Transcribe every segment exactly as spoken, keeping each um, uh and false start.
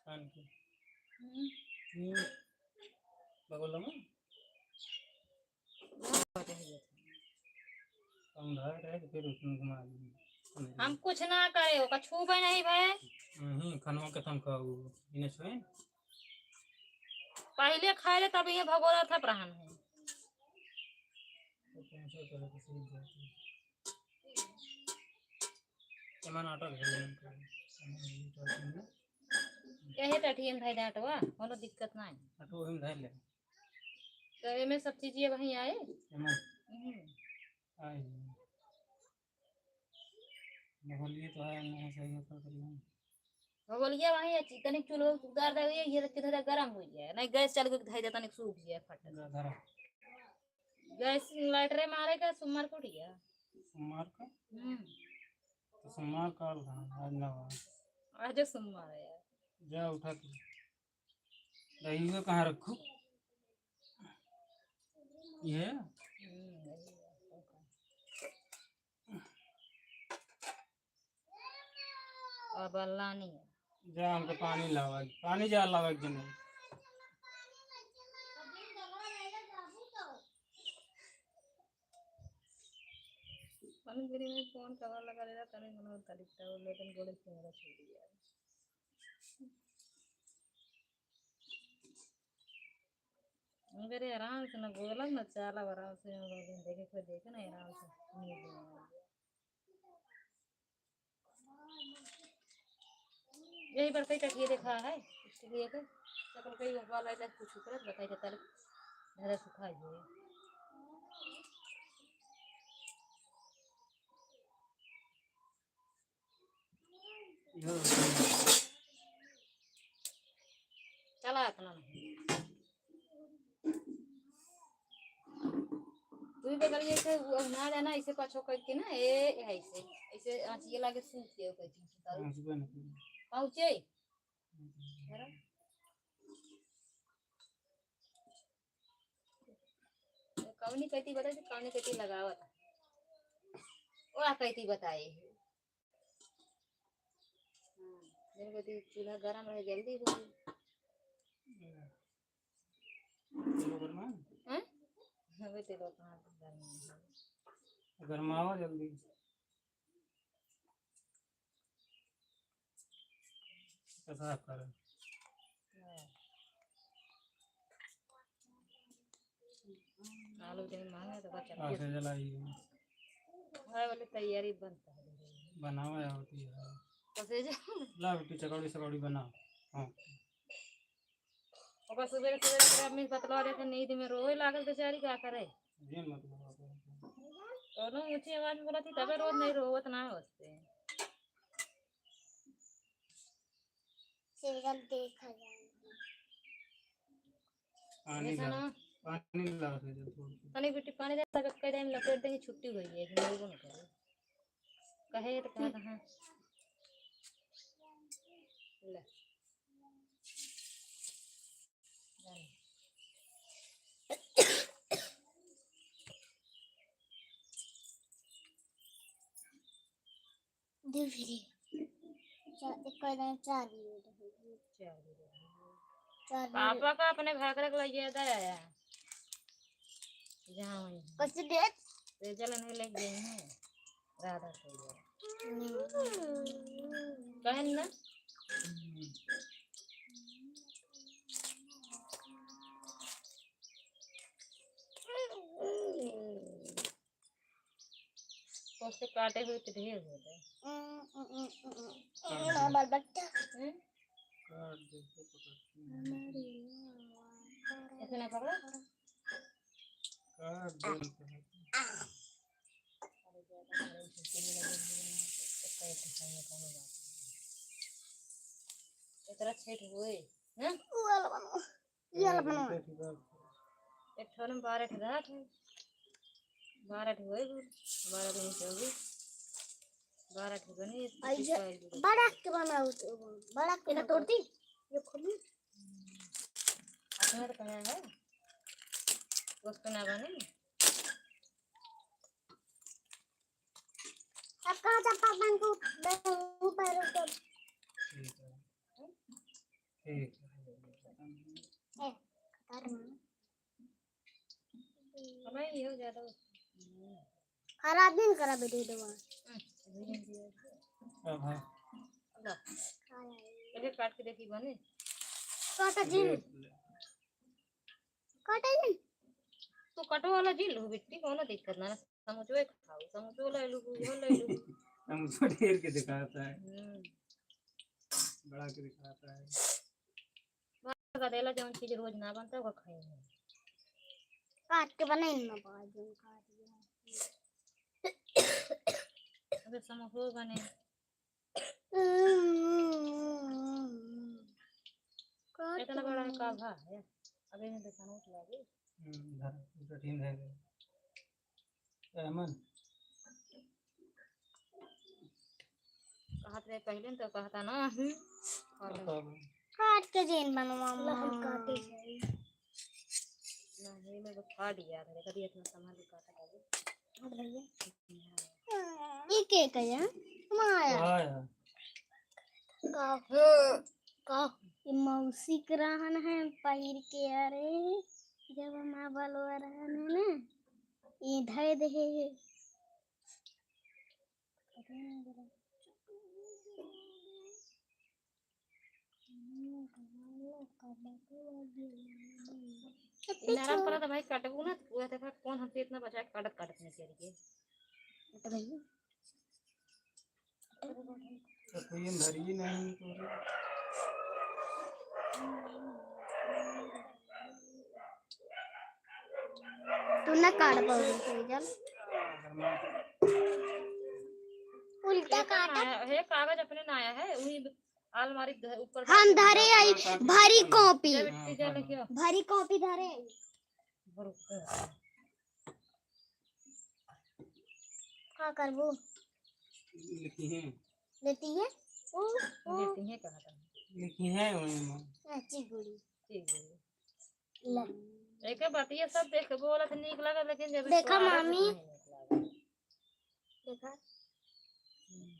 कान के। हम्म। हम्म। बगल में? हम घर रहे तो फिर उसमें घुमा दी। हम कुछ ना करे, ओका छूबे नहीं भए। हम्म, खनवा के थम खाऊ, इन्हें छुए। पहिले खाए ले, तब ये भगोड़ा था प्राण है। तो कौन सा तरह की चीज है? एमन आटा धर लेन कर। यही टठियन धइ दे आटवा, कोनो दिक्कत ना है। आटवा हम धर ले। तो एमे सब चीज ये वहीं आए। एमन हम्म। आए। बगलिए तो है, नहीं सही होता करिए। बगलिया वहीं है, तनिक चूल्हो उतार दे, ये, ये किधर गरम हो गया है। नहीं, गैस चल के धइ दे, तनिक सूख गया है फट। गरम। गैस लाइटरे मारे का सोमवार को उठिया। सोमवार का? हम्म। तो सोमवार का आज ना हुआ। आज सोमवार है यार। जा उठा के। दही में कहाँ रखू? ये? हम्म, यही है। अब अल्लाह नहीं है। जा हमके पानी लावा, पानी जा लावा एक जने। पानी गिरी में फोन कवर लगा लेला, तने मनो तलिकता हो, लेकिन गोले से मेरा छूट गया। मेरे आराम से ना बोला ना चाला, आराम से ना बोले, देखे कोई देखे ना, आराम से नींद में आ गया। यही पर कई टटिए देखा है, इसलिए तो चकल कई वाला इधर कुछ ऊपर बताई देता है, धरा सुखा है। चला इतना नहीं। तू भी बगल में से वो ना जाना, ऐसे पाछो करके ना, ए, ए, ऐसे, ऐसे आँच ये लागे सूख के, ओकर चीज उतारो। आँच बन के। पहुँचे? हम्म। कौनी कइती बताई, कौनी कइती लगावत। ओ, आ कइती बताए। हाँ, मेरे को तो चूल्हा गरम रहे, जल्दी हो। तेल गरमा? हैं? अबे तेल कहाँ गरम है? गरमावा जल्दी। कैसा आप करें? हाँ। आलू जब मांगे तो बचा। हाँ, से जलाई। हाँ, बोले तैयारी बनता है। बनावे होती है। तो से जा। ला बेटी, चकौड़ी, सकौड़ी बनाओ। हाँ। ओकर सुबह, सुबह, सुबह आदमी बतलवा देखे, नींद में रोए लागल बेचारी, का करे? ये मतलब आप। कोनो ऊंची आवाज में बोलत ही, तबे रोत नहीं, रोवत ना होते। सीरियल देखा जाए। पानी ऐसा ला, ना। पानी ला दे दो थोड़ा सा। तनी बेटी पानी दे, तब कह दे, लपेट दे, छुट्टी हो गई है, कि नहीं, वो ना करे। कहे तो कहा, कहाँ? ले। दे फिरी। चा-, एक और दाना चार भी दे दो। चार भी दे दो। चार भी दे दो। पापा का अपने भाखरे के लगे दे आया। जहाँ वहीं। कैसे दे? तेजल नहीं ले गए हैं। राधा से गया। हम्म। कहन ना? उससे काटे हुए तो ढेर हो गए। हम्म, हम्म, हम्म, हम्म। हम्म। हमारा बाल बच्चा। हम्म? काट दे, इसको पकड़। ऐसे ना पकड़ो। काट दे, हम तो है। अरे, ज्यादा खराब है, इसके लिए लगे हुए हैं। पेट है, कोनो बात नहीं। इतना छेद होए, हैं? वो वाला बनाओ। ये वाला बनाओ। एक ठो में बारह ठो रहत है। बारह ठो होए बोल। बारह दिन से होगी। बारह ठो बनी, आई पच्चीस जे को आई बोल। बड़ा के बनाओ तो, बड़ा के इधर बनाओ। तोड़ दी। ये खोली। अपना तो कहाँ है? दोस्त ना बने। अब कहाँ चप्पल पहन के ऊपर, ऊपर, ऊपर? ठीक है। ठीक है। ए, खतरनाक। हमें ये हो ज्यादा। खराब दिन करा बेटे दवा। अब हाँ। ला। एक एक काट के देखी बने। काटा जी। देख ले। काटा जी। तो कटो वाला जी लो बेटी, कोनो दिक्कत ना। समोसवे खाओ, समोसो ले लो, भुजिया ले लो। समोसा ढेर के दिखाता है। हम्म। बड़ा के दिखाता है। बाहर का देला जौन चीज रोज ना बनता, वो खाई है। काट के बनाई ना, बाहर जौन काट के। अबे समोसो बने। काट इतना बड़ा है, का भा है? अबे में देखा नोट लागे। हम्म, धर, कठिन है। रहमान। कहत रहे पहले न तो कहता ना, हम्म। और बताओ। काट के जेन बनवा ला, हम माँ। काटे जाई। नहीं, मैं तो फाट गया था, कभी इतना संभाल के काटा था। हट भैया। हाँ। ये के कहे? माया। हाँ यार। का, का, ये मौसी के रहन है, पहिर के, अरे, जब हम बलवा रहन है ना, ये धय दे है। ई नरम पड़ा त भाई कटबू ना, त पूरा देखा कौन हमसे इतना बचा के काटत, काटत नहीं चल गए। तो भैया। तो कोई अंधारी ही नहीं तो रे। तू ना काट पाओगे, चल। उल्टा एक काटा। नया, हे कागज अपने नया है, वही अलमारी के ऊपर हम धरे आई भरी कॉपी। जब इतनी जल क्या? भरी कॉपी धरे आई। भरो। का करबो? लिखी है। लेती है? ओ, ओ। लेती है कहा था? लिखी है वही में। अच्छी गुड़ी। ठीक है। ले। एके बतिया सब देख के बोलत नीक लगे, लेकिन जब देखा स्वाद मामी। नहीं नीक लगे। देखा। हम्म।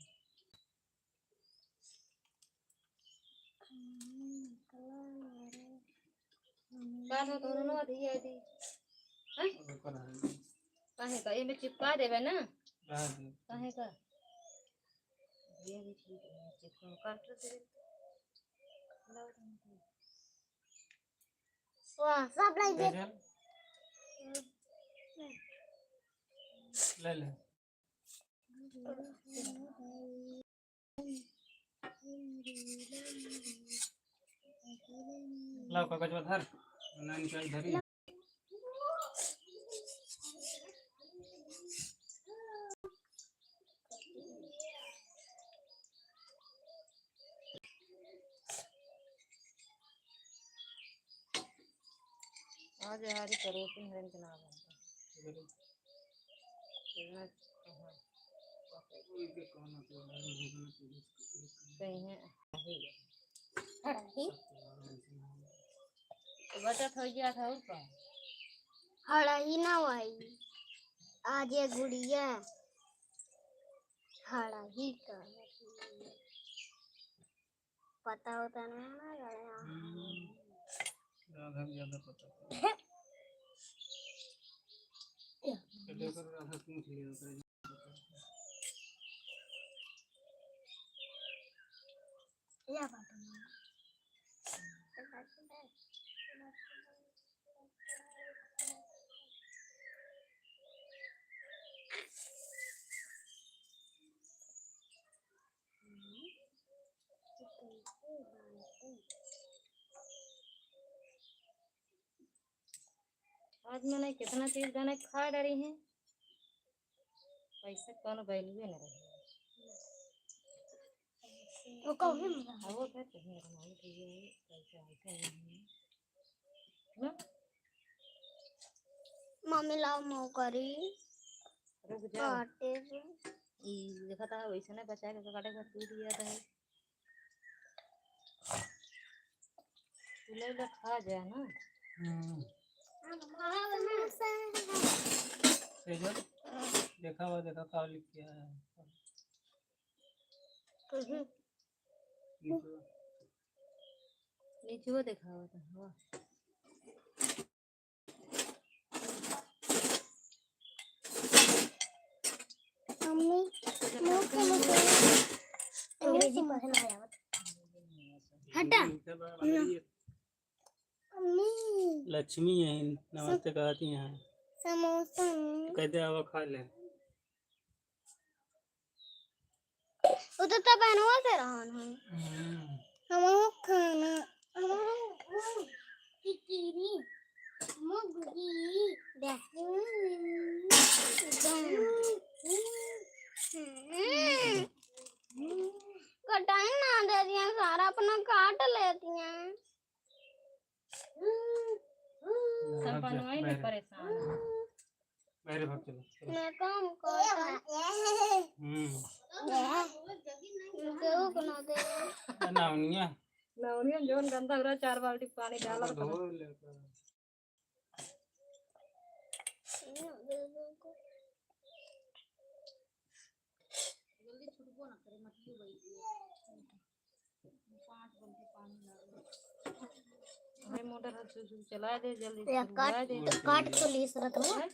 का हो तोरो नो अथी है थी? हैं? काहे का? एमे चिपका देबे ना। रह दे। काहे का? ये भी ठीक है, चिपका काट दे। वाह, सब लाई दे। ले ले। लाओ कागज धर, ना निकाल धरी। आज हमारी परोसिन हरन के नाम है। इतना, हाँ। कहीं है, अभी। हड़ही? तो बचत हो गया था और का? हड़ही ना भाई, आज ये गुड़िया हड़ही का। पता होता ना ना, गड़े, हाँ। हम्म। राधा को ज्यादा पता था। तो देखो, राधा पूछ लिया था। या बात है। आज मैंने कितना चीज जाने खा डाली है, पैसे कौन value न रहे। वो कौन है? हाँ, वो तो है, तो है, हमारे तो ये है, ऐसे, ऐसे नहीं है। ना? मम्मी लाओ मोकरी। रुक जाओ। काटे से। ई देखा था, वैसे ना बचा के काटे का तू दिया था। तू ले ले खा जाए ना। हम्म। हम खाओ ना। तेजल, देखा हुआ, देखा का लिख किया है। हम्म। नीचे। नीचे वो देखा हुआ था, हाँ। मम्मी, मुंह के नीचे अंग्रेजी पढ़े ना आवत। हटा। मम्मी। लक्ष्मी है, नमस्ते कहती हैं। समोसा। कहते आवा खा ले। वो तो तब बनवा से रहन है। हम्म। हमहू खाना, हमहू खाना। टिकिरी, मुगरी, दे। कटाई ना दे दिया, सारा अपना काट लेती हैं। सब बनवाई में परेशान है। मेरे भाग चलो, चलो। मैं काम करता। हम्म। केहू को ना दे। नौनिया। नौनिया जोन गंदा हो रहा, चार बाल्टी पानी डाला। धो लेता। जल्दी छुटबो ना करे, मटियो बैठ गई। पाँच बल्टी पानी लागल। भाई मोटर हल से शुरू चला दे, जल्दी या शुरू काट, करा दे। तो काट तो ली सरत हो। हैं?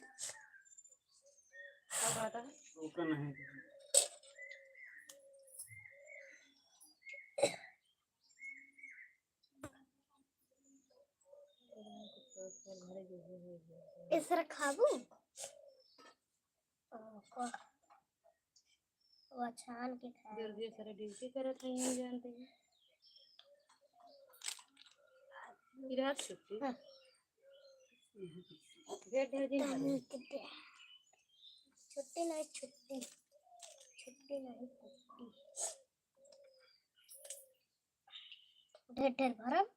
का कहता है? ओका नहीं। इसर खाबू? ओको। वो छान के खाए। जल्दी सारे ड्यूटी करत है, यहीं जानते हैं। फिर आज छुट्टी। हाँ। ढेर ढेर दिन भरे। छुट्टी नहीं, छुट्टी। छुट्टी नहीं, छुट्टी। ढेर ढेर भरब।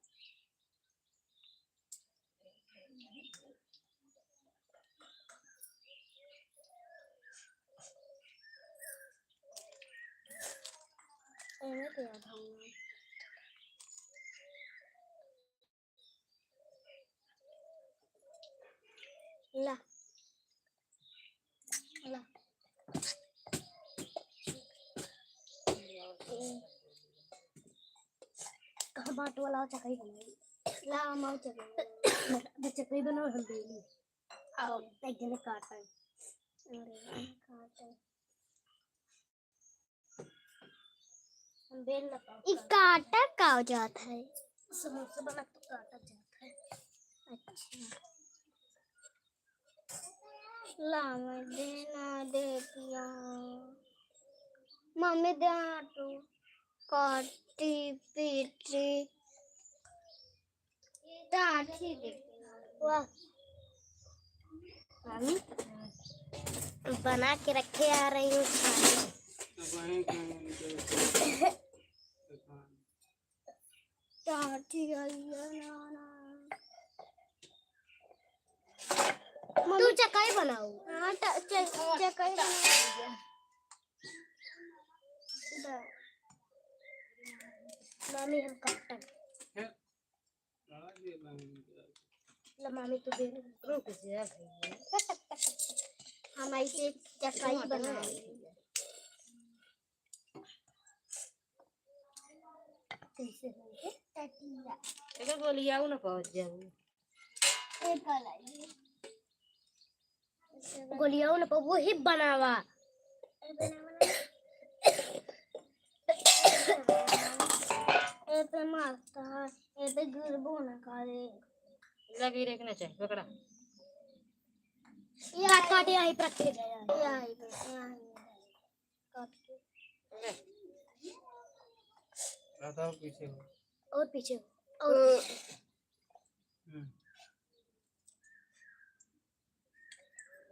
एमे के आधा हुआ। ला। ला। कहाँ बाँट वाला चकई बनाई? ला, हम और चकई बनाई। अबे चकई बनाओ, हम बेली। आओ, एक जने काट पाए। अरे, काट पाए। हम बेल ना पाओ, ई काट। काटा का हो जात है? समोसा बना तो काटा जात है। अच्छा। ला, मैं देना दे दिया। मम्मी दे आटू। काटी पीटी। टाठी दे। वाह। मम्मी, बना के रखे आ रही हूँ खाने। टाठी आई है ना, ना। तू चकाई बनाओ। हाँ, ट-, च-, चकाई बनाओ। मामी, हम काटन। ला मामी, तू दे। रुक जा भैया। हम ऐसे चकाई बनाओ। कैसे होंगे? टटिया। एकर गोलियाऊ ना पहुँच जाऊ। एक लाई। गोलियाऊ ना पहुँच, वही बनावा। ए पे मारता है, ए पे गिरबो ना करे। लगी रे के ना चाहे, पकड़ा। या काट, काट, यहीं पर रख के जा, यहीं। यहीं पे, यहीं। काट के। ले। ज्यादा और पीछे हो। और पीछे हो। और पीछे। हम्म।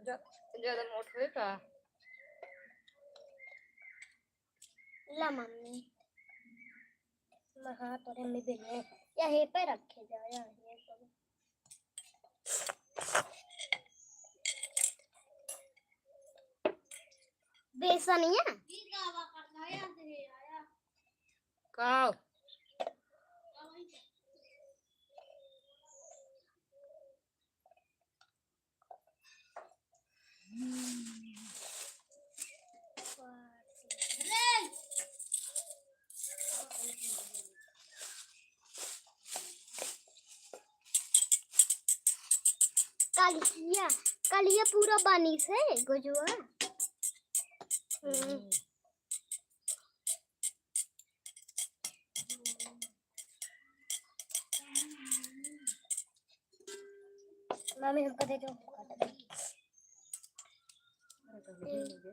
जा-, ज्यादा मोट होए का? ला मम्मी। हाँ, तोरे में बेलने। यहीं पे रखे जा, यहीं पे। बेसनिया? का? कलिया, कलिया पूरा बानी से गोजुआ। हम्म। मामी, हमको दे दो। एक, दो,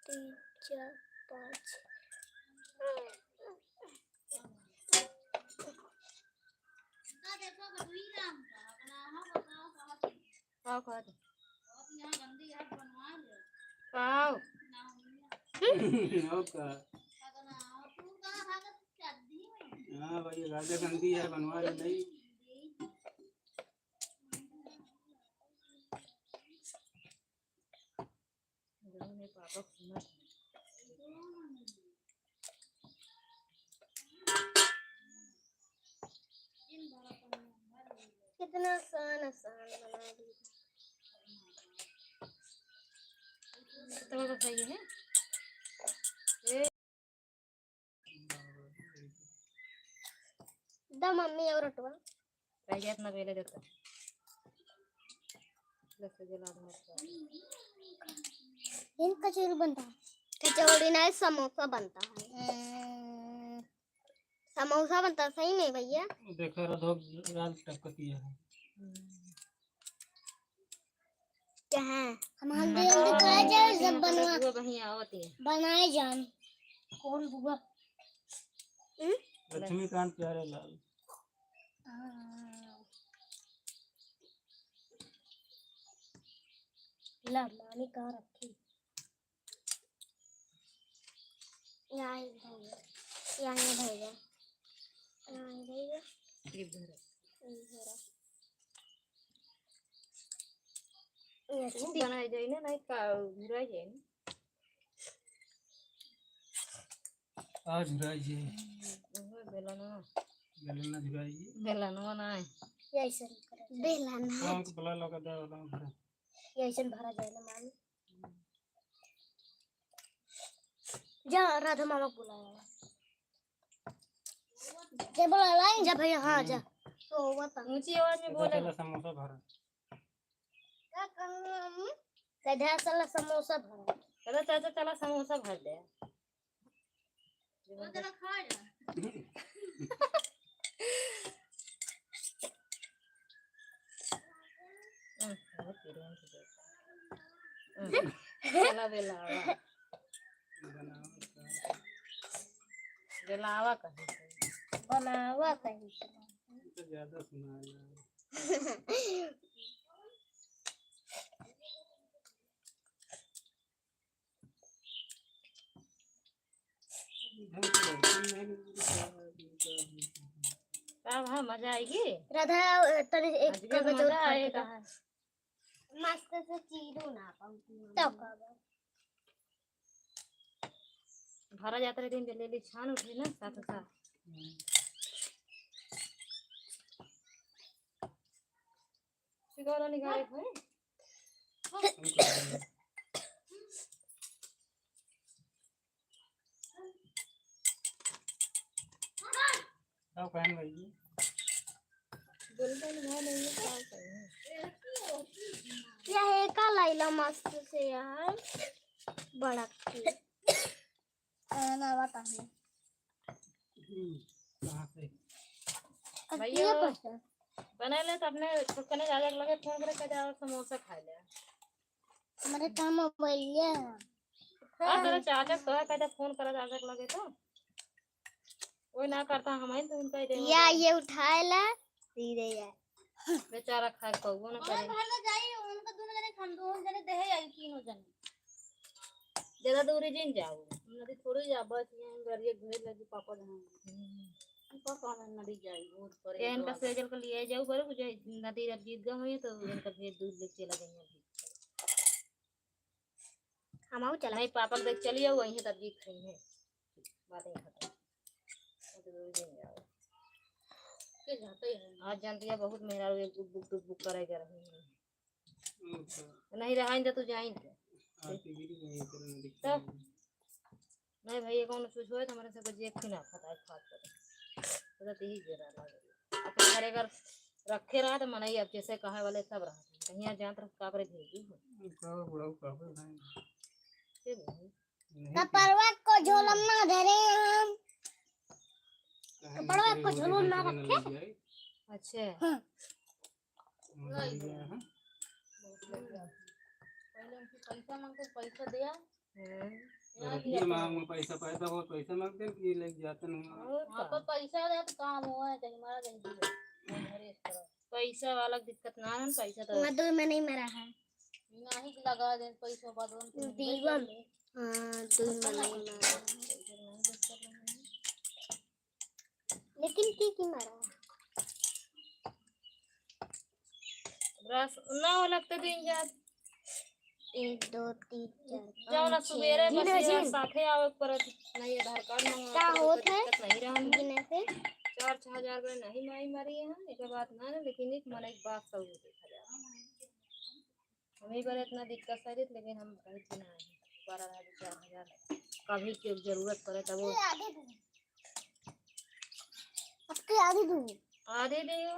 तीन, चार, पाँच। का कहत? पाव। और का? हाँ भाई, राजा गंदी है, बनवा ले नहीं। कितना आसान, आसान बना दी। तो सही है। द मम्मी और अटवा। पहले अपना पहले देता। बस ये लाल मिर्च। इन कचौरी बनता है। कचौरी नहीं, समोसा बनता है। हम्म, समोसा बनता है सही में भैया। देखो, रधो लाल टपकती है। हम्म। क्या है? हम हल्दी हल्दी करा जाए, जब बनवा, वो बहिया आवत है। बनाए जान। कौन बुआ? हम्म? लक्ष्मीकांत प्यारे लाल। हाँ। ला, मामी कहाँ रखी? यहाँ ही धइले, यहाँ ही धइले, यहाँ ही धइले। ये धरा। ये धरा। ये तू बनाई जाई ना, नहीं का घुराई जाई ना। आ झुराई जाई। ओहो, बेलनवा। बेलनवा झुराई जाई। बेलनवा ना है। ये ऐसे नहीं करे। बेलनवा। कौन को बुला लो, का दे वाला भरा। ये ऐसे भरा जाए ना, मामी। जा, राधा मामा को बुलाया। जा, बुला लाई। जा भैया, हाँ, जा। तो हुआ था। ऊंची आवाज में बोले। चला, समोसा भरा। का कहूँ हम? सीधा चला, समोसा भरा। चला, चाचा, चला, समोसा भर दे। वो जरा खा जा। हम्म, बहुत पीरियन से देखा। हम्म, चला बेलावा। बेलावा कहीं से। बनावा कहीं से। तो ज्यादा सुना है। अब हाँ, मजा आएगी। राधा, तनी एक आज के कगज मजा और खा के आएगा। कहा। मस्त से चीरो ना पाऊँ। तो कब? भरा जात रहे दिन जल्दी जल्दी छान उठे ना, साथ साथ। सिगौरा निकाले थे। का कहन भाई जी? बोलते नहीं है, नहीं है, का कहें? यह एका लाइला मस्त से यार, बड़ा की। खाना बता है। हम्म, कहाँ से? भैया, बना ले तो अपने छोटकने जाजा के लगे फोन करे, कह जाओ समोसा खा ले। हमारे काम मोबाइल है। हाँ, तेरा चाचा तो है, कह जा फोन करा जाजा के लगे तो। वो ना करता, हम आइन तो उनका ही देंगे। या ये उठाए ला, सीधे या। बेचारा खाए कौनो ना करे। घर में जाई, उनका दोनों जने खा, दोनों जने देहे आई, तीनों जने। ज्यादा दूरी जिन जाओ। हम नदी थोड़ी जा, बस ये घर, ये घर लगी पापा धाम। हम्म। उनका कौन नदी जाई, दूध परे ये इनका तो सेजल के लिए जाऊ, बड़े कुछ नदी जब जीत गए हुए तो इनका भेज दूध लेके चला गई। हम आऊ चला। नहीं, पापा के देख चलिए, वहीं तब जीत गई है। बातें खत्म। वो तो दो दिन जाओ। के जाते हैं। आज जानती है, बहुत मेहरारू एक बुक, बुक, बुक करे के रही है। अच्छा। नहीं रहा, तो जाइन के। आपकी गिरी नहीं, इतना दिखता तब? नहीं। नहीं भैया, कौन कुछ होए तो हमारे सबके जेब की ना खाता है, खात करे। तो यही जरा लगे। अपने घरे अगर रखे रहा तो मनई अब जैसे कहे वाले सब रहा। कहीं यहाँ जानत रह, का करे भेजी हो? का बुढ़ऊ का हो भाई? के भाई? नहीं कपड़वा को झोलम ना धरे हम। कपड़वा को झोलम ना रखे। अच्छा। हाँ। पहले उनसे पैसा मांगते, पैसा दिया। हाँ। यहाँ अरे दिया ये था। मांग में पैसा, पैसा बहुत पैसा मांगते हैं कि लेके जाते नहीं। और हाँ, का? तो पैसा दे तो काम हुआ है, कहीं मारा कहीं दिया। घरे इस तरह। पैसा वाला दिक्कत ना है, पैसा तो वहाँ दो में नहीं मरा है। नहीं लगा दे पैसा, बाद में तुम दीवन। हाँ, दो में नहीं मरा। लेकिन की की मारा? रस ना हो लगते दिन जात। एक, दो, तीन, चार, जाओ ना, पाँच, सुबेरे छः। बस गिनो, ये गिन। साथे आवे के परत। नहीं, आधार कार्ड मंगवा का के होत है? दिक्कत नहीं रहन। गिने से? चार छः हजार रुपये नहीं माई मारी है, एक बात ना है, लेकिन एक मन एक बात सब देखा जाए। हमें पर इतना दिक्कत है, लेकिन हम कहीं से ना आए। बारह हजार, चार हजार, कभी के जरूरत पड़े तब वो ये आगे दो। आपके आगे दो। आधे दे हो।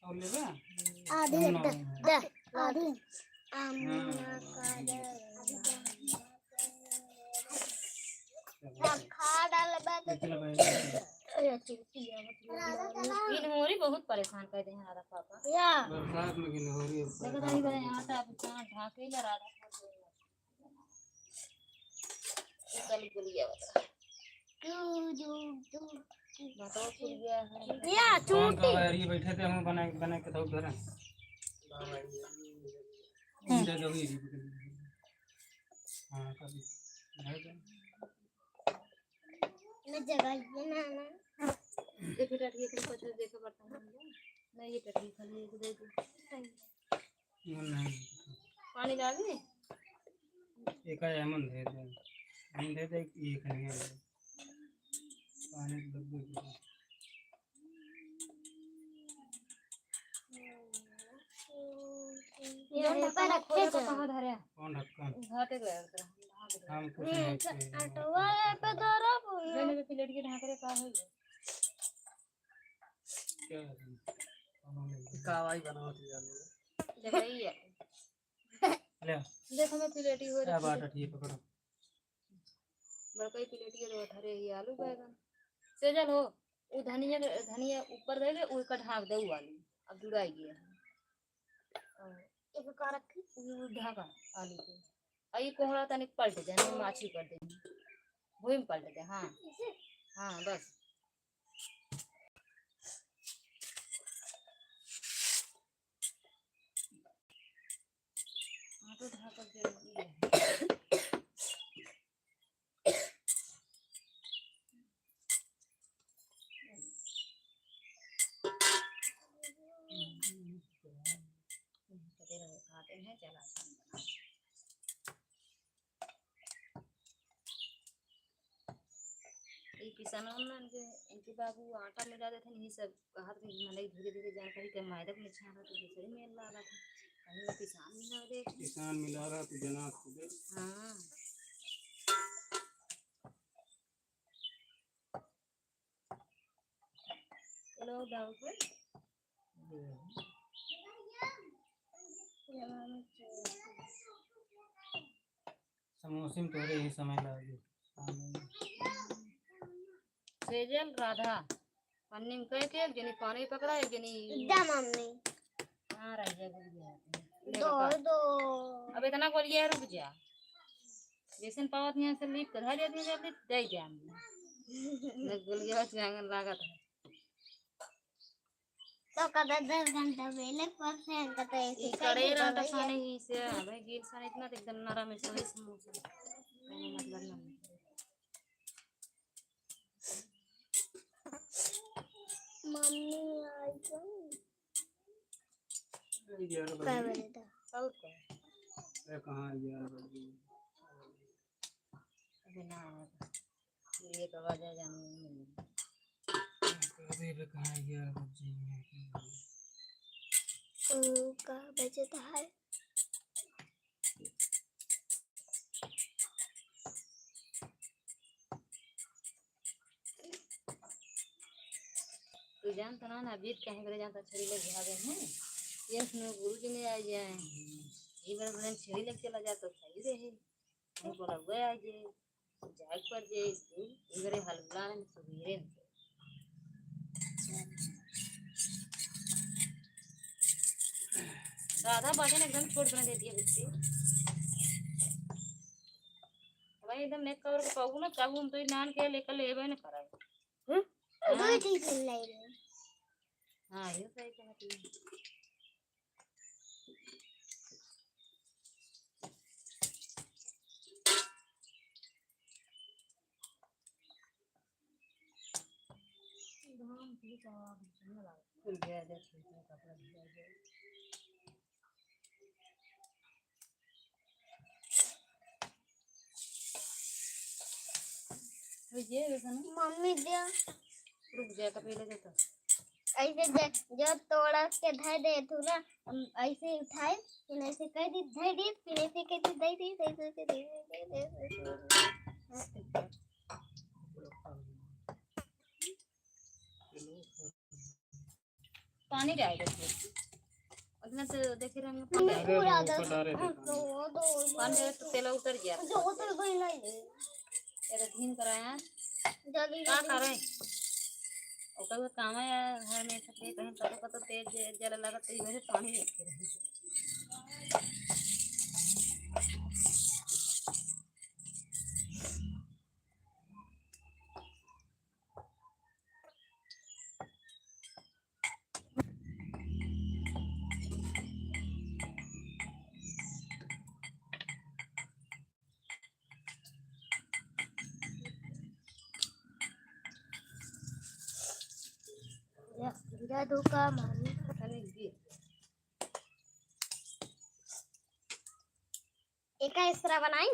और लेबे? आधे हम दे, ना दे, आधे। हम हाँ। ना खा दे। खा डाल बा तो चलो भाई। अरे, चुटकी आवत है। इन होरी बहुत परेशान कर दे हैं राधा पापा। या। बरसात में गिन होरी है। देखो तो इधर यहाँ से आप इतना ढाके ले राधा। चल गुलिया बता। दू, दू, दू। बताओ गुलिया है। या, कौन चोटी। का है? ये बैठे थे, हम बना, बना के दो घर। हम्म। इधर दो, ये भी। हाँ, कभी। मैं जगह ये ना, ना। देखो, टटिया के ऊपर से देखो, बर्तन में। नहीं, ये टटिया खाली एक दे दो। नहीं। पानी डाल दे? एक है, एमन दे दे। एमन दे दे, एक नहीं है। पानी तो दे दे। ये ढक्कन खोले तो कहाँ धरे? कौन ढक्कन? घाटे गया उधर। हम कुछ नहीं किए। अटवा पे धरा बोलो। मैंने भी प्लेट के ढांकरे का है ये? क्या है? कावाई बनावत है। देखो ये। ले। देखो मैं प्लेटी हो रही है। बाटा ठीक पकड़ो। बड़का ही प्लेटिया तो धरे ही आलू बैगन। सेजल हो, उ धनिया के, धनिया ऊपर दे दे, उ का ढाक दे उ आलू। अब जुड़ाई गया है। हाँ। एक का रखी? उ ढाका आलू के। आ ये कोहड़ा तनिक पलट जाए, नहीं माछी कर दे। वही में पलट दे, हाँ। हाँ, बस। हाँ, तो ढाका जरूरी है। खाते हैं, चला। ई पिसना उन्ना इनके, इनके बाबू आटा मिला देते हैं, यही सब कहत रहे, मने धीरे धीरे जानकारी के मैदा में छाना तो दूसरे में ला रहा था। कहीं वो पिसान मिला दे। पिसान मिला रहा तो जना खुदे। हाँ। चलो, डाल के। समोसे में तोरे ही समय लागे। सेजल, राधा, पन्नी में कह के एक जनी पानी पकड़ा, एक जनी एकदम मम्मी। हाँ, रह जा, गुड़ गया। ले दो, बता। दो। अब इतना गोलिया है, रुक जा। जैसन पावत यहाँ से लीप के धर आदमी जल्दी दे जाए। देख, गोलिया बस आंगन लागत है। तो कदा दस घंटा पहले पर से हमका तो ऐसे ई ही कड़े कर रहता देवे। खाने ही से, भाई, गील खाने इतना तो एकदम नरम है, सोई समोसा। कहने मतलब ना। ग्यारह बजे। का बजे था? और का? अरे कहाँ ग्यारह बजे? अबे ना आवा था। ये तो बजा जाने में। अरे बे कहाँ ग्यारह बजे? ओ, का बजे था है? तू जानत ना, ना, बीत कहीं करे जानत, छड़ी लेके भागे हैं। ये सुनो, गुरु जी ने आ जाए। ये बार बोले, छड़ी लेके चला जा तो सही रहे। हम बोला, "गए आ जाए, जाए पर जाए, तू इधरे हलगुला ने सुबीरे ने।" तो आधा बाजन एकदम छोट बना देती है बिट्टी। भाई एकदम नेक कवर के पाऊ ना, चाहू हम तो नान के लेकर लेबे न कराए। हम्म? हाँ। दो ठीक नहीं रहे। हाँ, ये सही कहती है। ये देखो ना। मम्मी दे। रुक जा, कभी ले जाता। ऐसे दे, जो तोड़ा के धर दे तू ना, हम ऐसे उठाए, फिर ऐसे कर दी, धर दी, फिर ऐसे कर दी, दे दी, दे दी, दे दी, दे दी, दे दी। पानी जाएगा इसमें। उतना तो देखे रंग पानी अरे, जाएगा। वो ऊपर डाले थे। पानी जाएगा तो तेल उतर गया। जो उतर गई ना ये। ये तो धीम कराया। जल्दी, का जल्दी। करें? ओकर वो काम है यार, घर में सब ये कहीं कतो कतो तेज जल लगा तो ये पानी रखे रहे। या, या दो का मामी। एका एक्स्ट्रा बनाई।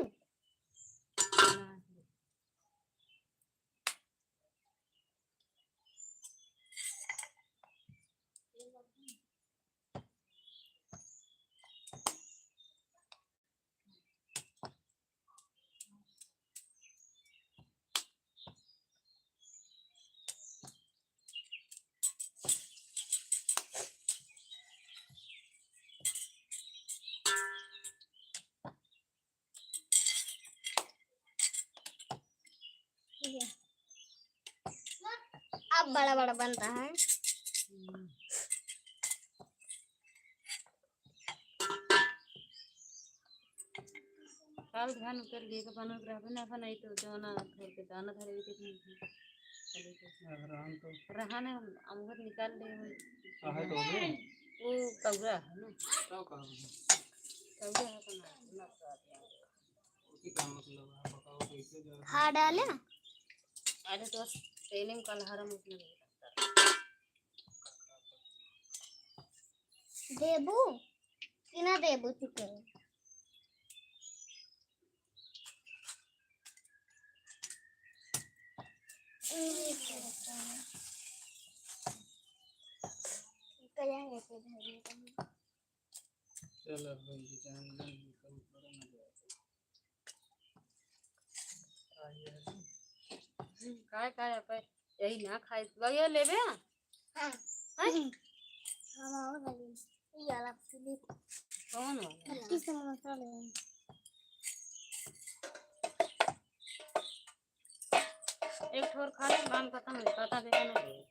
अब बड़ा बड़ा बन रहा है। काल धान उतर गए के बनत रहबे ना, अपन आई तो जौना घर के दाना धरे के नहीं थी। चले के। रहन तो। रहन है, हम, हम घर निकाल ले हम। आहे तो भी? वो कौआ है ना? का कहा? कौआ है अपना, अपना स्वाद है। उसकी का मतलब है? बताओ कैसे जो है। हाँ, डाले? अरे तो बस तेलिंग कलहरम उसमें नहीं लगता। देबू कि ना देबू चिकन? चल अब भाई, जान ले, निकल, थोड़ा ना जाए। काय, काय, आप यही ना खाए, भैया लेबे? हाँ। हैं? हम और लगे। ये वाला स्लिप। कौन वाला? किस वाला? एक ठोर खा ले, बाम खत्म हो, पता भी ना दे।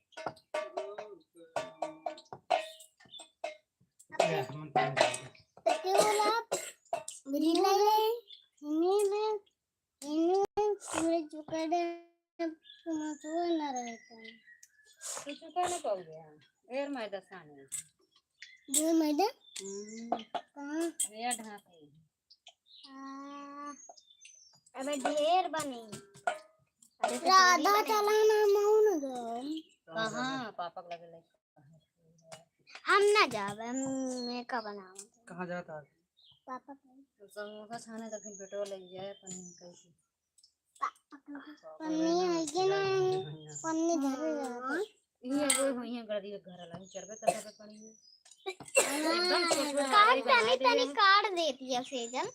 तो के बोला आप? बिल्ली ले, नींद में, नींद में पूरे चुका दे, तुम तो ना रहता। तो चुका ना पाओगे, ढेर मैदा सानी। ढेर मैदा? हम्म। कहाँ? ये ढांक है। आ, अबे ढेर बनी। अरे तो राधा पूरी बने। चला ना मौन गन। कहाँ? पापक लगे ले। हम ना जाब, हम मेका बनावत। कहाँ जाता है? पापा के। तो समोसा छाने तो फिर पेट्रोल लग जाए, पन्नी कैसे? पापा के। पन्नी है कि नहीं? पन्नी धरे रहते। ये कोई हुई है, गड़ी के घर वाला, चढ़बे करता पे पड़ी है। एकदम छोट छोट काट, गाड़ी बना तनी, दे तनी हैं। काट देती है सेजल।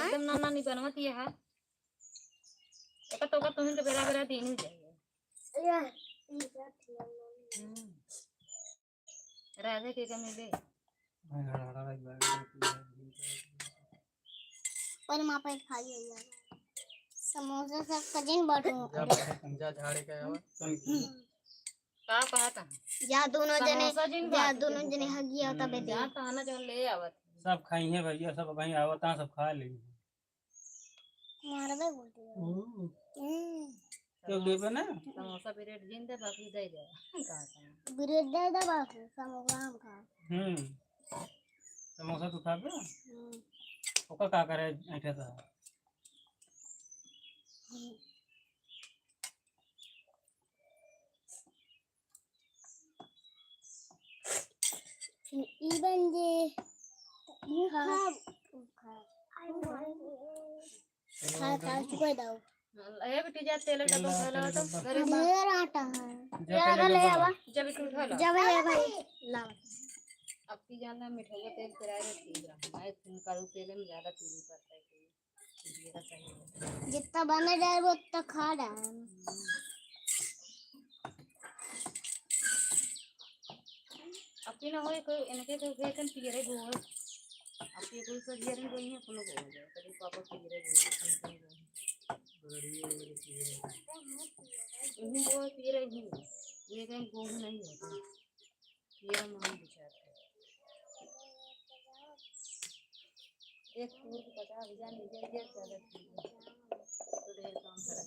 एकदम नाना नहीं बनवती है। एका तो का तुहिन के बेरा बेरा दिन ही जाइए। या, ई बात है। हम्म। राधे के कमी दे। मैं घर आ रहा है, एक बार। पर माँ पे खाई है यार। समोसा सब कजिन बाटू। जा, जा झाड़े के आवा। का कहता? जा दोनों जने, समोसा जिन जा बाटू दोनों के जने दुकान। हगिया तबे दे। जा तो आना जो ले आवत। सब खाई है भैया, सब वहीं आवत, सब खा लेंगे। मारबे बोलती है। ओ। हम्म। क्यों देबे ना? समोसा ब्रेड जिन दे, बाकी दे दे। का कहता? ब्रेड दे दे, बाकी समोसा हम खा। हम्म। समोसा तू खाबे? हम्म। ओका का करे, ऐठे था। हम्म। फिर ई बन जे। ऊ खा। खा। ऊ खा। खा, खा, चुका दाओ। ए बेटी, जा तेल डब्बा उठा ला तो। ढेर आटा है। जा तेल डब्बा। जब इठू उठा ला। जब ये भाई, लाओ। अब की जान ला, मिठाई का तेल पेराए रहती है। मैं तुम करू तेल में ज्यादा पीली पड़ता है। जितना बना जाए, वो उतना खा रहा है। अब की ना होए कोई, इनके कोई भेजन पियरे गो होए। अब की कोई सो जियरन गो ही अपनो गो हो जाए। कभी पापा पियरे गो होए, कभी कोई गो होए। इन्हीं गो पियरे ही। ये कहीं गो नहीं होता। ये हम, हम विचार करें। एक फूल की पचास हजार नीचे, ये ज्यादा ठीक है। तो ढेर काम करा।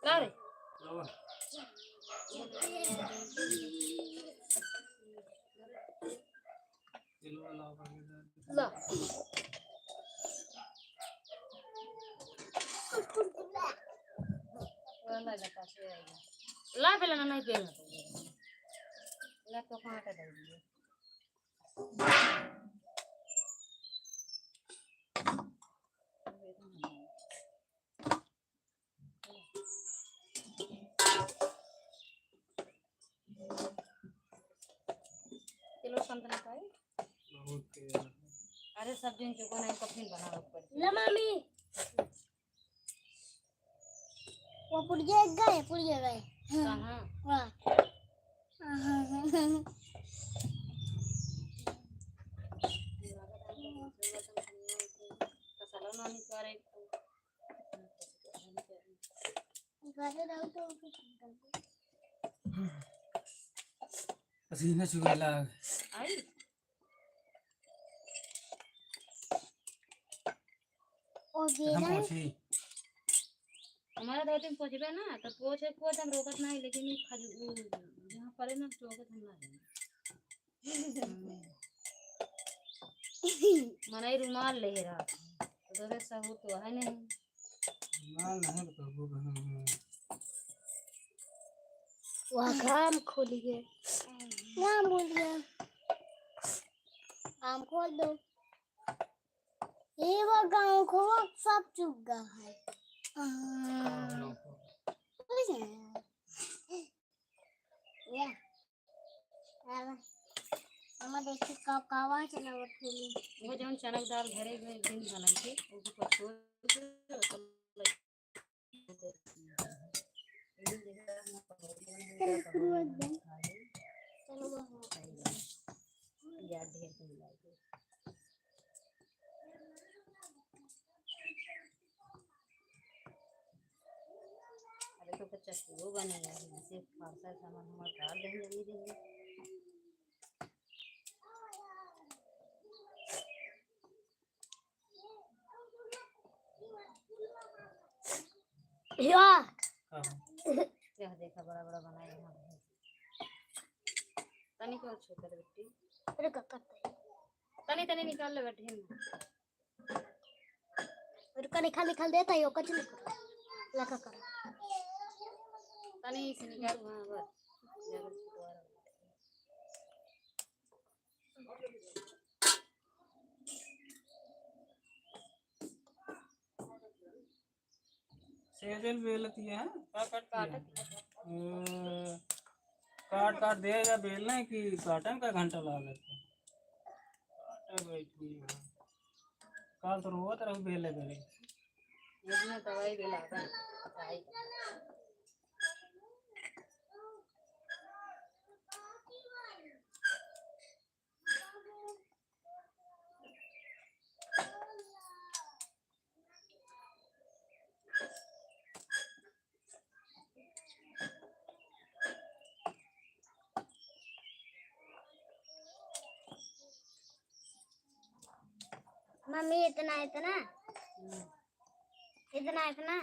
ला रे। ला। ला, पहले ना, नहीं पहले। ला, तो कहाँ का दे दिए? किलो संतरा पाई? बहुत तेज है। अरे, सब दिन चुको नहीं, कफिन बनावे के पड़ी। ले मामी। वो पुड़िया गए, पुड़िया गए। हाँ। कहाँ? वाह। हाँ, हाँ, हाँ, हाँ। पसीना चुए लाग। आई? ओ, एकदम बेरा। पोछी। हमारा धोती में पोछबे ना, तो पोछे, पोछ हम रोकत नहीं, लेकिन ये खजू-, उ, जहाँ पड़े ना, चोकत हम ना जाए। मनई रुमाल ले रहा, तो तोरे सहूर तो है नहीं। रुमाल नहीं तो कबो बना है। वह घाम खोलिए। घाम बोलिए। घाम खोल दो। ये वो गाँव को वो सब चुग गया है। हाँ। कुछ नहीं। ये। अब हम देखी का, कावा चला वो फूली। वो जौन चना के दाल घरे में दिन बनाई थी, वो भी कुछ हो। चलो, वो हो। यार, ढेर दिन लग गए। अरे, तो कुछ चटुओ बने यार, इसे फारसा सामान हमार काट देंगे, ये देंगे। या। हाँ। यह देखा, बड़ा बड़ा बनाए हैं। तनी को छोटा बेटी। अरे काका। तनी तनी निकाल ले बेटी। रुका, निकाल, निकाल देता है, यो कच निकाल। लगा कर। पानी से निकाल वहाँ पर। जरूर से दोबारा। सेजल बेलती है। काट, काट, काट। ए, काट, काट दे या बेलने की काटन का घंटा लागत है। काटे बैठी है। काल तो रोवत रहू बेले बेले। इतना दवाई बेला था। मम्मी, इतना, इतना? हम्म। इतना, इतना?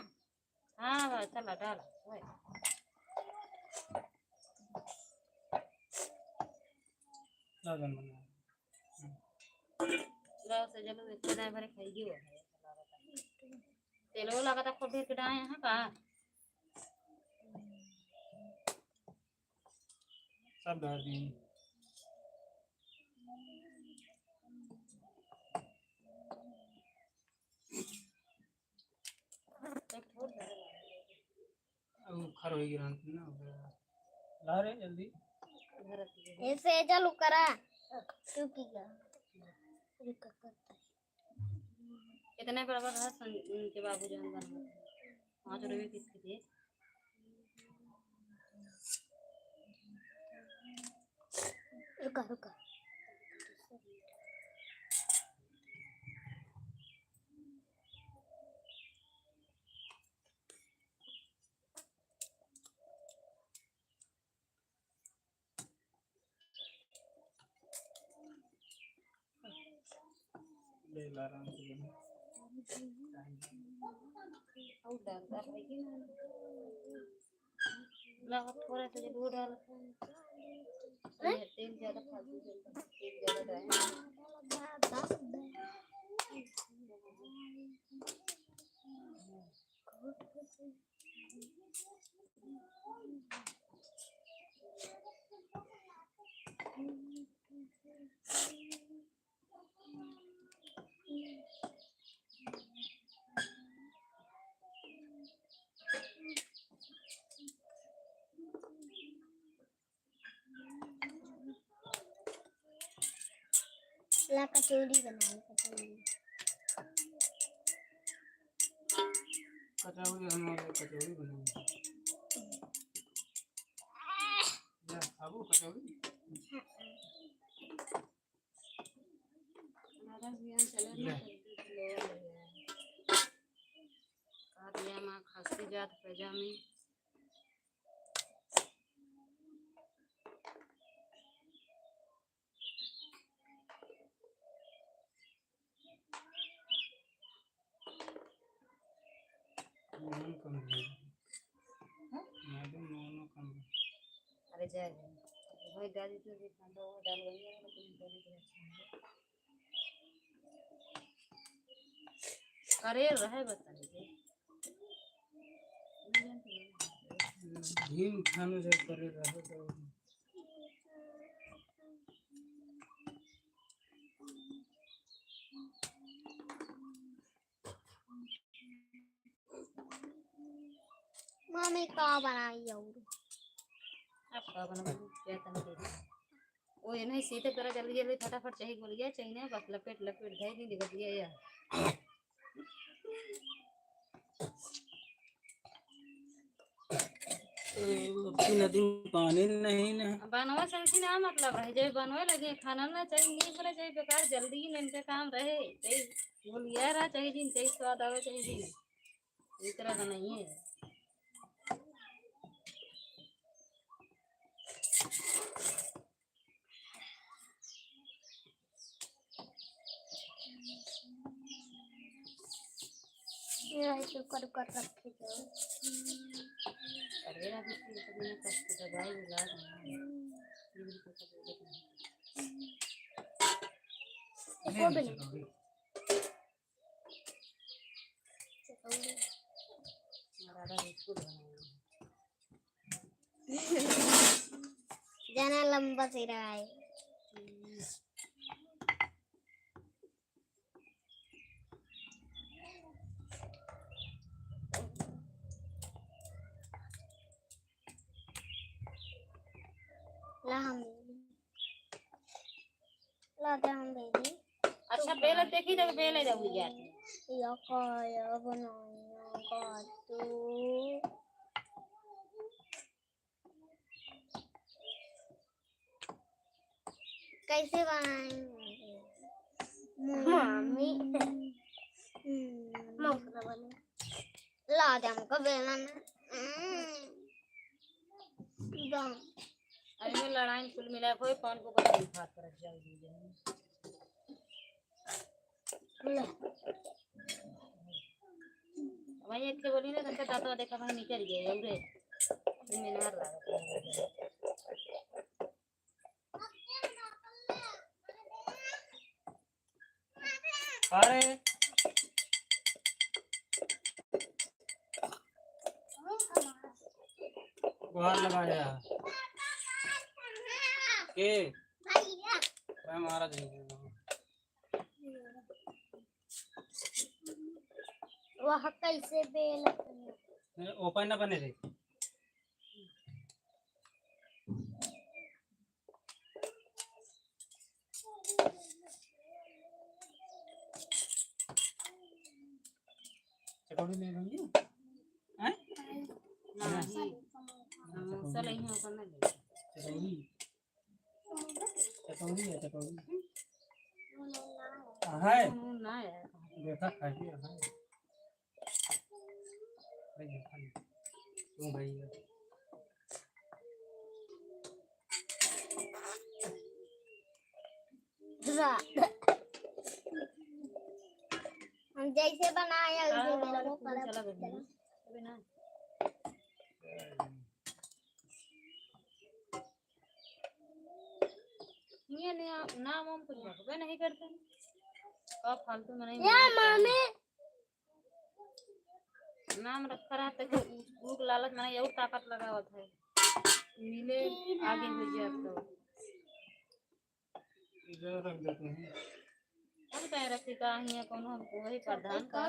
हाँ, बस, चला, डाल। ओए। ला, ला, ला, ला। ला, से चलो, इतने भरे खाइए वो है। तेलो लागत है, खूब ढेर के डाए हैं का? सब डाल दिए। अब खर होई गिरन ना, ला रे जल्दी। ऐसे चालू करा। तू की क्या? इतने बराबर है सं-, उनके बाबू जौन बनवा पाँच रुपये किस्त के दिए। रुका, रुका। ले ला आराम से बना। और डालता है कि ना? ला, थोड़ा सा जरूर डाल। तेल ज्यादा फालतू जलता है, तेल ज्यादा डाले। ला कचौड़ी बनाओ, कचौड़ी। कचौड़ी, हम लोग कचौड़ी बनाएंगे। ले, खाबू कचौड़ी? हमारा भी यहाँ चला ले। ना, जल्दी से ले आ ले। काट लिया माँ, खस्सी जात पैजामे। नून कम है। हाँ? मैडम, नून कम है। अरे, जाए दे। वही डाली तो भी ठंडा, वो डाल वही है, लेकिन डाली तो अच्छा है। अरे, रहे बताइए। भीम खाने से करे रहे तो। मम्मी का बनाई और? अब का बनाई? क्या तन दे दी? ओ, ये नहीं सीते करा, जल्दी जल्दी फटाफट चाही गोलिया, चाही ना, बस लपेट लपेट धई दी, निकल गया यार। तीन दिन पानी नहीं ना। बनवा सही ना, मतलब रह जाए, बनवे लगे, खाना ना चाहिए, नहीं खाना चाहिए, बेकार, जल्दी ही इनका काम रहे, चाहिए गोलिया रहा, चाहिए दिन, चाहिए स्वाद आवे, चाहिए दिन, इस तरह का नहीं है। ये है, चोकर कर रखे जाओ। अरे, अभी तो इतने कष्ट दवाई मिला रहा है। हम्म। ये भी तो सब लोग हैं। वो भी नहीं। चकौड़ी। हमारा बिस्कुट बनाया। जाना लंबा सिरा है। ला हम, ला दे हम बेबी। अच्छा, बेल देखी जब बेल है जब यार। या का, या बनाया का तू। कैसे बनाएंगे? मामी। हम्म। मौसम बने। ला दे हमको बेलन। हम्म। दम। अरे लड़ाई कुल मिला कोई कौन को बस हाथ पर जल्दी जल्दी। ले। वही एक के बोली ना, तनका दांतवा देखा, वही निकल गया, ये उरे। ये में नार लागत है। अरे। गुहार लगा है। के? मैं महाराज नहीं हूँ। वह कैसे बेल? नहीं, open ना बने रे। चकौड़ी ले लेंगे? हैं? नहीं। समोसा ले ही open ना ले। चकौड़ी। चकौड़ी है, चकौड़ी। हाँ, है। नून ना है। देखा, खा के, हाँ। भाई, देखा नहीं। तू भाई। हम जैसे बनाए हैं, वैसे हाँ, मेरे को हाँ, चला गया। अबे ना। ये नहीं, नाम वाम कुछ रखबे नहीं करते। का फालतू में नहीं या मिलता। मामी। नाम रखा रहता कि भूख लालच में नहीं, और ताकत लगावत है। मिले आगे हो जाए तो। इधर रख देते हैं। अब कह रखी का ही है, कौन हमको वही प्रधान का,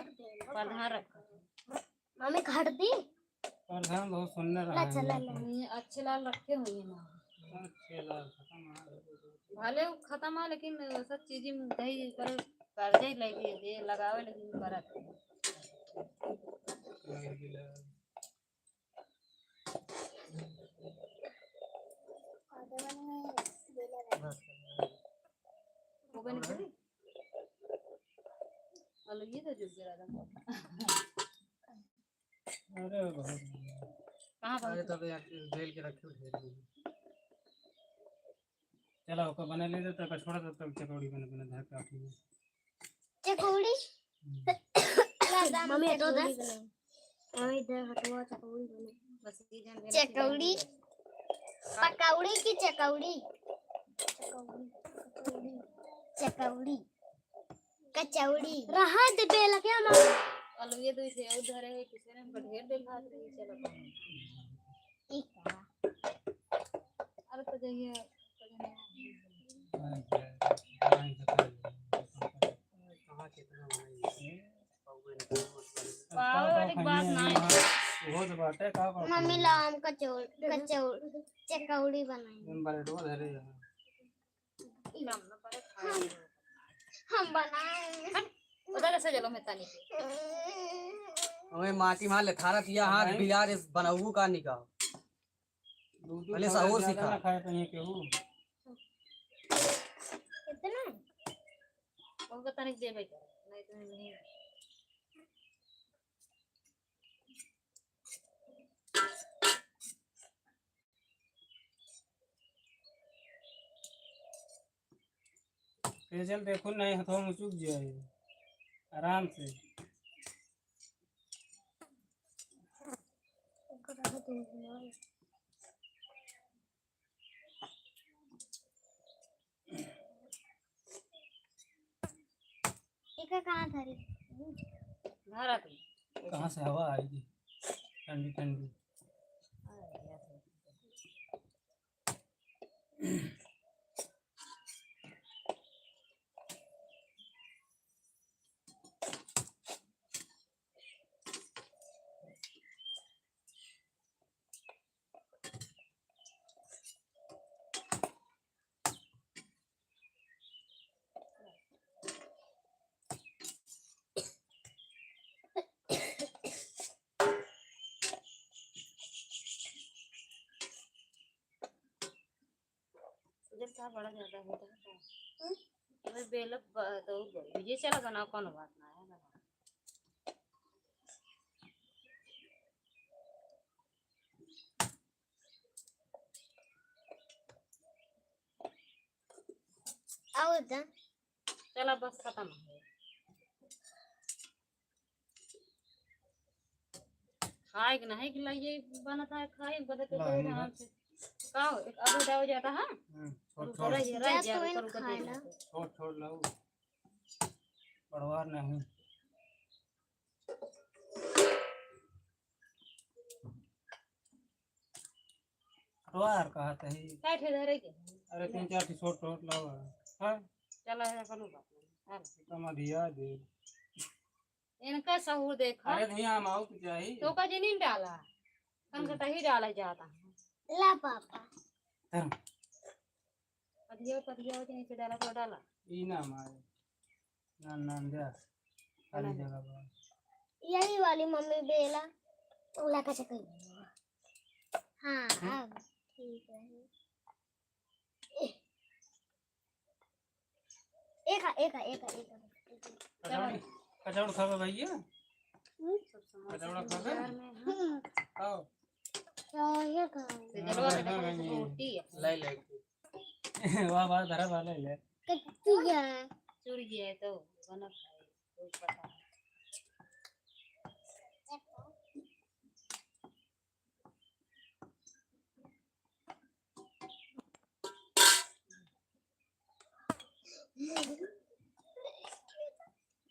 प्रधान रखा। मामी काट दी। प्रधान बहुत सुंदर ला, रहा है चला, यहाँ ला। पे। ये अच्छे लाल रखे हुए हैं ना। अच्छे लाल खत्म है। भले वो खत्म है, लेकिन सब चीजें में कहीं पर कर्जे लेके दे लगावे, लेकिन करत है। वो बनी थी? अलग ही तो जुड़ गया था। अरे बहुत बढ़िया। कहाँ पर? अरे तब यार बेल के रखे हो ढेर में। चला, ओकर बना ले, तब छोड़ा, तब तक चकौड़ी बने, बने धर के आती है। चकौड़ी? हम्म। मम्मी, हटो दे। चकौड़ी बनाई। मम्मी, इधर हटवा, चकौड़ी बनाई। बस ये जान गए चकौड़ी। पकौड़ी की चकौड़ी? चकौड़ी, चकौड़ी। चकौड़ी। कचौड़ी। रहा दे बेला क्या माँ? अलुए दो इसे और धरे है, किसी ने बढेर दे भात रही, चलो। ई का? अरे तो जाइए। पावे वाली बात ना है। वो तो बात है, का बात मम्मी है? लाम कचौड़, कचौड़, चकौड़ी बनाई। हम, हम बनाए। उधर से चलो, मैं तानी के। ओए, माटी मार ले, थारा तिया हाथ नहीं। बिलार इस बनाऊ का निका। दू दू भले खाना सहूर ज्यादा सिखा। ना खाए पाइए केहू। इतना? ओके, तनिक देबे कर, नहीं तो नहीं। तेजल देखो नहीं, हथवा में चुभ जाए। आराम से। एका कहाँ धरी? घर आती। कहाँ से हवा आएगी? ठंडी ठंडी। उधर का बड़ा ज्यादा होता है का? हम्म? अरे बेल ब-, तो ये चला बनाओ, कोनो बात ना है, बनाओ। और दा? चला बस खत्म हो गया। खाए के नहीं कि लाइए बनत है, खाए के बदे तो लाई बहुत ना। आराम से। का हो, एक अबे दाव जाता है? हम्म, छोड़, रुको, छोड़। रह जा, रह जा, जा, तू रुको, इन रुको, खाए रुको। ना। छोड़, छोड़ लाओ। परवार नहीं। परवार कहा तही। का ठे धरे के? अरे, तीन चार ठे छोट छोट लाओ। हाँ? चला है, कोनो बात नहीं। हाँ। कमा दिया दे। इनका सहूर देखा। अरे धनिया हम आऊ तो चाही। तो का जिनिन डाला। हम तो तही डाला जाता है। ला पापा। धर। पतिया, पतिया के नीचे डाला तो डाला। ई ना मारे। ना, ना, जा। खाली ना। जगह बा। यही वाली मम्मी बेला। उला का चकई। हाँ, हम्म। अब ठीक है। एका, एका, एका, एका। कचौड़ी, कचौड़ी खाबे भैया? हम्म? कचौड़ा खाबे? हम्म। आओ। तो ये खाओ। तो जलवा के हाँ, देखो, हाँ, रोटी है। लाई, लाई। वाह, वाह, धरा वाला है। कच्ची है। चुर गया है तो बना खाए, कोई पता है।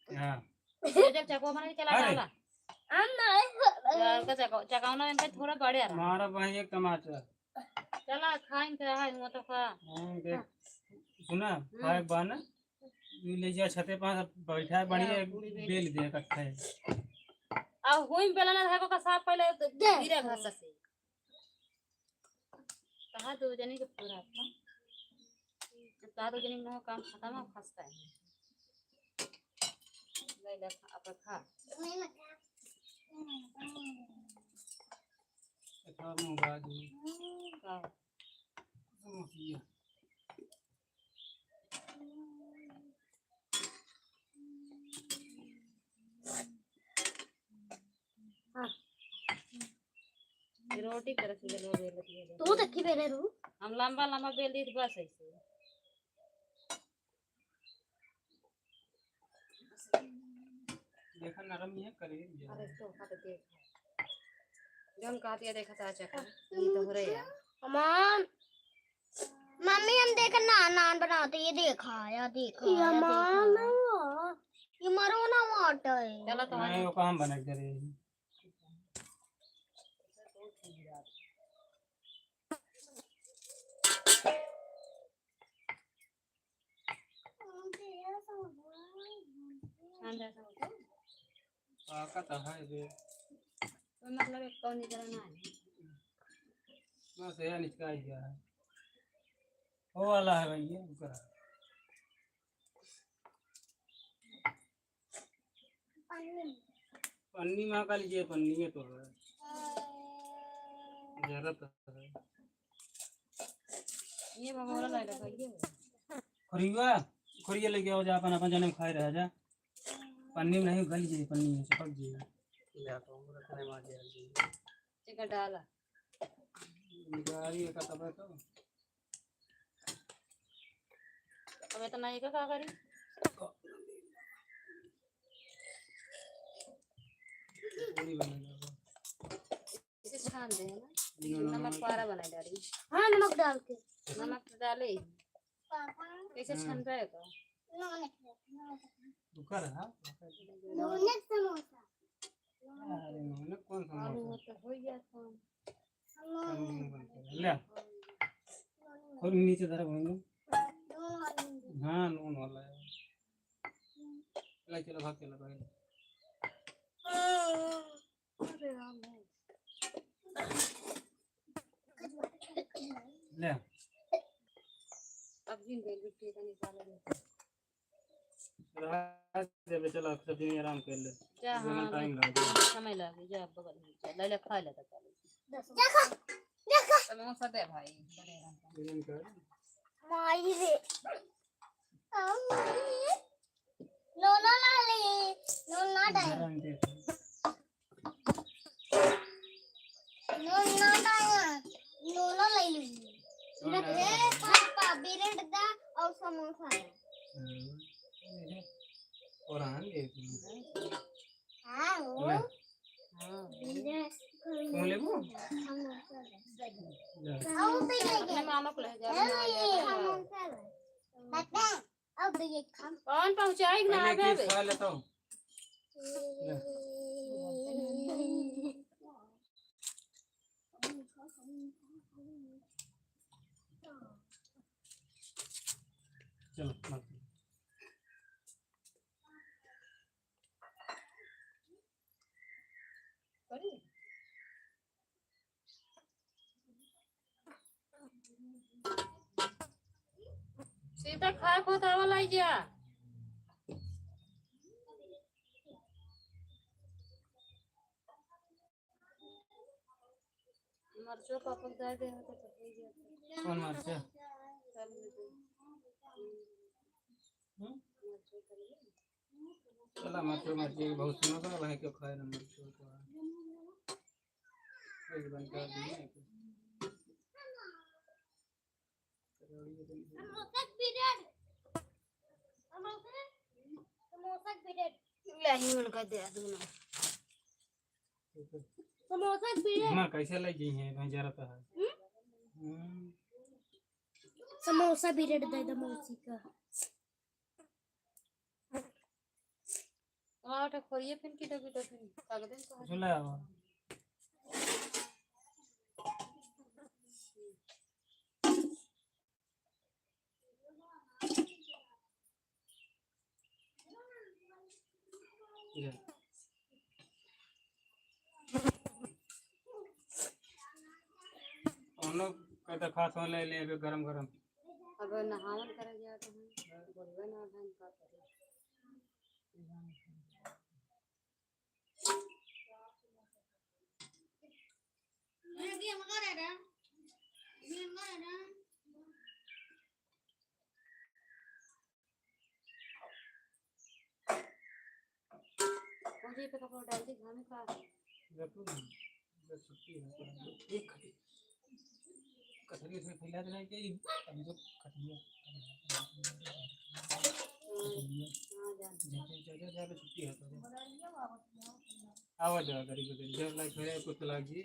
हाँ। ये जब चकवा बना के चला अरे। डाला। हम ना, यार, का चकवा, चकवा ना इनका थोड़ा बड़े आ रहा। मारा भाई एक टमाटर। चला, खाइन के है, वो तो खा। हाँ, देख, सुना, हम्म। खाए के बाद ना, तू ले जा छते पर, बैठा है, बढ़िया हाँ, पूरी बेल। बेल दे इकट्ठा है। अब हुई बेला ना धागो का साफ पहले तो दे। गिरे घास से। कहा दो जने के पूरा था। जब कहा दो जने के काम खत्म हो, खस्ता है। ले ले, अब खा। एक और मंगा दी। का? समोसिया। हाँ। ये रोटी तरह से बेलवा बेल दिया जाए। तू देखी बेले रू। हम लंबा लंबा बेल दी तो बस ऐसे। देखा नरम ही है, करीब ही है। अरे तो हाथ देख। जौन कहती है देखा था चक्कर। ये तो हो रहे यार। अमान। मम्मी हम देख ना नान बनाते, ये देखा, या देखा, ये या देखा। अमान नहीं हुआ। ये मरो ना वाट है। चलो तो नहीं, वो काम बना के दे रही है। पाका तो है बे। तो मतलब एक कौन निकला ना है। बस ये निचका ही गया है। वो वाला है भैया, ऊपर है। पन्नी में का लीजिए, पन्नी में तो है। जरा तो है। ये भगोड़ा लाइला का, ये। खोरिया, खोरिया लेके आओ जा, अपन, अपन जने खाए रह जा। पन्नी में नहीं, गल जी, पन्नी में चिपक जी। ले तो रखने में आ जाए जी। ठीक है, डाला। गाड़ी का तब तो। अब इतना ही का, का करी? पूरी बनेगा। इसे छान दे, है ना? नमक पारा बना डाली। हाँ, नमक डाल के। नमक तो डाले ही। कैसे हम्म। छान पाए तो? रुका रहा। नमक समोसा। अरे, नमक कौन समोसा? आलू तो हो गया था। नमक बनता है। ले। और नीचे धरा भाई। हाँ, नून वाला है। ले चलो, भाग चलो, भाग। अरे राम। ले। अब जिन दे बिट्टी का निकाल ले। रहा दे, चलो, सब्जी में आराम कर ले। जा, इतना हाँ, टाइम लगे। समय लगे, जा, बगल में जा, ले ले, खा ले, तो चलो। देखो, देखो। समोसा दे भाई, बड़े रंग का। इधर का। माई रे। नोनो ना ले, नोनो ना डाल। नोनो ना डाल, नोनो ले ली। नोनो ए पापा, ब्रेड दा और समोसा। हम्म। और आन दे। हाँ, वो। ले। हाँ। ब्रेड। कौन लेबू? समोसा। ले। और भी ले अपने मामा को ले जा, ले। समोसा ले। बता। अब ये खा। कौन पहुँचाई ना पहले आवे किस बे? खा लेता हूँ। ले। चलो, मत। सीता खाए को तो वाला ही गया। मरचो पापड़ डाल दे, तो पकड़ गया। कौन मरचा? चल, ले दे। हम्म? मरचो कर ले। चला, मरचो, मरचो, बहुत सुना था, भाई, क्यों खाए ना मरचो को। एक बन कर दिए। समोसा पीरियड। समोसा, समोसा पीरियड। नहीं, उनका दे दूँ ना। समोसा पीरियड। हाँ, कैसे लग गई है? मैं जरा तो है। हम्म? हम्म। समोसा पीरियड दे दो मौसी का। और तो खोइए फिर की डबी डबी कागदन को। झूला आवा। ले। कौनो का तो खास हो ले, ले अबे गरम गरम। अब नहावन करे जात हैं, बोलबे ना हम का करी। मुझे पे कपड़ा डाल दी, घाम का। जब तू ना, जब छुट्टी है, तो एक कटोरी इसमें फैला देना है कि हम लोग कटोरी, कटोरी, हाँ, जान। जब, जब, जब, जब छुट्टी है, तो आवा जावा करी, करी, जब लाइक है, कुछ लाग जी।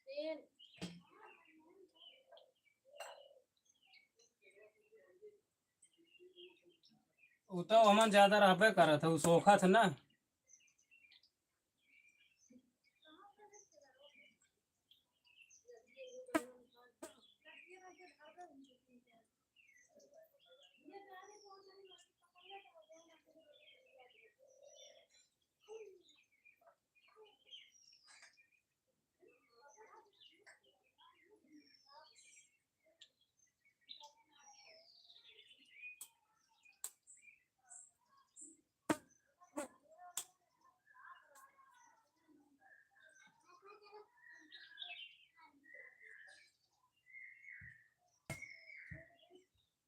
तेल। उ तो हमन ज्यादा रहबे करत है, उ सोखत है ना।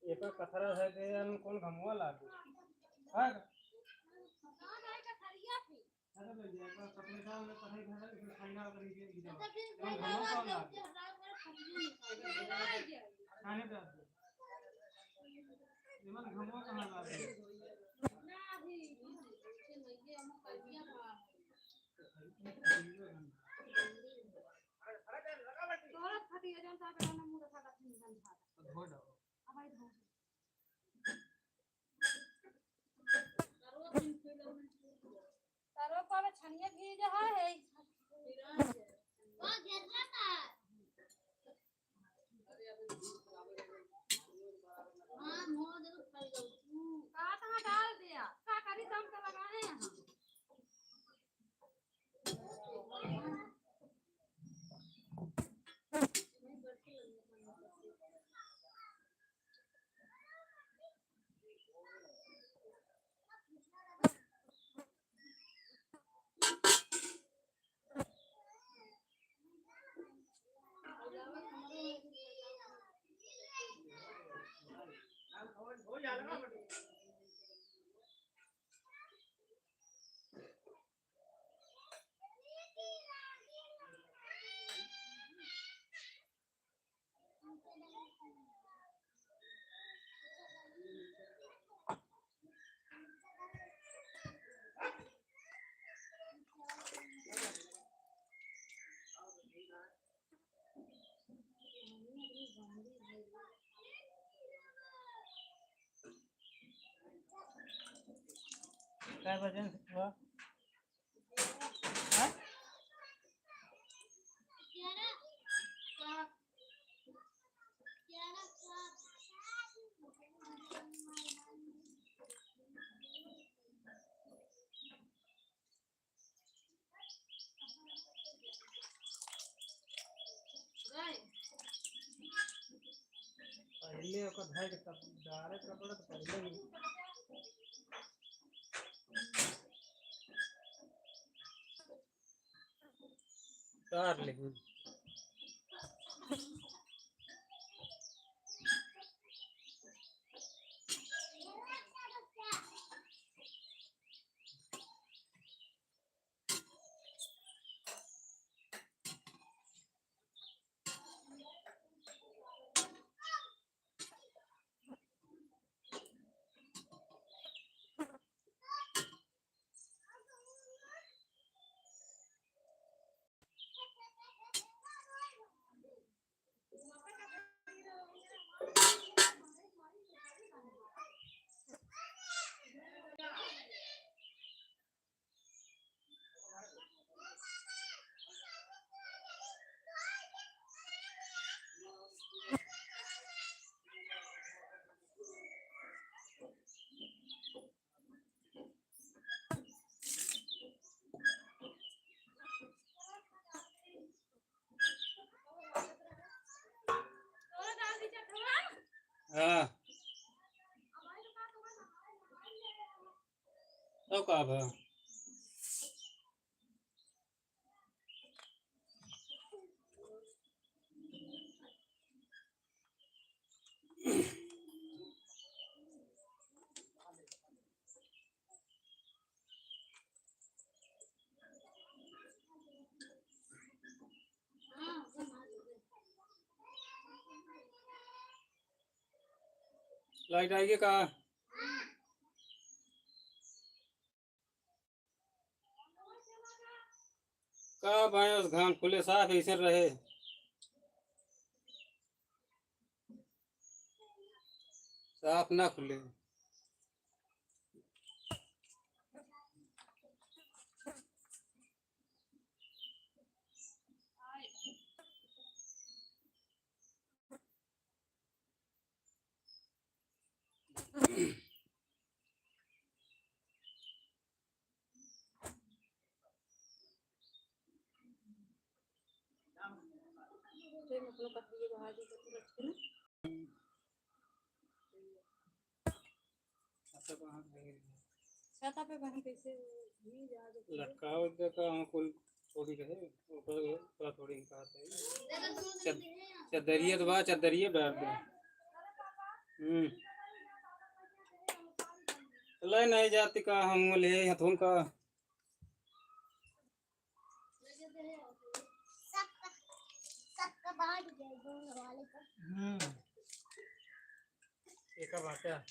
एकर कथरा है के हम कौन घमुआ लागे? हाँ? अरे भैया, एकर कपड़े डाल ले, पढ़ाई घर है, इसमें खाई ना करी के इधर। अच्छा, फिर हम घमुआ कौन लागे? खाने पे आते। एमन घमुआ कहाँ लागे? ना अभी, हम करिया बा। तोहरा खातिर जौन सा बेटा ना मुंह रखा था, फिर निकल जाता। तो धो दो। अब भाई धो। तारो को अब छनिया भीज है, है। वो गिर रहा था। हाँ, मोर जरूर फल जाऊ। का कहाँ डाल दिया? का करी, दम तो लगाए हैं। कै बजे हुआ? हाँ? पहले ओकर धर के तब डारे कपड़ा तो पहले ही। उतार ले। हाँ। तो का बा? लाइट आएगी का? का धान खुले साफ ऐसे रहे, साफ ना खुले। छाता पे बनी कैसे वो भीज आ जाती है। लटकाओ इधर का, हाँ, कुल थोड़ी रहे, ऊपर थोड़ा थोड़ी निकाल दे। चद-, चदरिया तो बा, चदरिया डाल दे। हम्म। ले नहीं जाती का, हम ले हथुन का। सबका, सबका बांट दे, दोनों वाले को। हम्म। एक बाटा।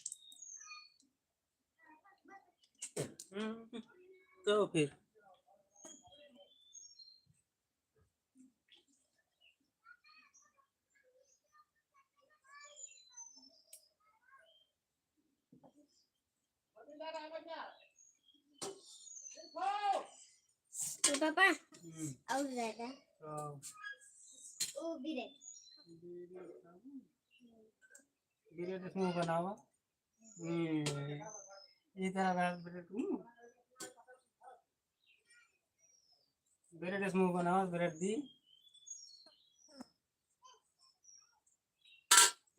हम्म, तो फिर तो पापा, हम्म। और ज्यादा। तो वो भी दे। ब्रेड इसमें बनावा। हम्म, ये तरह का ब्रेड, हम्म। ब्रेड इसमें बनावा, ब्रेड दी।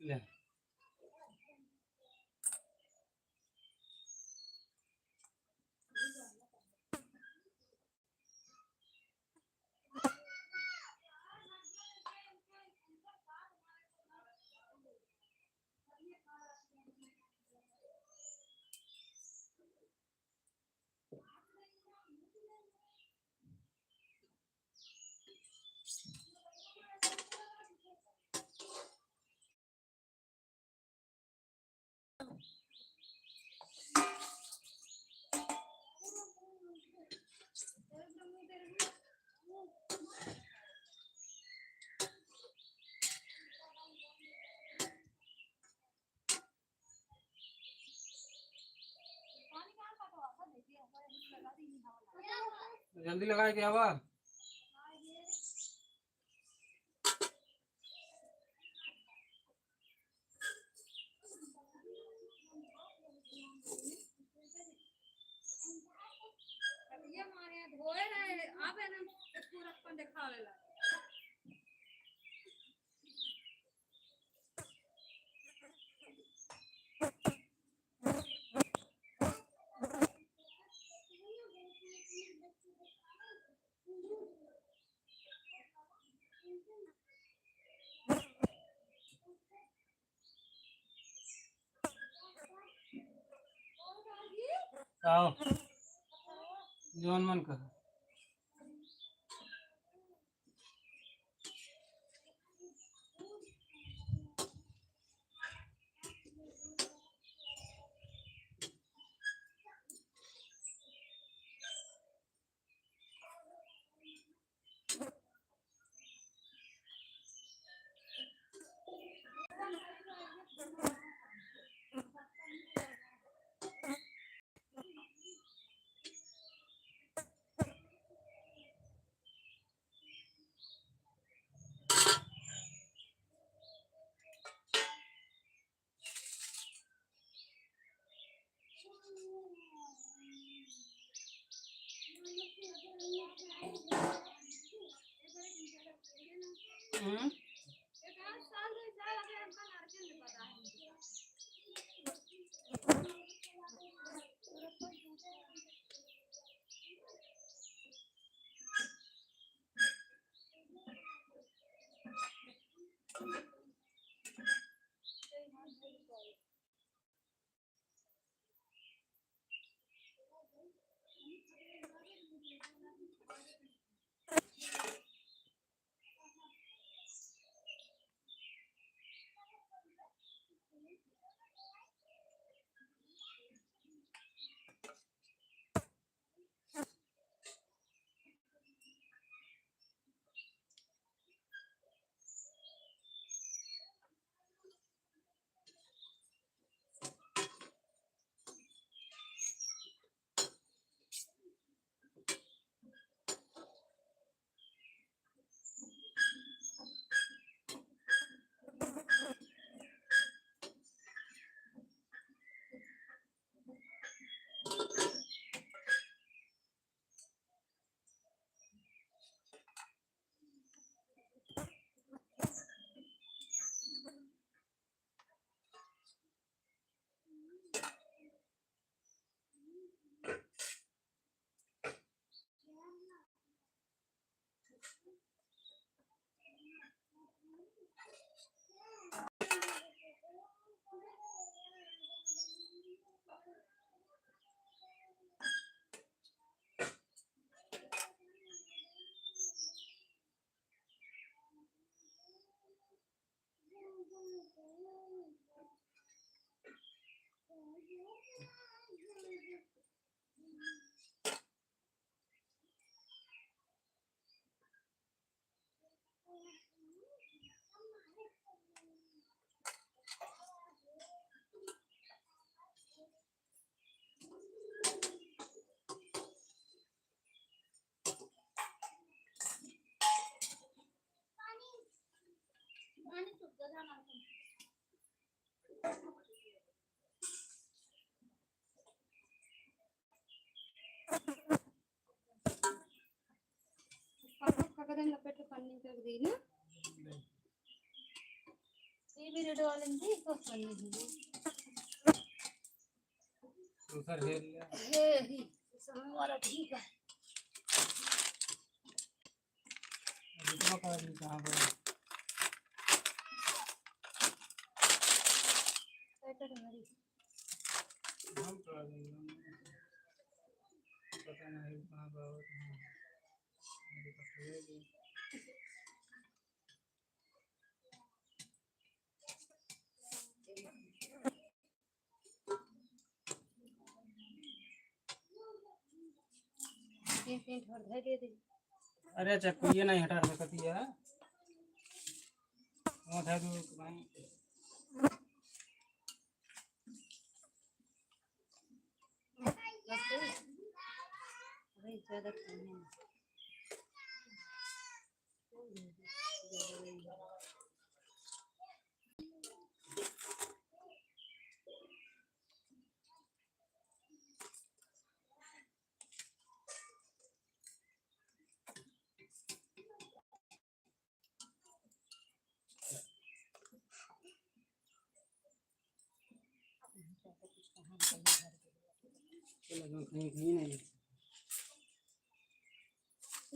ले। जल्दी लगाए क्या हुआ? ये मारे धोए रहे, आवे ना, तो पूरा अपन दिखावे ला। आओ, जौन मन कहा। हम्म। पापा का कदम लपेट के पन्नी कर दी ना। ये भी रेड वाले में थी, तो पन्नी दी। दूसरा घेर लिया। हे ही, दूसरा वाला ठीक है। दूसरा का भी कहाँ पर है? पैकेट में। हम तो आ गए, हम पता नहीं कहाँ पर हो, कहाँ। तीन, तीन ठो धर दे दे। अरे, चक्कू ये नहीं हटा सकती है। वो धर दो भाई। बस दे। अरे, ज्यादा खाने में।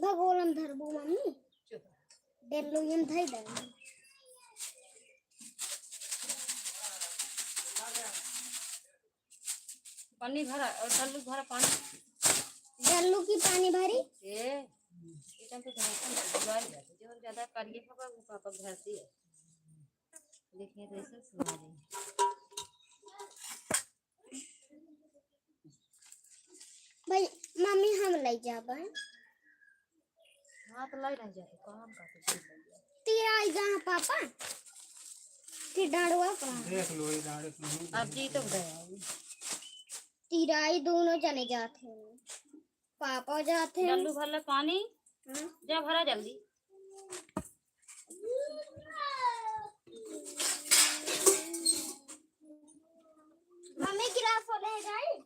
भगोलन धरबू मम्मी। डेल्लू यन धई दे। पानी भरा और डल्लू भरा पानी। डल्लू की पानी भरी। ए, ये टाइम पे धरती में डुबाई जाती। जो ज्यादा करिए होगा, वो पापा धरती है। देखिए, तो ऐसे सुना रही। भाई, मम्मी, हम ले जाबे। हाँ, तो ले नहीं जाते, काम का तो फिर ले जाते। तेरा आई जहाँ पापा, फिर डांडवा का। देख लो, ये डांडे सुनो। अब जी तो गया। तेरा आई दोनों चले जाते हैं। पापा जाते हैं। डल्लू भर ले पानी। हाँ। जा भरा जल्दी। मम्मी गिलास हो ले जाए।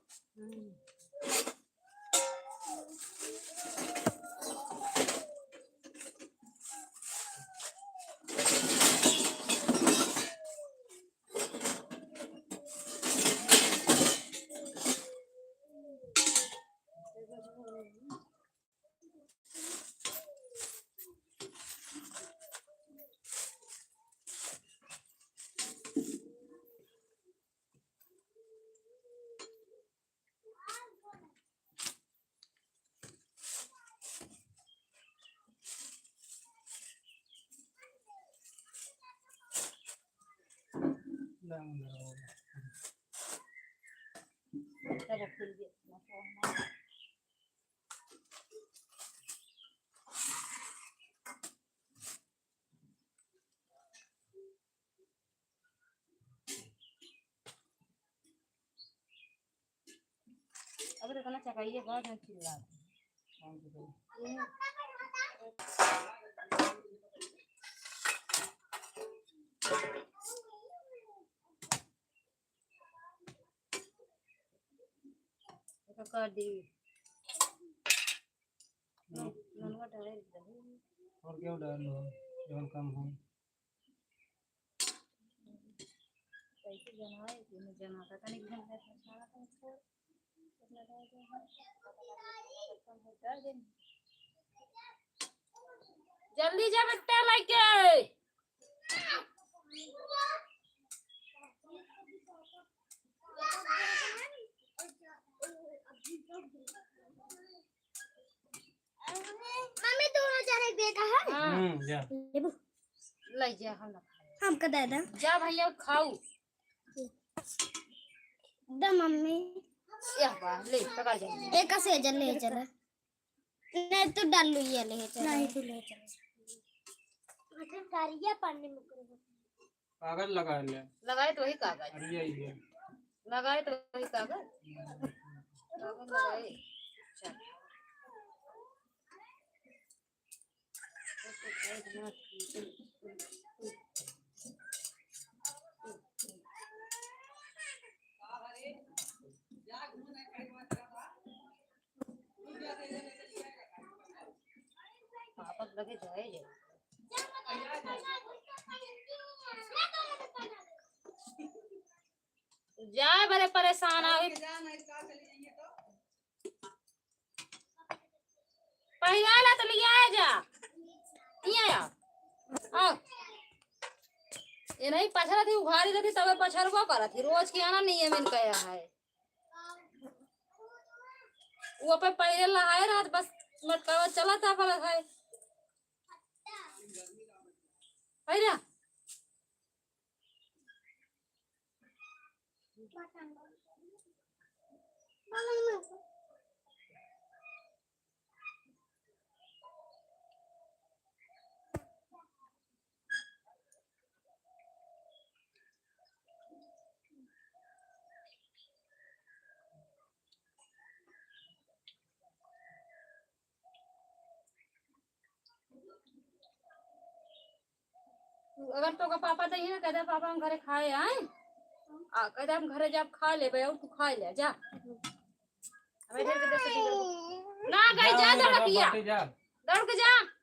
अब तो इतना चकाइए, बाद में चिल्ला। तो कर दी। हम्म। नमक डाले रही। और क्या डाल लो, जौन कम हो। कैसे जनाए, कि मैं जनाता था, नहीं जनाता था, खाना था इसको। इतना डाल दे, कम हो, डाल दे। जल्दी जा बेटा, लेके। मम्मी, दोनों जने बेटा है। हाँ। हम्म, जा। लेबू। ले जा, हम ना खाए। हमका दे दे। जा भैया, खाऊ। दे मम्मी। यह बा, ले, पकड़ जा। एक से जल ले चला। नहीं, तू डाल लो, ये ले चला। नहीं, तू ले चला। अच्छा, करिया पन्नी में करो। कागज लगा ले। लगाए तो वही कागज। अरे, ये, ये। लगाए तो वही कागज। कागज लगाए। चल। पापा के लगे जाए जाए। जाए बड़े परेशान आवे। पहिया ला तो लिया जा। लिया आ। आ। ये नहीं पछरत ही, उघारी रहती तबे पछरबो करत ही। रोज के आना नियम इनका है। वो पे पहिले लहाए रहत, बस मटकावा चलत आ परत है। है ना? अगर तोका पापा दही ना, कह दे, "पापा, हम घरे खाए आए।" आ, कह दे, "हम घरे जाब, खा लेबे, और तू खा ले, जा।" हमें इधर के देख के ना गई, जा, जा, दौड़ के जा। बाटे जा। दौड़ के जा।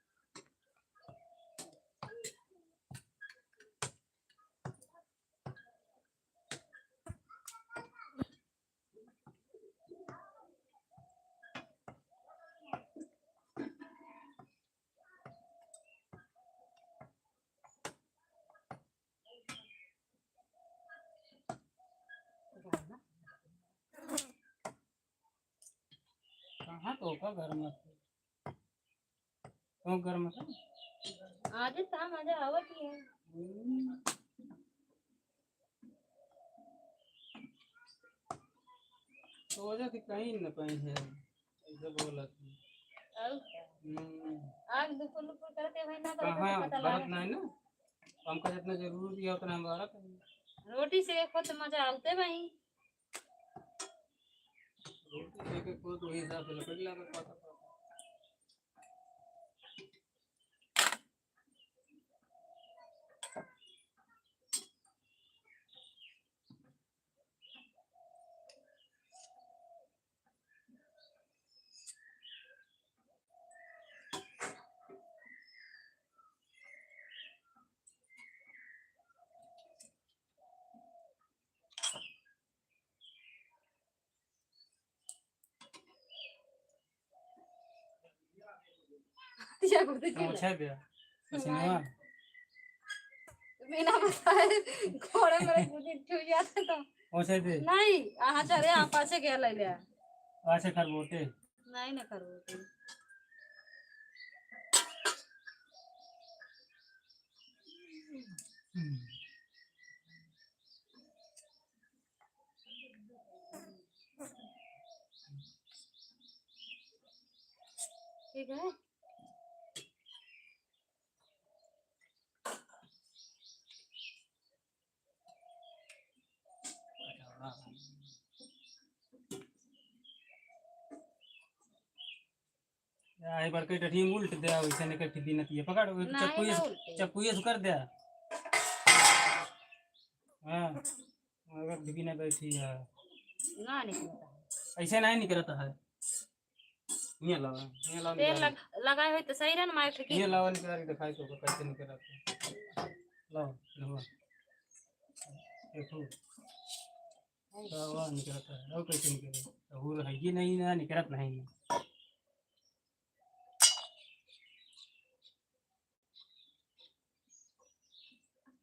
कहाँ तो का घर में? तो घर में था? आज तो मजा आवत ही है। हम्म। तो वजह से कहीं न कहीं है, ऐसे बोलत है। और क्या? हम्म। आग दुकुर लुकुर करके भाई ना करत कहाँ तो पता बरत लागत। नहीं ना, हमका जितना जरूरी है उतना हम बरत है। रोटी से एक होत मजा आवते भाई। रोटी से एक होत वही हिसाब से लकड़ी लागत पाता पाता। या कुर्ती की पोछे दे। पसीनवा। बिना बताए घोड़े मेरे कुछ छू जाते तो। पोछे दे। नहीं, आहा चले, आप पाछे गया ले ले। पाछे खरबोटे। नहीं ना खरबोटे। हम्म। ठीक है। आई बड़के डठी उल्ट दे, वैसे नहीं कठी बिनती है। पकड़, वो ना, चक्कू ना ये, उल्टे। चक्कू ये कर दे। हाँ, अगर बिना बैठी है। ना निकलता है। ऐसे नहीं निकलता है। ये लावा, ये लावा तेल निकाल। लग-, लगाए हुए तो सही रहे ना, मार के। ये लावा निकाल के दिखाई तो कैसे निकलता है। लाओ, लावा। देखो। तो वह निकलता है, और कैसे निकले? तो वो है, ये नहीं ना, निकलत नहीं।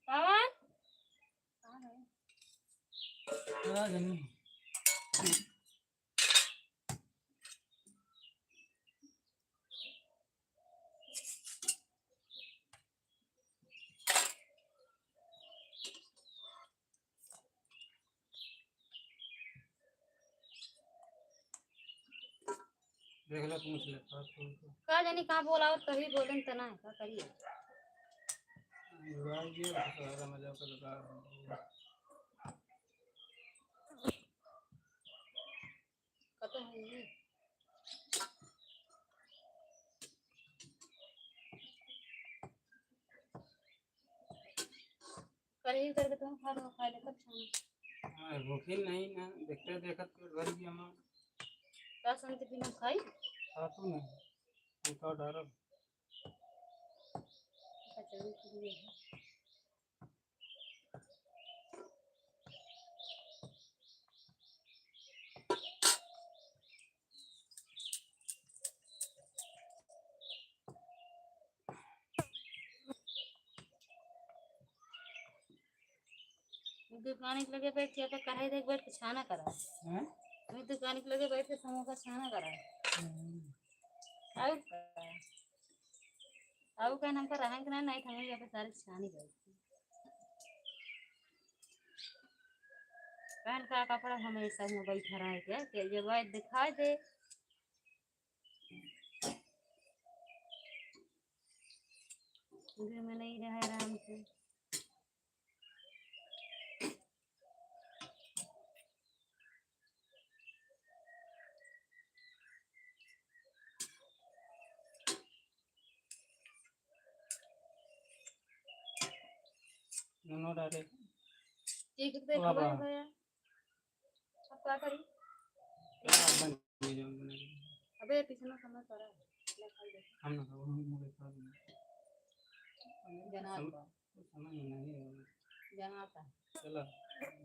पवन? आ गई। देख ले, पूछ ले, का, का, का। का जानी कहाँ बोलावत, कभी बोलेन त ना, का करिए? बुला दिया, तो सारा मजा कर लगा। कतो है ये? कढ़ी करके तुम खा लो, खा ले तब खाना। हाँ, भूखी नहीं ना, देखते देखत पेट भर गया हमार। का शांति बिना खाई? खा तू नहीं, हम तो डरब। कचौड़ी के लिए है। दुकान के लगे बैठ के कढ़ाई देख बैठ के छाना करा। हैं? वही दुकान के लगे बैठ के समोसा छाना करा। हम्म। और का? और का नाम पर रहेंगे ना, नहीं तो हम यहाँ पे सारे छानी बैठ। पहन का कपड़ा हमेशा में बैठा रहे के, के ये भाई दिखाई दे। घर में नहीं रहे आराम से। नूनो डाले। एक एक वाह, देखो वाह। भैया। अब का करी? क्या बन गई जौन बना रही? अबे, पीछे ना समय पड़ा है। ले, खाई दे। हम ना खाओ, हम मुझे खा लेंगे। जनाब सम-, का। समझ में नहीं आ रहा। जनाब का। चला,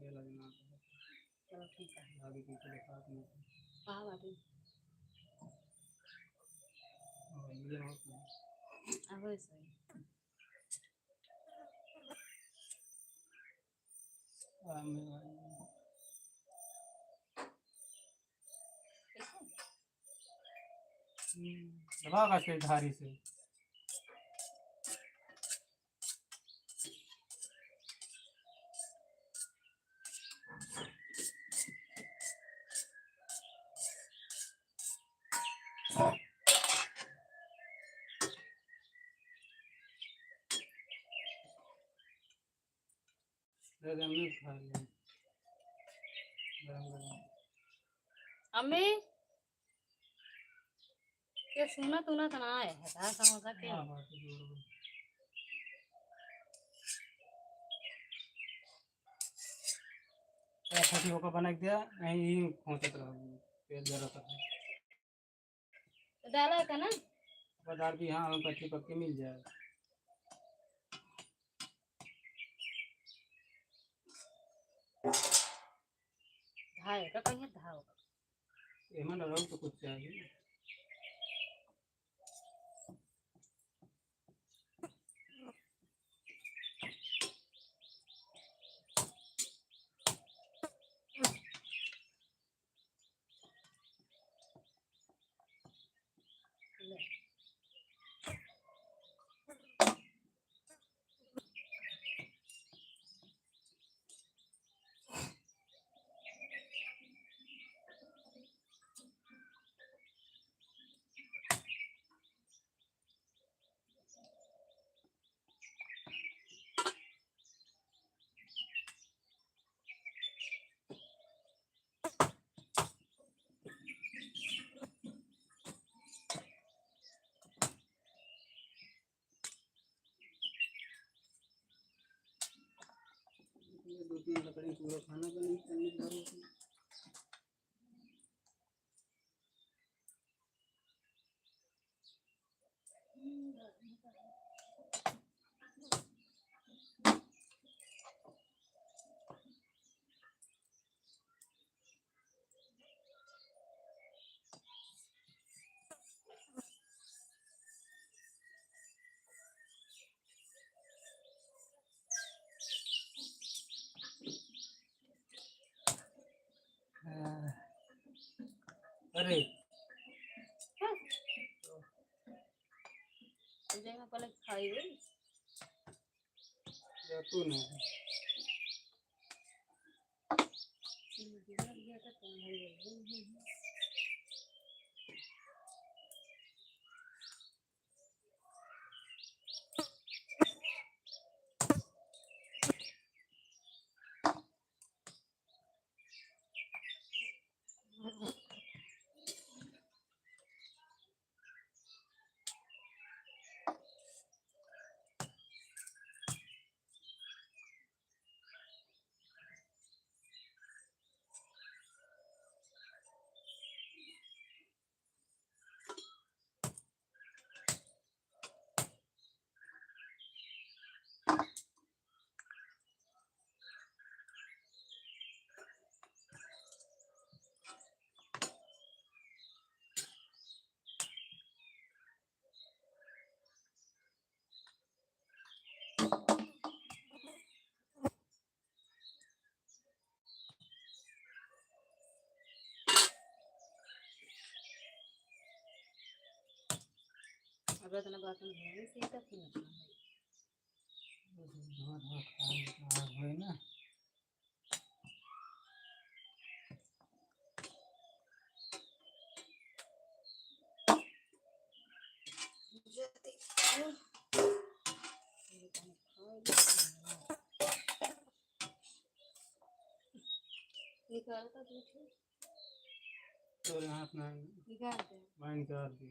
ये ला जनाब का। चलो, ठीक है। भाभी की तो बात नहीं। कहाँ बाटी? और ये और क्या? अब ऐसे ही। हम्म, दबा का से धारी से। अरे, अम्मी खा ले। गरम गरम। अम्मी, के सुनत उनत ना है, हटा समोसा के। हाँ, बात तो जोर में। ऐसा कि ओका बना के दिया, नहीं, यही खोंचत रहो, पेट जरा सा। तो डाला का ना? बता भी, हाँ, हम कच्ची पक्की मिल जाए। धाए का कहीं धाओ। एमन और तो कुछ चाहिए। ये दो तीन लकड़ी पूरा खाना बनी, तनी भर होती। अरे। जाएगा पहले खाई हुई। या तू नहीं। इतना बर्तन धोए से तो फिर अपना है। धोआ धोआ खा लेते हैं, वही ना। निकाल का दूध है। तोरे हाथ में है। निकाल दे। मैं निकाल दी।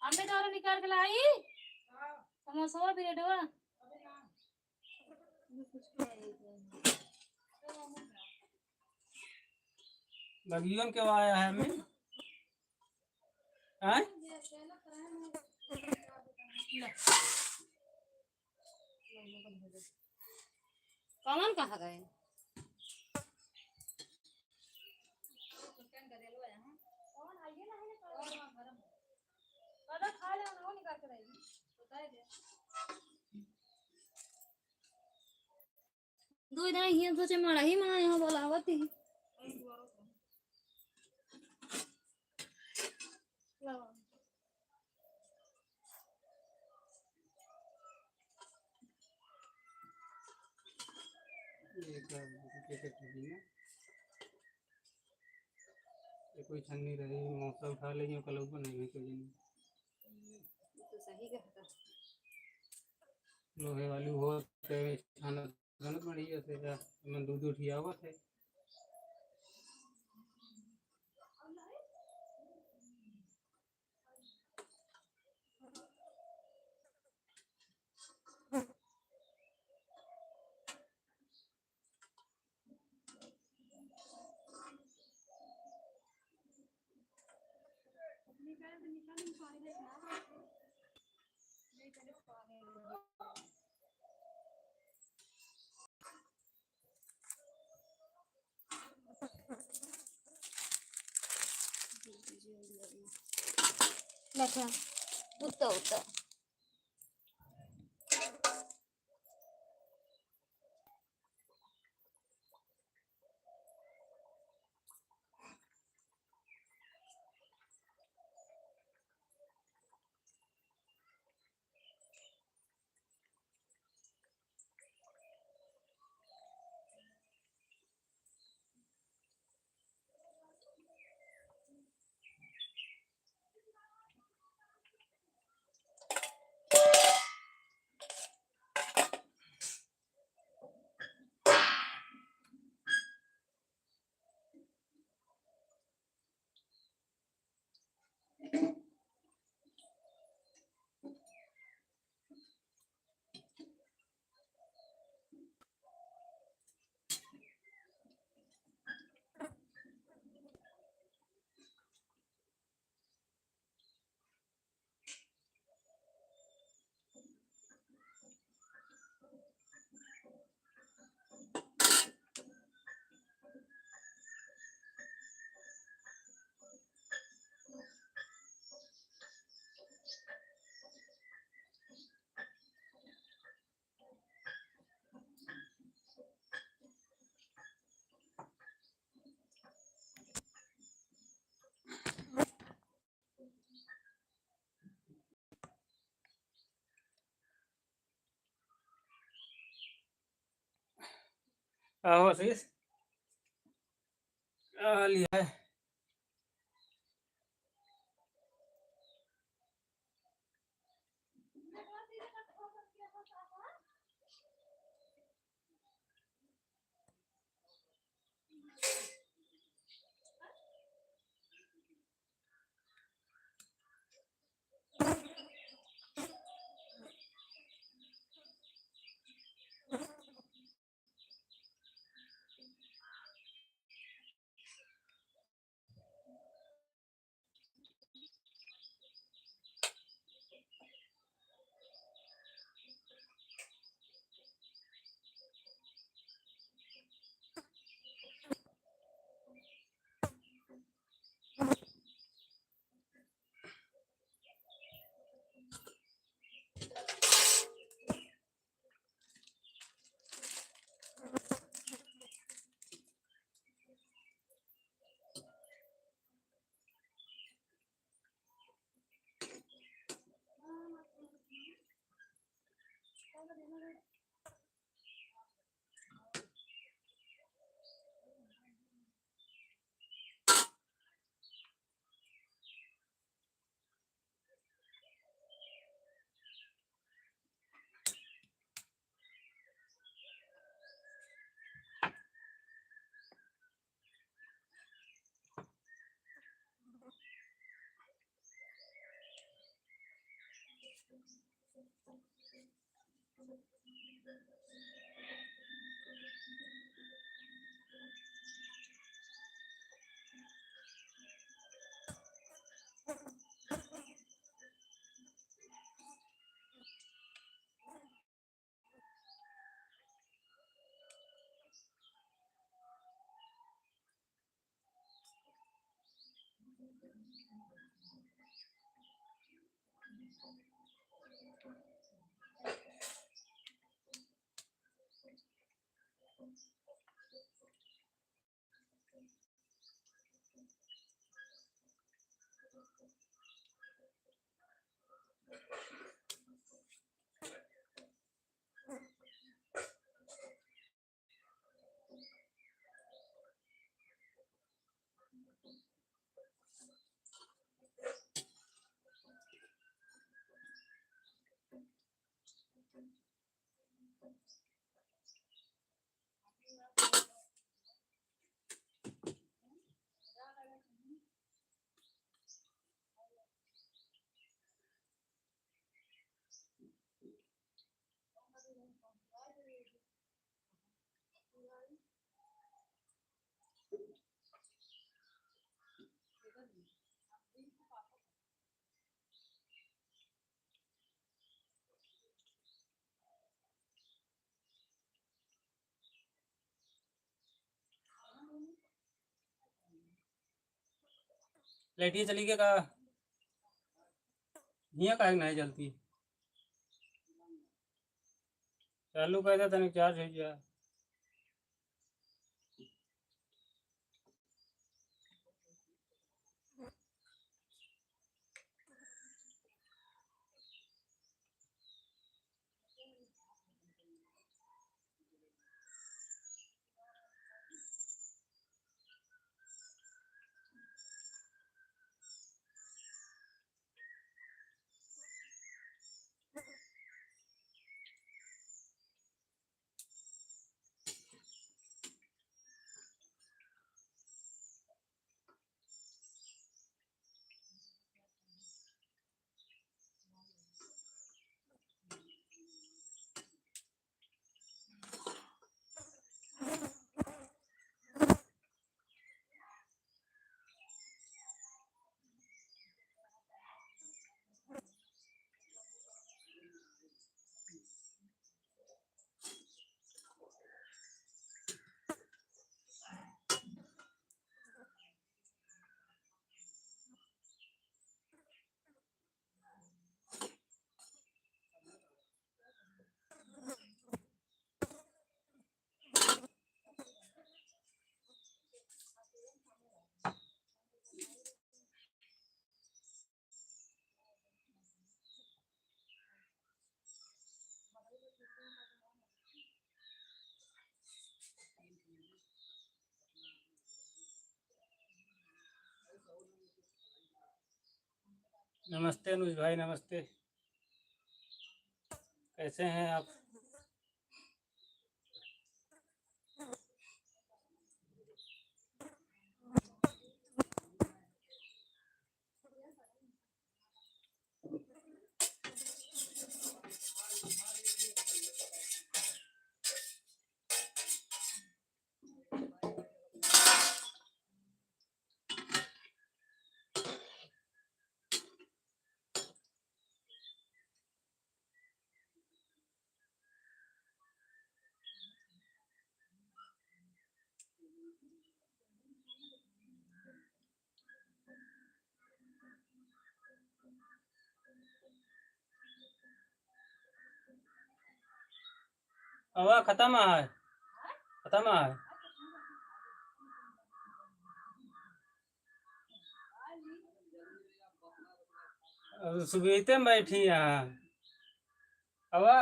अम्मे तोरे निकाल के लाई? हाँ। समोसा, ब्रेडवा? अबे ना। बगियन के आया है हमें। हैं? कौन कहाँ गए? दो दाई हियां सोचे मड़ही में यहाँ बोलावत ही। ये क्या, ये क्या छन्नी है? ये कोई छन्नी रही, मौसा उठा ले, यूं कलौआ नहीं है कोई जनी। ये तो सही कहता। लोहे वाली हो, ते छाना गलत बढ़िया से जा, मन दूध उठियावत है। देखा, उत्ता, उत्ता। आहो आशीष, आ लिया है। लाइटिया चली गया का? हियाँ काहे नहीं जलती? चालू कर दे, तनिक चार्ज हो जाए। नमस्ते अनुज भाई, नमस्ते। कैसे हैं आप? अवा खतम है, खतम है। अब सुबेते में बैठी यहाँ। अवा।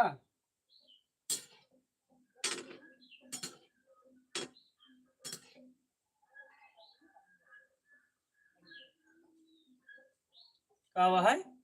का हुआ है?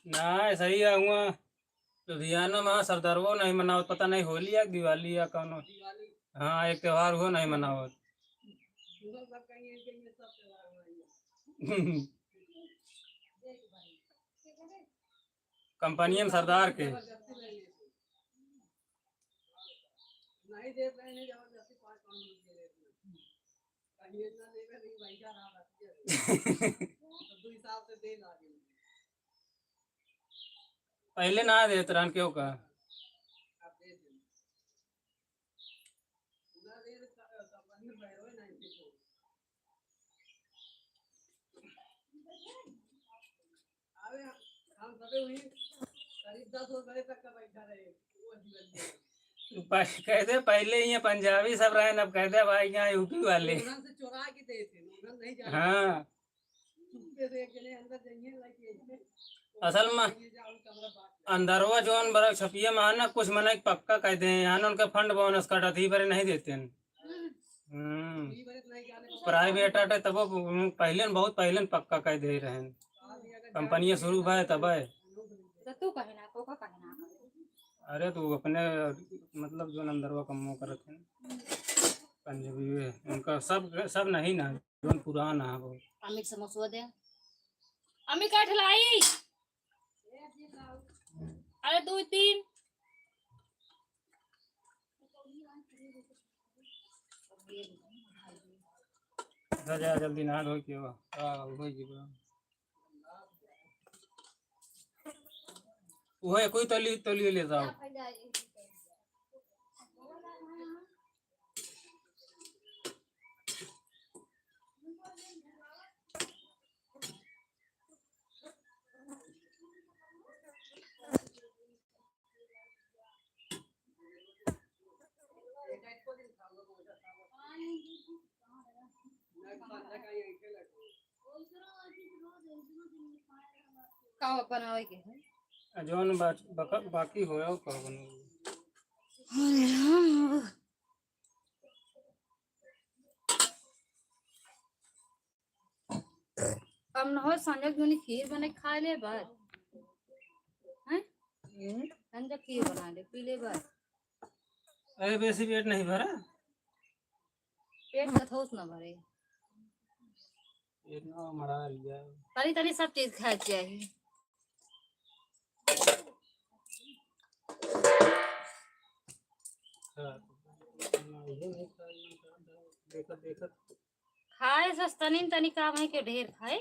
ना, सही है, हुआ लुधियाना में सरदारवो नहीं मनावत, पता नहीं होली या दिवाली या कौनो, हाँ, एक त्योहार हो नहीं मनावत। कंपनियन सरदार के। पहले ना देत रहन केहू का। प-, कह दे पहले ही पंजाबी सब रहे, अब कह दे भाई यहाँ यूपी वाले। हाँ। असल में अंदरवा जौन बड़ा छपिया में है ना, कुछ मनई पक्का कह दे, यहाँ उनका फंड बोनस कटत ही बरे नहीं देते हैं। हम्म। प्राइवेट आटे तब वो पहले न, बहुत पहले न पक्का कह दे रहे हैं। कंपनियां शुरू भय तब है। तो तू कहे ना, तो का कहे ना? अरे तू अपने, मतलब, जो अंदरवा कमो करत हैं, पंजाबी में, उनका सब, सब नहीं ना, जो पुराना है वो। अमित समोसवा दे। अमित का ठलाई। अरे दो तीन। जा, जा, जल्दी नहा धो के आवा। हाँ, हो गई बा। वो है, कोई तौली, तौली ले जाओ। का बनावे के है? आ जौन बा-, बका-, बाकी होया, का बनावे? हम न हो संजय दूनी खीर बने खाए ले बस। हैं? हम्म। संजय खीर बना ले, पी ले बस। अरे बेसी पेट नहीं भरा। पेट कथौस न भरे। पेट ना मरा लिया। तनी तनी सब चीज खाए चाहिए। हाँ। देखत, देखत। खाए सस तनी तनी काम है के ढेर खाए।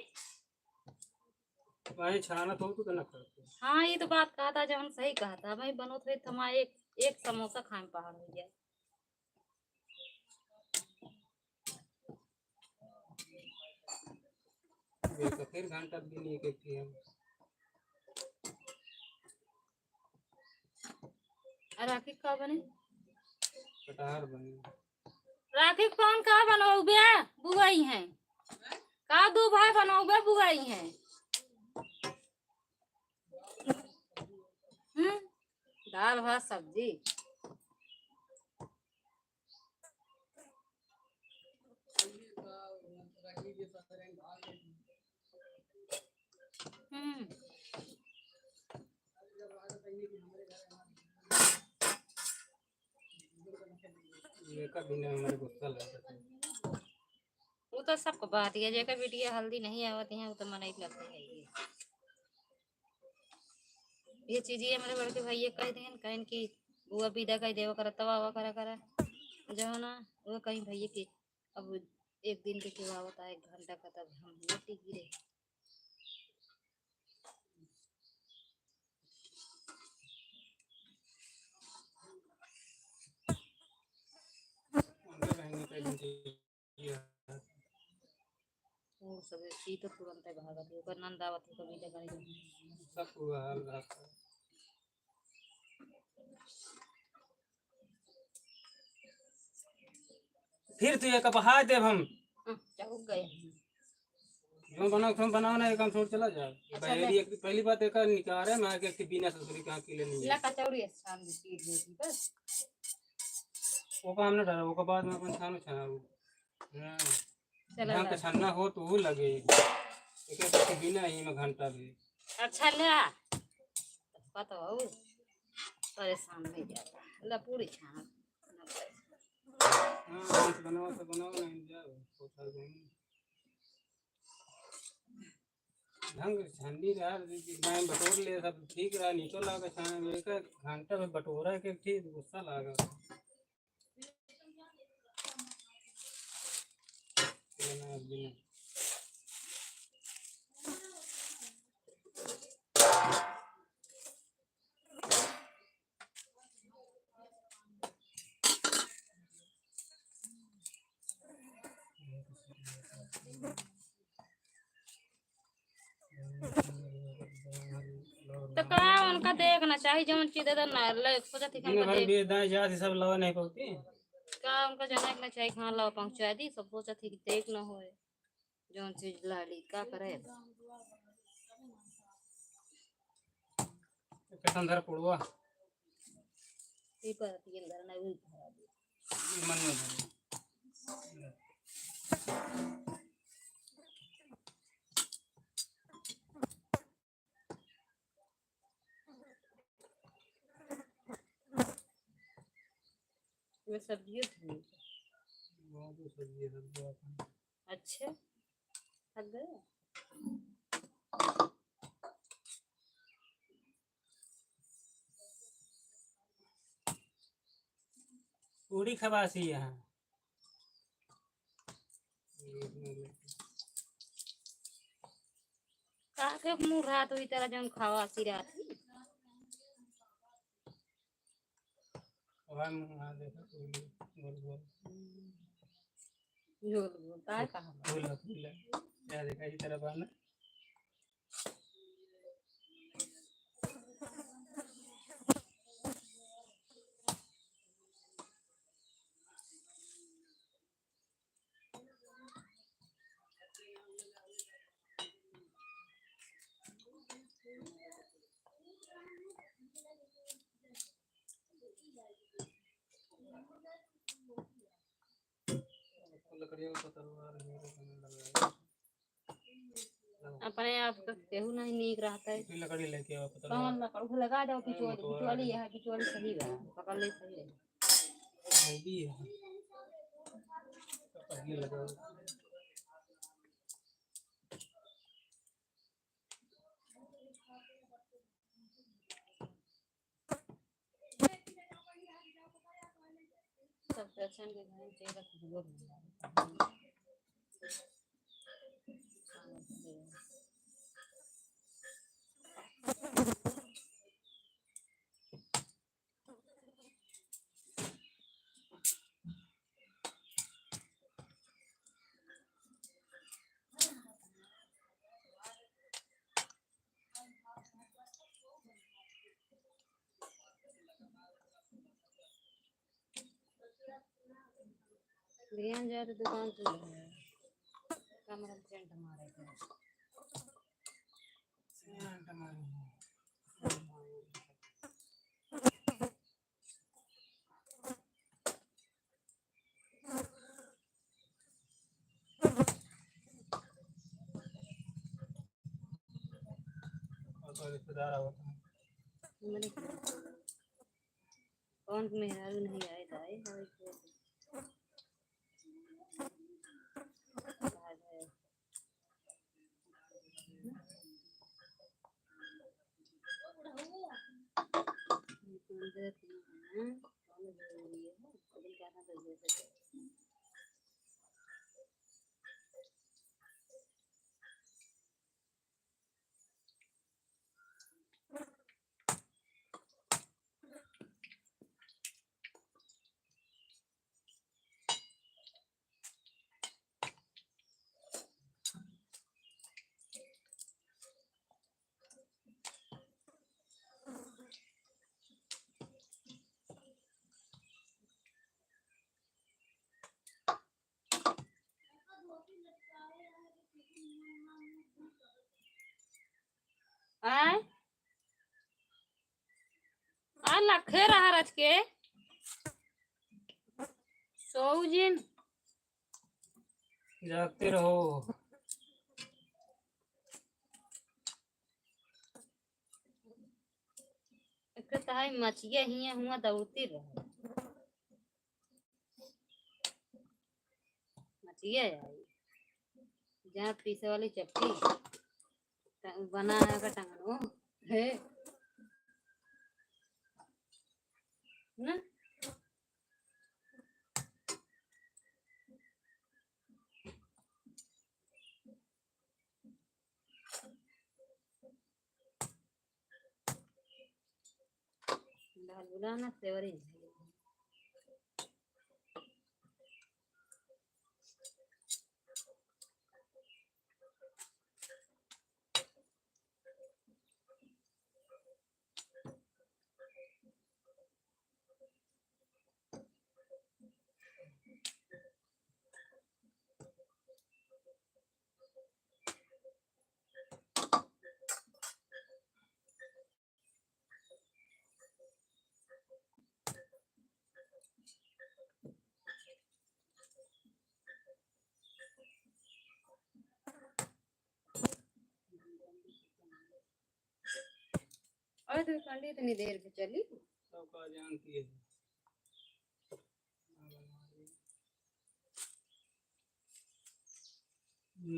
भाई छानत हो तो ना खाते। हाँ, ये तो बात कहा था, जवन सही कहा था। भाई बनोत हुए तो हमारे एक, एक समोसा खाए में पहाड़ हो गया। ये तो फिर घंटा भी नहीं करती है। आ राखी का बने? कटहर बने। राखी कौन का बनौबे? बुआई है। का दू भाई बनौबे? बुआई है। हम्म? दाल भात सब्जी। हम्म। एका बिना हमारे गुस्सा लगता है। वो तो सबको बात है, जेकर बिटिया हल्दी नहीं आवत है, वो तो मनई लगते है ये। ये चीज ये हमारे बड़के भाई ये कह देन, कहन कि बुआ विदा कर देवा करा, तब आवा करा करा, जो है ना, वो कहीं भैया कि अब एक दिन के केवा आवत है, एक घंटा का, तब हम हुआ टिकी रहे। उनके बहन के वो सब चीज तो तुरंत भागत है, ओकर नंद आवत है, कभी ले करे। सब हुआ हाल रहता है। फिर तू एक बहा देब हम। हम्म, चहुक गए। जो बनाओ, तुम बनाओ ना, एक हम छोड़ चला जाए। अच्छा, बहेरी ले। एक, पहली बात एक निकारे मार के, एक बिना ससुरी कहाँ की लेनी है। ला कचौड़ी है, शाम की पीट देती बस। ओका हमने डरा, ओका बाद में अपन छानो छाना हो। हाँ। चला ढंग के जा। छन्ना हो तो वो लगे। एक, एक बिना ही में घंटा भी। अच्छा ले आ। पता हो, परेशान हो जाता। ला पूरी छान। हाँ, बनाओ तो बनाओ, नहीं जाओ, कोठा जाएंगे। ढंग से छन्नी रहा, गाय बटोर ले, सब ठीक रहा, नीचो लागे छान, एक घंटा में बटोरा के ठीक गुस्सा लागा। तो का उनका देखना चाहिए, जौन चीज दे देना, ले, सोचत ही दिन हमको भर देख। बेदाई जात ही सब लवा नहीं पहुँचती। का उनका जाने के ना चाहिए, कहाँ लवा पहुँचा दी, सब सोचत ही कि देख ना होए, जौन चीज लाड़ी का करे। कैसन धर पुड़वा? ई पर तीन धर ना, ई धरा दे। ई मन में धर। ये सब्जियों थी। वहाँ तो सब्जी है, सब्जी आता है। अच्छा, थक गए? पूरी खबासी यहाँ। काके मुँह रात हुई तरह जौन खवासी रात। वहाँ मुँह वहाँ देखा, गोल गोल। गोल गोल, तार कहाँ बा? फूल है, फूल है। क्या देखा इस तरह बा ना? लकड़ियों को तलवार है, लगाए। अपने आप का केहू नहीं नीक रहता है। लकड़ी लेके आओ, पता कौन लगा। लकड़? वो लगा दो, बिचौली, बिचौली है, बिचौली सही बा, पकड़ ले सही है। बिहान जाए तो दुकान खुले है, कमरा में टेंट मारे के। टेंट मारे। और कोई रिश्तेदार आवत है। कौन मेहरारू नहीं आए दाई, आए के। आय? आ लखे रहा रच के। सोऊ जिन। जागते रहो। एक तो ताई मचिया हियां हुआं दौड़ती रहे। मचिया आई। जहाँ पीसे वाली चक्की, ट-, बना है ओकर टंगनो। हे। ना? दाल बुला ना, सेवरी। अरे तो ठंडी इतनी देर में चली। सबका जानती है।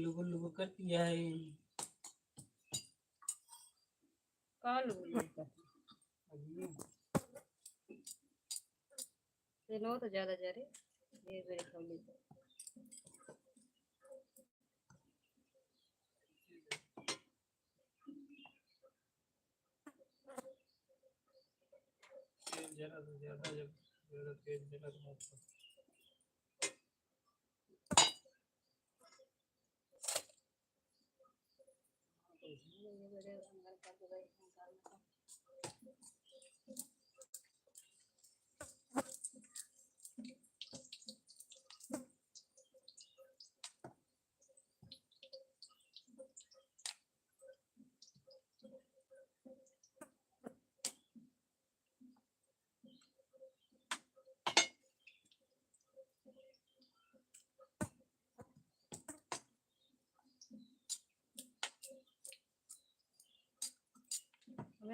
लुबुर लुबुर करती है। का लुबुर लुबुर करती? अभी। तेलवा तो ज्यादा जा रे, ये मेरे खाली। तेल जरा सा ज्यादा, जब ज्यादा तेल जला तो मत।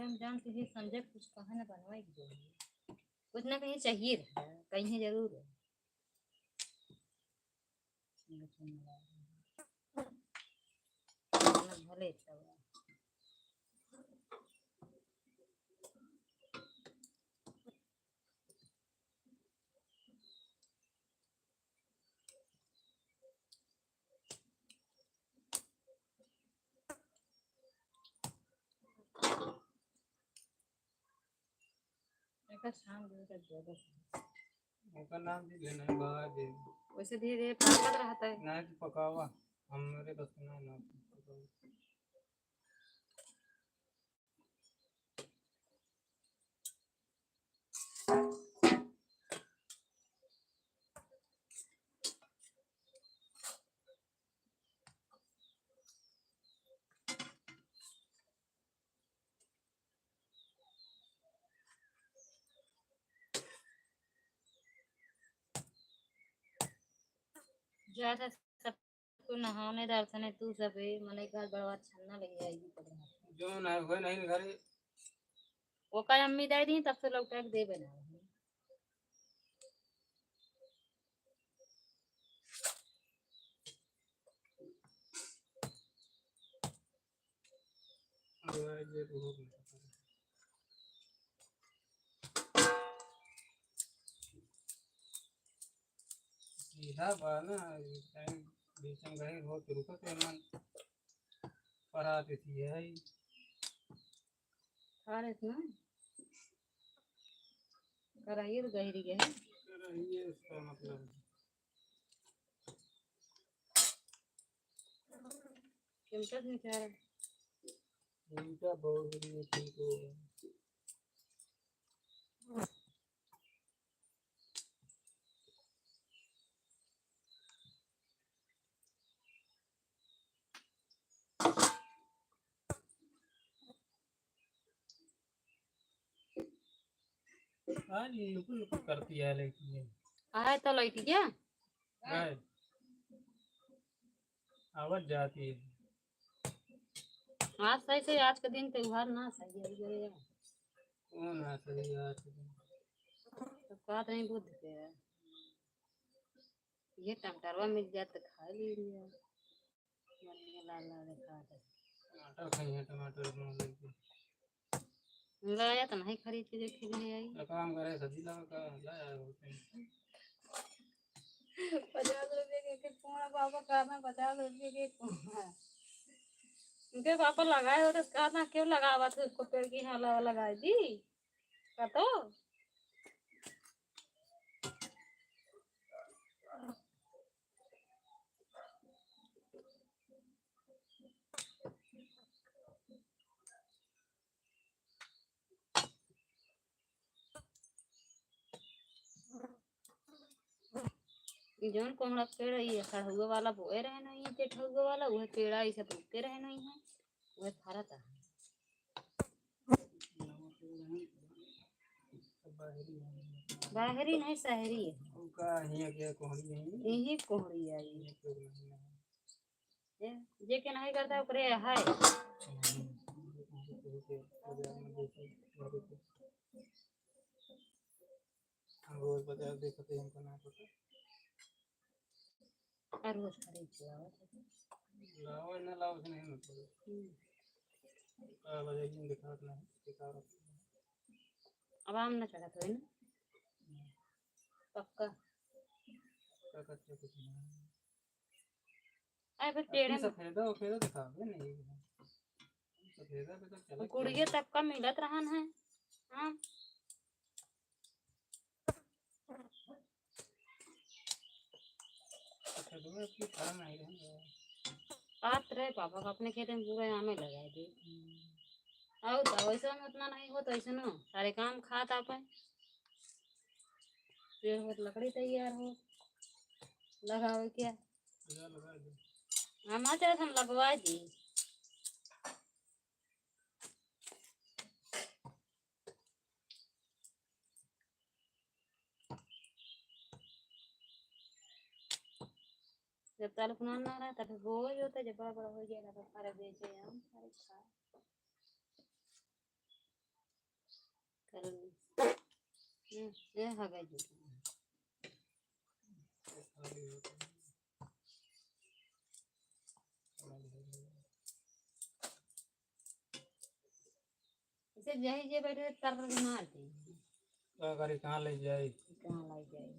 हम जान के ही समझे कुछ कहा न बनवाई के जरूरी। कुछ ना कहीं चाहिए रहा, कहीं जरूर है। भले तब। एकर शाम दिन का ज्यादा। ओकर नाम भी लेना है, बाहर दे। वैसे धीरे धीरे पकत रहता है। ना कि पकावा, हमरे बस के ना, ना पकावा। ज्यादा तू नहाने दर्शने तू सबे मने घर बड़वा छन्ना ले आई पड़े। जो ना होए नहीं घरे। ओकर अम्मी दे दी तब से लौटा के देबे ना। सीधा बा ना, टाइम बीच में गए हो तो रुको तो मन पढ़ा देती है। खा रहे थे ना? कराइए तो गहरी गए। कराइए उसका मतलब। चिमटा से निकाल। चिमटा बहुत बढ़िया ठीक हो गया। हाँ, ये लुकुर लुकुर करती है लड़की ये। आए तो लड़की क्या? आए। आवत जाती है। आज सही से आज के दिन त्योहार ना सही है, ये कौन ना सही है आज के दिन? तो बात नहीं बुद्ध के है। ये टमाटरवा मिल जात तो खा ली है। मन में लाल लाल दिखा दे। टमाटर खाई है, टमाटर अपना लेके। लाया तो नहीं खरीद के देखे भी नहीं आई। तो काम करे, सब्जी लाओ का, लाया होते हैं। पचास रुपये के, के कोण बाबा कहना, पचास रुपये के कोण। उनके पापा लगाए हो तो कहना, क्यों लगावा तू इसको पेड़ की हाला लगाई दी? का तो? ई जौन कोहड़ा के पेड़ है, ये सड़हुआ वाला बोए रहे नहीं है, जेठहुआ वाला, उहे पेड़ा ऐसे बोते रहे नहीं है, उहे फरत है। बाहरी नहीं, शहरी है। उनका हियाँ के कोहड़ी है। यही कोहड़ी है ये। हियाँ के कोहड़ी है। ये, जे के नहीं करता ओकरे है। रोज बाजार देखते हैं, हमको ना पता। और रोज खरीद के आवत है। लाओ ना लाओ से नहीं मतलब। हम्म। आ, बाजार में दिखात नहीं, दिखा रखा है। अब आम ना चढ़त होई ना? हम्म। पक्का। पक्का कच्चा कुछ नहीं। अरे फिर अब पेड़ तू में सफेदा उफेदा दिखावे नहीं। सफेदा पे तो चलत गुड़िये नहीं। तक का मिलत रहन है। हाँ। सफेदवा की फल नहीं रहन है। बात रहे पापा का अपने खेते में पूरा आमे लगा दे। हम्म। और तो वैसे में उतना नहीं हो तो ऐसे ना सारे काम खात आपे। पेड़ होत लकड़ी तैयार हो लगावे क्या? लगा, लगा दे। हम आ जाए हम लगवा दी। जब तालुक ना ना रहा तब बोझ होता, जब बड़ा बड़ा हो गया तब सारे बेचे हम सारे खा। कल ये, ये हो गई जी। इसे जाई जे बैठे तर तर के मार दे। का करी, कहाँ ले जाई? कहाँ ले जाई?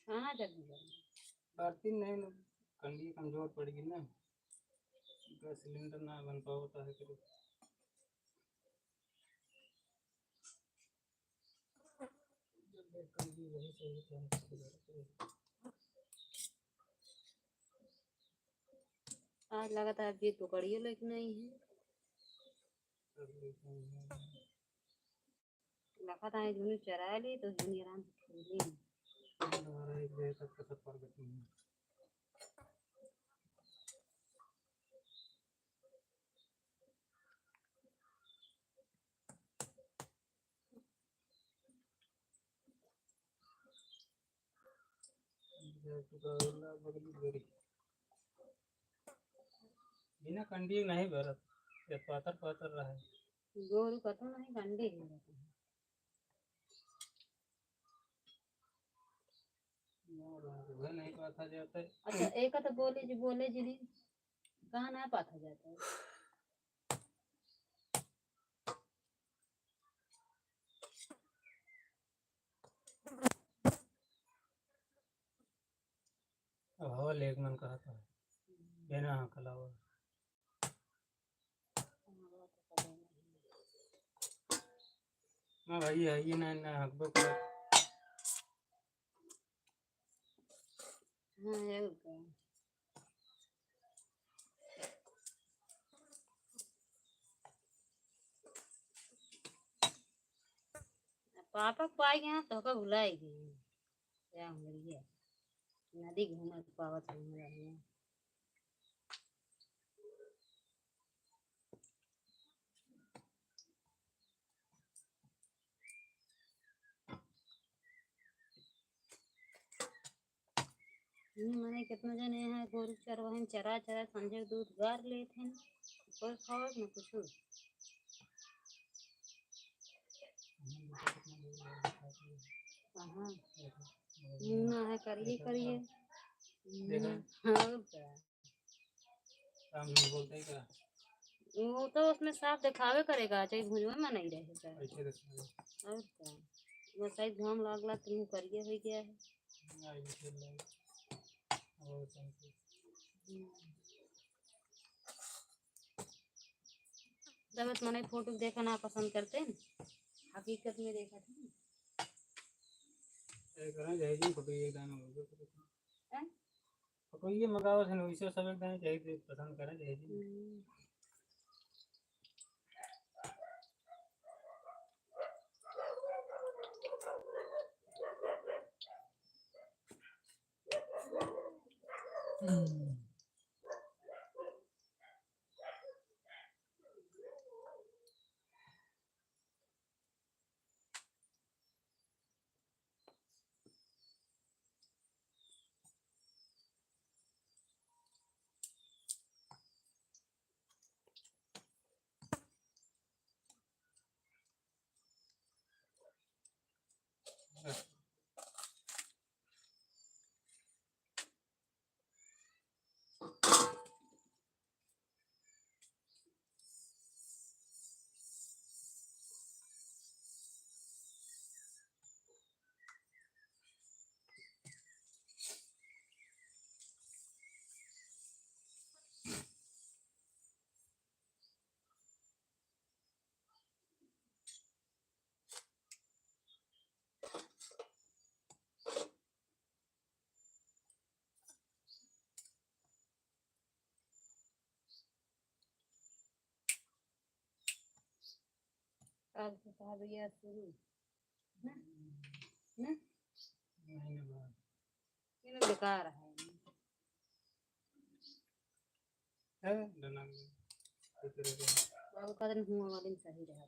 कहाँ जल्दी जल्दी? बरती नहीं न, कंडी कमजोर पड़ गई ना, गैस सिलेंडर ना बन पावता है करीब। आज लगातार जी पकड़ियो लेकिन नहीं है। लखत आए दुनू चराए ली तो दुनू आराम से खेली। हमारा एक बजे तक तो सब पर बैठी हैं। बिना कंडी नहीं भरत, ये पातर पातर रहे। गोरू कतो नहीं कंडी भरत। वह नहीं पाथा जाता है। अच्छा, एक तो बोले जी, बोले जी दी, कहाँ ना पाथा जाता है। अब हवा लेक मन कहा था, बिना हाँ कलावा। हाँ भाई, है ये ना, ना हकबो कर। हाँ, ये का। पापा के पाई गया तो का भुलाई गई। क्या हो गई है? नदी घूमे के पावत घूमे रहे। हम्म, मने कितना जने हैं गोरू चरवाहे में चरा चरा संझे दूध गार लेत हैं, कोई खावत न कुछ। हाँ, मुँह ना है करिए करिए। देखा? हम्म, और क्या। काम झूठ बोलते हैं क्या? वो तो उसमें साफ दिखावे करेगा, चाहे भुजवा में नहीं रहे, चाहे। ऐसे रखना है। और क्या? वो शायद घाम लागला तो मुँह करिए हो गया है। नहीं, ऐसे नहीं। और कौन सी? हम्म। जब इस मने फोटो देखना पसंद करते हैं, हकीकत में देखा था। एक ना जय जी फोटो ये दाना हो गया। हैं? तो कोई ये मगावत है ना, वैसे सब एक दाने चाहिए, पसंद करें चाहिए। हम्म। हम्म। काल से कहा भैया शुरू। ना? ना? नहीं, नहीं, बात। ये लोग बेकार है। है, डना में। इधर, इधर। बाबू का दिन हुआ वाला दिन सही रहा।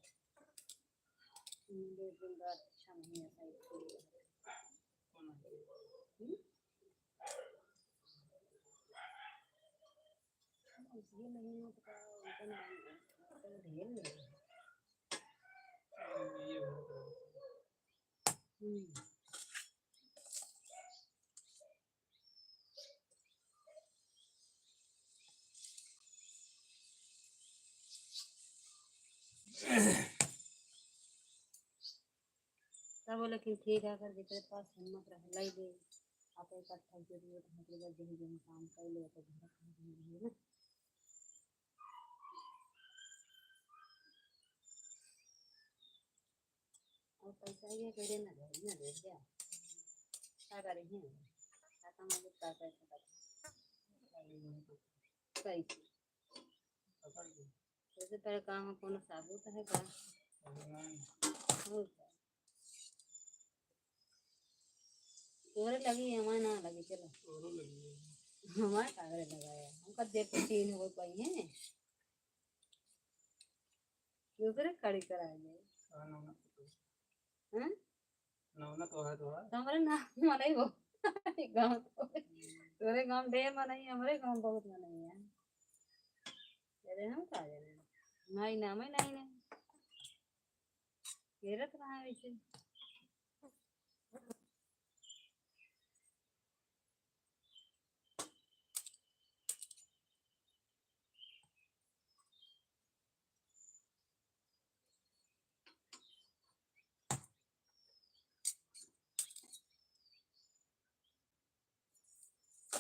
हम्म, दो दिन बाद अच्छा नहीं है, सही। कौन है? हम्म? ये महीना तो का, उनका नाम, उनका ढेर नहीं है। ये बहुत है। हम्म। तब वो लेकिन ठीक है, अगर जेकरे पास हिम्मत रहले दे, आप एक अट्ठा जरूरत है, तो बस यही दिन काम कर ले, तो घर का भी है ना। और पैसा ये करे ना दे, ना दे क्या? का करे हैं? खाता में भी का पैसा का? कैसे? जैसे पहले काम में कोनो साबुत है का? और का? तोरे लगी, हमारे ना लगी, चलो। तोरो लगी है। हमारे कागरे लगाया, हमका देखो तीन हो पाई हैं। दूसरे खड़ी कराएंगे। हाँ, नौना तो है। हैं? नौना तो है, तो है। तो हमारे ना मनई बहुत गाँव तो। तोरे गाँव ढेर मनई, हमारे गाँव बहुत मनई है। तेरे हम का जाने? नहीं ना, मैं नहीं, नहीं। घेरत रहा वैसे।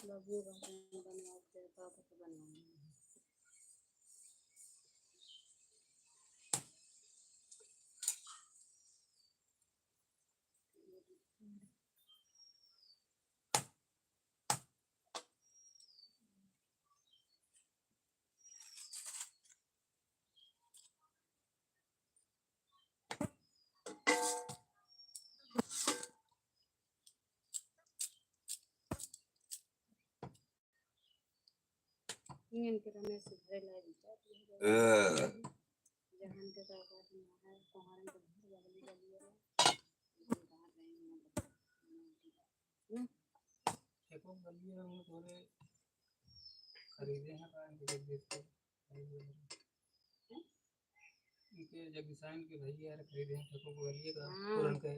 बाबू बनवाओ, तेरे पापा को बनवाओ। इनके तो मैं सुधरे ला विचार नहीं करती। जहाँ के तो औकात ना है, तुम्हारे तो घर बगली बगली है। ना? देखो, बगली है, हम थोड़े खरीदे हैं, पाएंगे, जब देखते हैं। इनके जगदीशाइन के भैया यार खरीदे हैं, ठेको को गलिए का हाँ। पुरन के।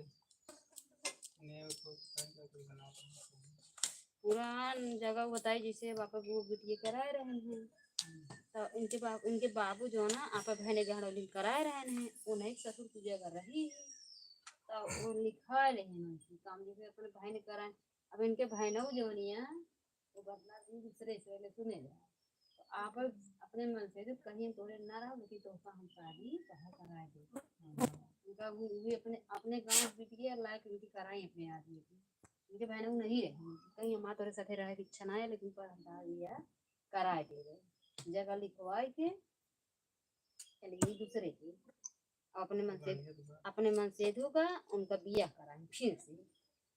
ने उसको डिजाइन का कोई बना। पुरान जगह बताई, जैसे बापा वो बिटिया कराए रहन हैं। हम्म। तो इनके बाप, इनके बाबू जो ना आपा बहने गहड़ौली कराए रहन हैं, उन्हीं के ससुर की जगह रही है। तो वो लिखा रहे हैं उनकी काम, जैसे अपने भाई ने कराए। अब इनके भाई ना वो जौनिया, वो बदला भी दूसरे से, पहले सुने ले। तो आप अपने मन से जो कहीं तोरे ना रहो, लेकिन तोहका हम शादी कहा कराए दे। उनका वो, वो अपने, अपने गाँव बिटिया लायक उनकी कराई अपने आदमी की। उनके बहन वो नहीं रहे, कहीं हमारे तोरे साथे रहे की इच्छा ना है, लेकिन पर हम कहा भैया कराए दे रहे। जगह लिखवाए के चली गई दूसरे के। अपने मन से, अपने मन से धोखा उनका बियाह कराई फिर से।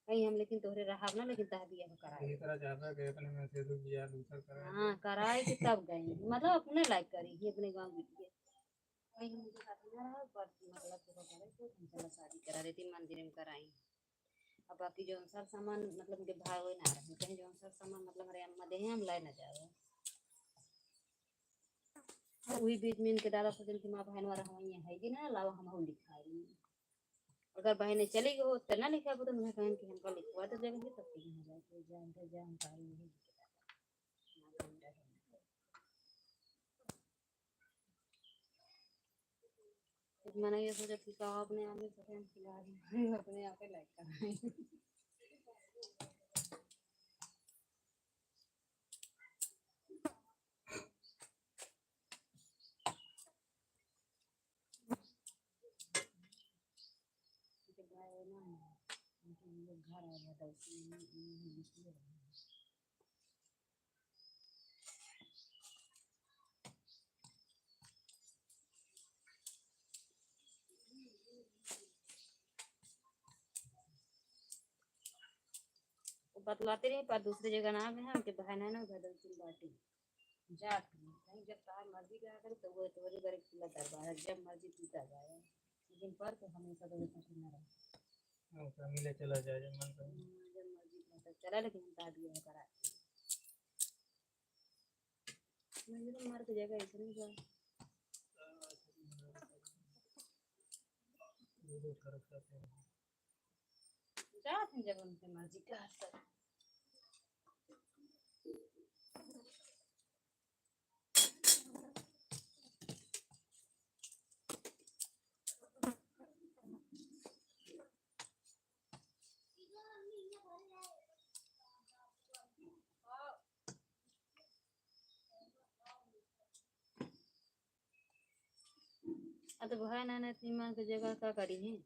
कहीं हम लेकिन तोहरे रहब ना, लेकिन तह बियाह कराई। यही तरह ज्यादा गए अपने मन से धो बियाह दूसर कराए। हाँ, कराए के तब गई, मतलब अपने लायक करी ही अपने गाँव बिटिया। कहीं उनके साथ ना रहो, पर मतलब धोखा करे तो हम चला शादी करा देती, मंदिर में कराई। अब बाकी जौन सर सामान मतलब के भाव ना रहे, कहीं जौन सर सामान मतलब हरे अम्मा देहे हम लाए ना जावे। वही बीच में इनके दादा सोचन कि माँ बहन वाला हम यहाँ है कि ना, लाओ हम हो लिखाई। अगर बहने चली गई हो तो ना लिखाबो, तो मैं कहन कि हमका लिखवा दे जगह ही, तब कहीं हो जाए, तो जान तो जान पाई नहीं। कुछ मना ये सोचा कि का अपने आप में पसंद की गाड़ी अपने आप पे लाइक कर रहे हैं। घर आ जाता है, बतलाते रही, पर दूसरे जगह ना गए, हमके भाई ना, ना, उधर दो तीन बाटी। जात हई, कहीं जब तहार मर्जी रहा करे, तो वो तोहरे बरे खुला दरवाजा, जब मर्जी तू जा जाए। लेकिन पर तो हमेशा तो वैसा ना रहे। हाँ, तो मिले चला जाए, जब मन करे। हाँ, जब मर्जी रहा, तब चला, लेकिन हम कहा दिया है करा। मैं तो मर के जगह ऐसे नहीं जाए। जात हैं जब उनके मर्जी का सब। अब तो भाई ना, ना इतनी मांग के जगह का करी है?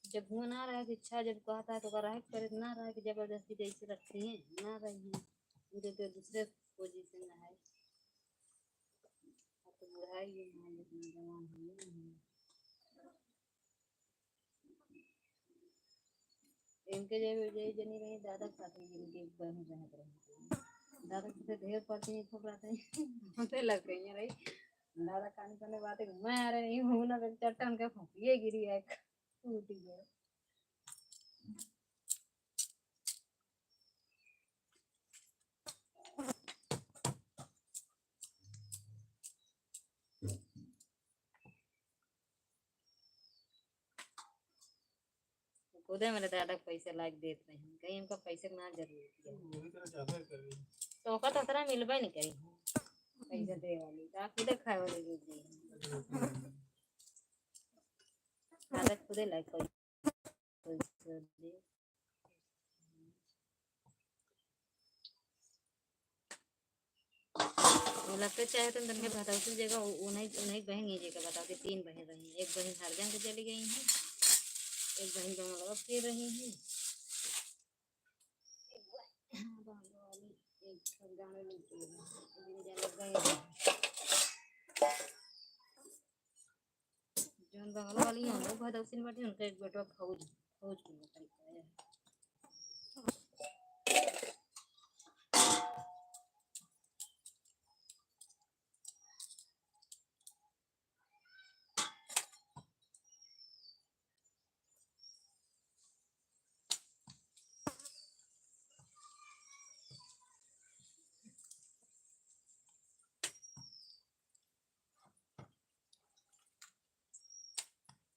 जब हुआ ना रहे के इच्छा, जब कहता है तो ओकर रहे के पड़े, ना रहे के जबरदस्ती जैसे रखते हैं, ना रही है। उनके तो दूसरे पोजीशन में है। अब तो बुढ़ाई है, इतना जवान है नहीं है। इनके जे, जे जनी रही, दादा के साथ ही इनके एक बहन रहत रही। दादा के साथ ढेर पड़ती है, खूब रहते हैं। हमसे लग गई है रही। दादा कान कने बात है, मैं आ रही हूँ ना, तो चट्टान के फूंक, ये गिरी है, टूट गया। खुदे मेरे दादा के पैसे लाइक देत रही, कहीं हमका पैसे के ना जरूरत है। वही तरह ज्यादा कर रही। तो ओका तो ओकरा मिलबे नहीं करी, पैसा दे वाली, तो आप खुदे खाए वाली दे दी। दादा खुदे लाइक पैसा दे। वो लगते चाहे तो तनके भदौती जगह उ-, उन्हीं, उन्हीं बहन ये जगह बताओ कि तीन बहन रही, एक बहन हर जंग चली गई हैं, एक बहन जंगलवा फिर रही हैं, एक बहन, हाँ, बहन वाली, एक ठो गाँव में लग गई हैं, एक दिन जाने गए हैं। जौन बगल वाली हैं, वो भदौसिन बाटी, उनका एक बेटवा फौज, फौज के नौकरी करे है।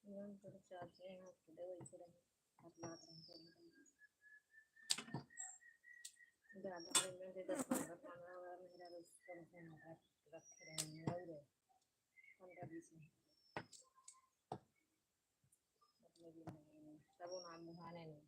जौन पर चाहते हैं, आप खुदे वैसे रहे, आप ना रहे, ज्यादा नहीं, मैं दस पन्द्रह, पन्द्रह वाला मेरा रोज कम से कम रखे रहेंगे, और पन्द्रह बीस में। मतलब ये नहीं, तब वो नाम मुहाने नहीं।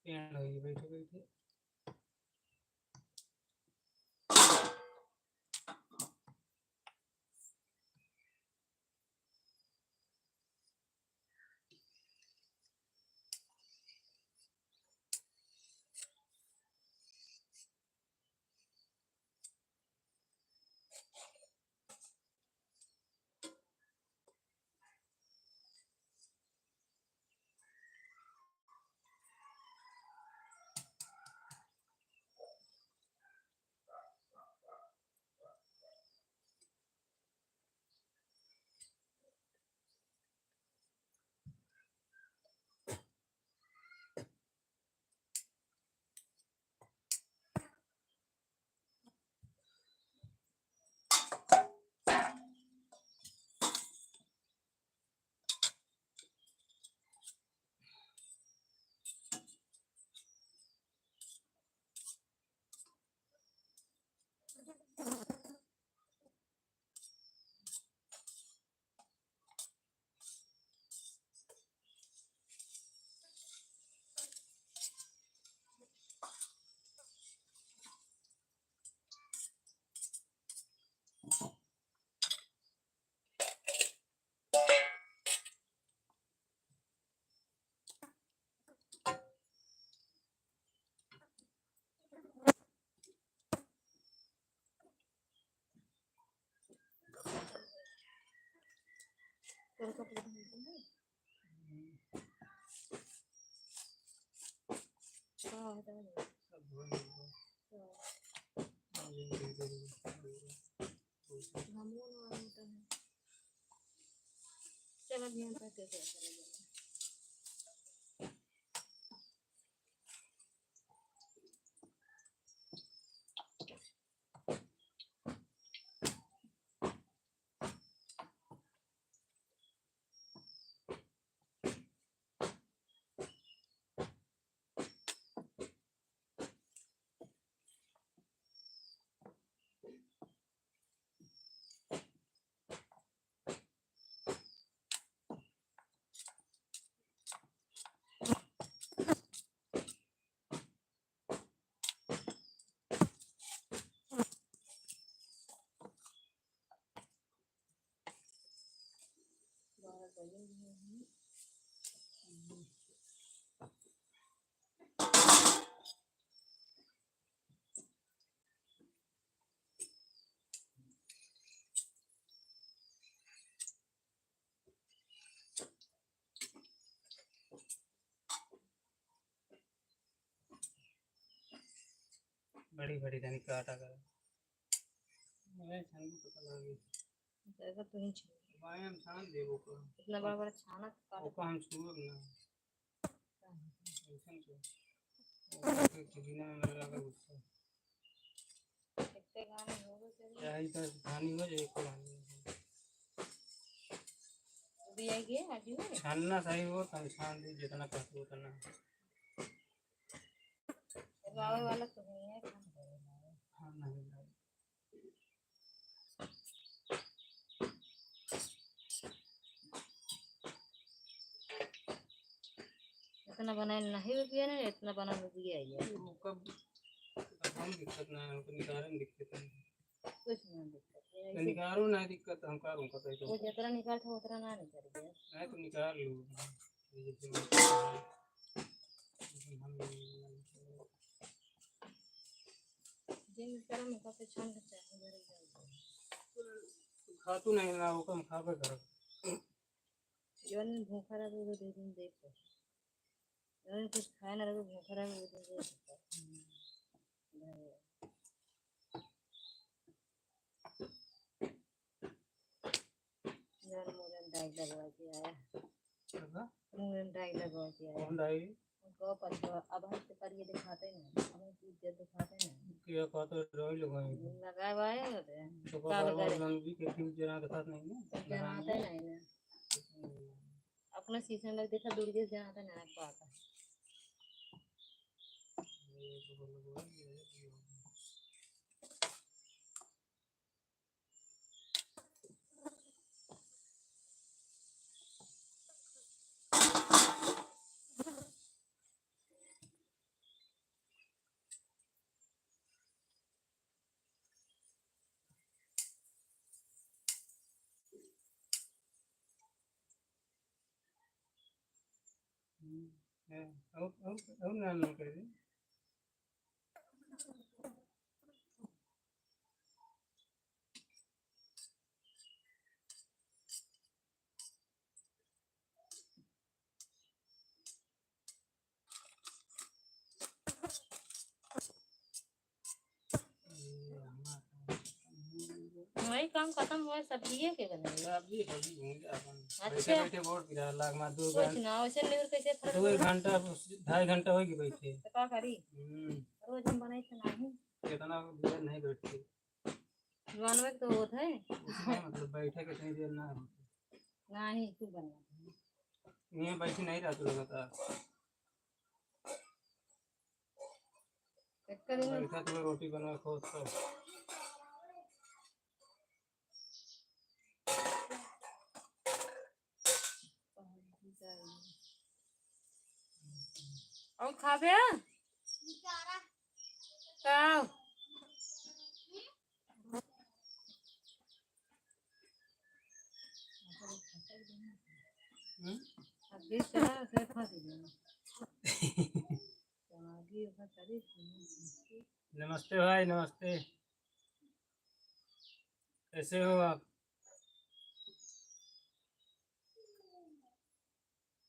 पेड़ लगी बैठे बैठे। चलो, ध्यान रख के चलो, चलो, चलो। बड़ी बड़ी तनी काटा कर। मैं छानबो तो कल आगे। जैसा तू ही छान। भाई हम छान देबो का। इतना बड़ा बड़ा छाना तो काटा। ओका हम छुअब ना। ऐसन तो। ओका तो बिना में लगा गुस्सा। इतने गाने हो गए तेरे। चाहे तो धानी हो जाए, कोई हानि नहीं। अभी आई गए, आज ही हुए? छानना सही हो, तब छान दे, जितना कहते उतना। अब आवे वाला तो नहीं है, काम करे वाला। हाँ, नहीं, नहीं। इतना बनाए नहीं रुपया ना, इतना बना रुपया है। वो कब, कौन दिक्कत ना है, उनको निकाले में दिक्कत है। कुछ नहीं दिक्कत है, तो ऐसे निकालो ना दिक्कत, हम करूँ, पता है तो। वो जितना निकाल था, उतना ना निकल गया। नहीं तो निकाल लो। ये जैसे हम जिन तरह मुखा पे छान के चाहे, मेरे घर पे। खातू नहीं ना, वो कम खा के घर। जौन भूखा रहे, वो दे दिन देख ले। जौन कुछ खाए ना रहे, भूखा रहे, वो दिन देख ले। यार, मुंह में डाई लगवा के आया। का? मुंह में डाई लगवा के आया। कौन डाई? उनको पछवा, अब हम तो करिए दिखाते नहीं, हम तो इज्जत दिखाते नहीं। क्या कहते हैं, डाई लगाए? लगाए हुआ है होते हैं। तो काल बार बार करे। लंबी के फिर जना दिखाते नहीं ना? जनाते नहीं ना। हम्म। अपने शीशे में देखा, दूर के जनाते नहीं ना पाता। ये तो बोलो, बोलो, ये, ये। हम्म, हाँ, और, और, और नाम ना कर दे। वही काम खत्म हुआ, सब्जिए के बनाई। सब्जी, सब्जी भूंजा अपन। अच्छा। बैठे, बैठे बोर गिरा, लाग मार दो कुछ घंटा। ना, वैसे लेबर कैसे खरीद दो एक घंटा, ढाई घंटा होई गए बैठे। तो का करी? हम्म। रोज हम बनाई तो नहीं। कितना देर नहीं बैठते। बनवे के तो होत है। उसमें मतलब बैठे कितनी देर ना होते। नहीं, तू बनवा। ये बैठी नहीं रहती लगातार। एक दिन बैठा तुम्हें रोटी बनवा खो तो। और खाबे? का? इस तरह से फंस गया। तो आगे ओकर करे कि नहीं? नमस्ते भाई, नमस्ते। कैसे हो आप?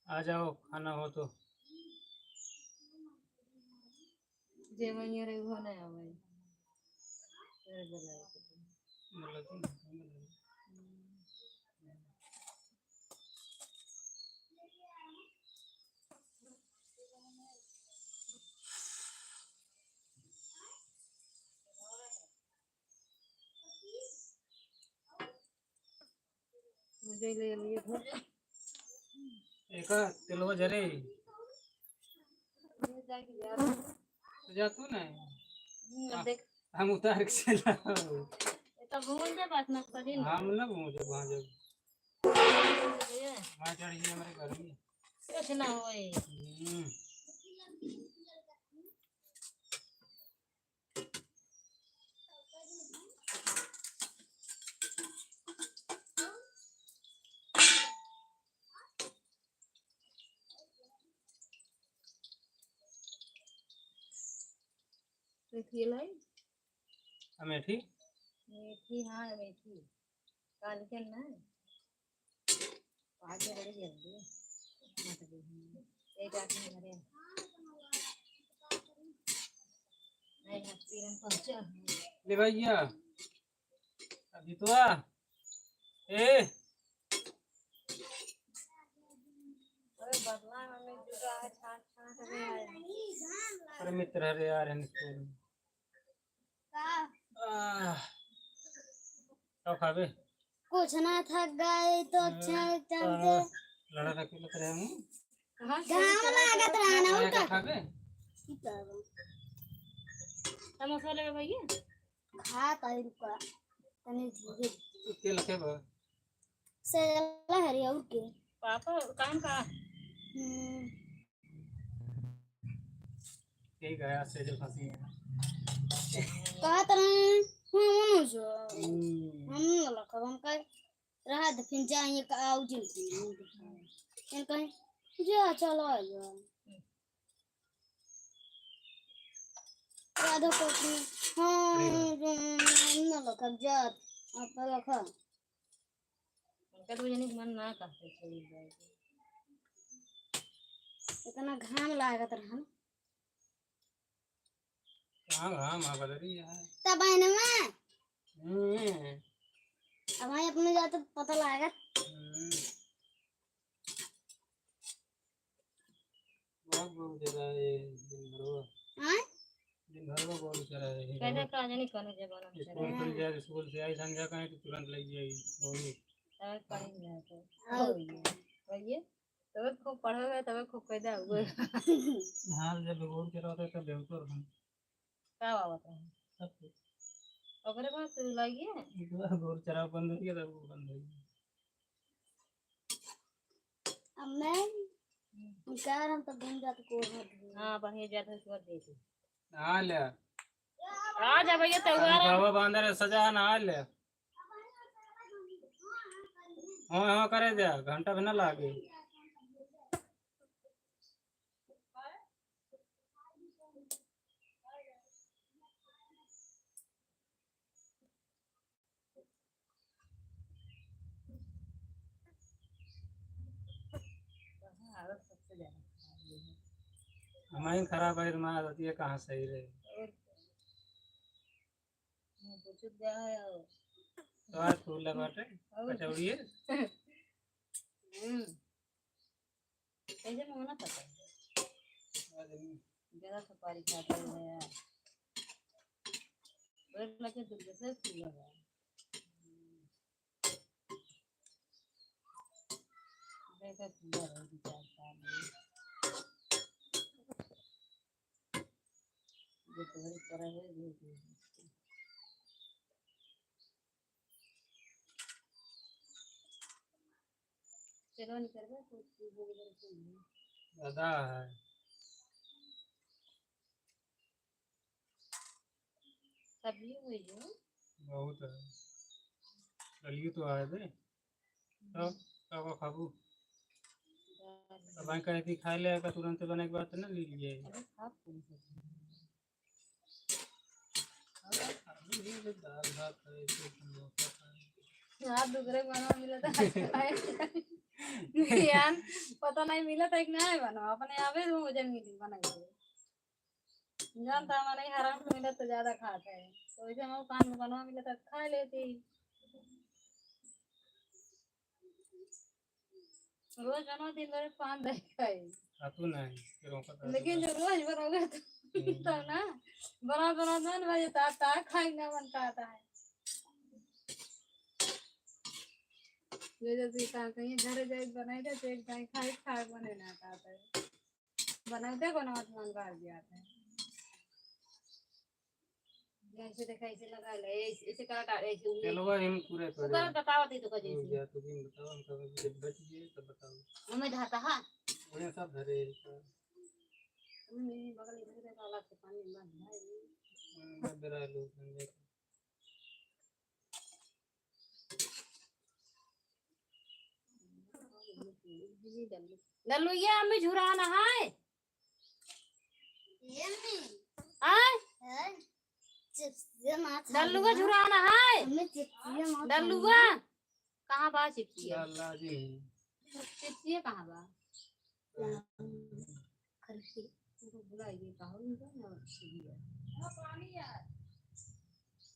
आ जाओ, खाना हो तो। जे वहीं रहे, वो नहीं आवे। अरे, बोला है तो। बोला तो नहीं, बोला। मुझे ले लिए घर। एका तेलवा जरे। ये जाके जा। तो जा तू ना। हम्म, अब आ, देख। हम उतार के चला। ये तो भूल दे बात ना करी ना। हम ना भूल दे वहाँ जब। ये। वहाँ चढ़ गई हमारे घर में। कुछ ना होए। हम्म। मेथी लाई? अमेठी? मेथी, हाँ, अमेठी। काल के ना? आज बड़ी जल्दी। मत दे। एक आदमी घरे। नहीं, हस्ती रंग पहुंचा। ले भैया। अभी तो आ। ए। अरे बदला में जुड़ा है, छाट छाट रहे हैं। अरे मित्र, अरे यार, हम इसको का? आह, का खाबे? कुछ ना, थक गए तो अच्छा हाँ, एकदम से। लड़ा था, क्यों लग रहे हैं? कहाँ से घाम लागत रहा ना, आया उनका। का खाबे? समोसा लेबे भैया? खा ताई रुका, तनी धीरे। तेल के बा? सेला हरी और के? पापा, काम का? हम्म। ठीक है, आज से जो फंसी है। कहत रहे, हम, हम जो, हम्म। हम न लखब, हम कहे, रहा दे, फिर जाइए का आऊ जिन। फिर कहे, जा, चलो, आ जा। राधा को अपने, हाँ, अरे वाह। हम, हम न लखब, जा, आप लखा। उनका तो जाने के मन ना करते छोड़ी जाए। इतना घाम लागत रहा ना। कहाँ घाम है, बदरी है। तब है ना मैं। हम्म। अब भाई अपने जाते पता लागत। हम्म। बहुत गोरू चरा है दिन भरवा। हाँ? दिन भरवा गोरू चरा है। कैसे का जानी कौन जगह ना स्कूल चरा। खुल जाए, स्कूल से आई संध्या कहीं तो तुरंत ले जाई गोरू। तब पढ़ी जाए तो। हाँ। हो गई। कहिए, तब खूब पढ़ोगे, तब खूब कैदा हुए। हाँ, जब गोरू चरा होता है तब बेहतर हम। का आवत रहे? सब कुछ। ओकरे बाद शुरू लागिए। एक बार गोरू चरा बंद हो गया, तब वो बंद हो गया। अब मैं हम्म। उनका हम तो दिन रात को हाथ धोए। हाँ, बढ़िया जात है, सुबह दे दे। नहा ले। आ जा भैया, त्योहार है। बाबा बांदर सजा है, नहा ले। हाँ, हाँ, करे दे, घंटा भी ना लागे। हमारी खराब है, तुम्हारा रहती है, कहाँ सही रहे? और क्या? मुँह पुचुक गया है और तो आज फूल लगा बाटे, और कचौड़ी है। हम्म। कैसे मुँह ना पता? आज हम जरा सुपारी खाते हैं यार। और लगे तो जैसे फूल लगा। देखा पूरा रह गया चार साल में। ये तो बड़ी तरह है, ये भी। चलो निकल गए, कुछ भी बोल रहे थे। दादा है। सब्जी हुई जो? बहुत है। चलिए तो आए दे। तब, तब खाबू? अब आई कहे कि खाए ले का तुरंत बने के बाद ना ले लिए। अरे खा कौन सा? अरे खा लो, ये जो दाल भात है, ये समोसा खाए। हाथ दूसरे को बना मिला था, खाए। ज्ञान पता नहीं मिला था कि नहीं बना, अपने आप ही मुझे मिली बनाई। जानता हमारे हराम मिला तो ज्यादा खाते हैं, तो वैसे हम पान बनवा मिला तो खा लेती। रोज बनवा, दिन भर पान दही खाई। खातू नहीं, फिर ओकर तो लेकिन जो रोज बनोगे तो, हम्म। तब ना, बना, बना, बन बजे ता, ता खाई ना मन कहता है। ये जैसे कहा कहीं घर जाए बनाई दे, तो एक दाई खाई, खाए बने ना कहता है। बनाते, बनावत मन बाहर जाता है। ऐसे देखा, ऐसे लगा ले, ऐसे, ऐसे काटा, ऐसे उंगली। चलो, भाई, हम पूरे ऊपर करें। बताओ, दे तो का हो जैसे। गया, तो भी बताओ, हम कब जब बच गए, तब बताओ। हमें धाता, हाँ। उन्हें सब धरे, इसका। हमें बगल इधर से काला से पानी में भाई। हाँ, मैं डरा लोग, हम देख। डल्लू, ये अम्मी झुराना है। ये अम्मी। आय? हैं? चिप्स ये ना खा डल्लू का ना। झुराना है। अम्मी चिप्स ये ना खा डल्लू ना। का? कहाँ बा चिप्स ये? डल्ला जी। चिप्स ये कहाँ बा? खरीद के। तुमको बुलाइए, कहो इनको ना, सीधी है।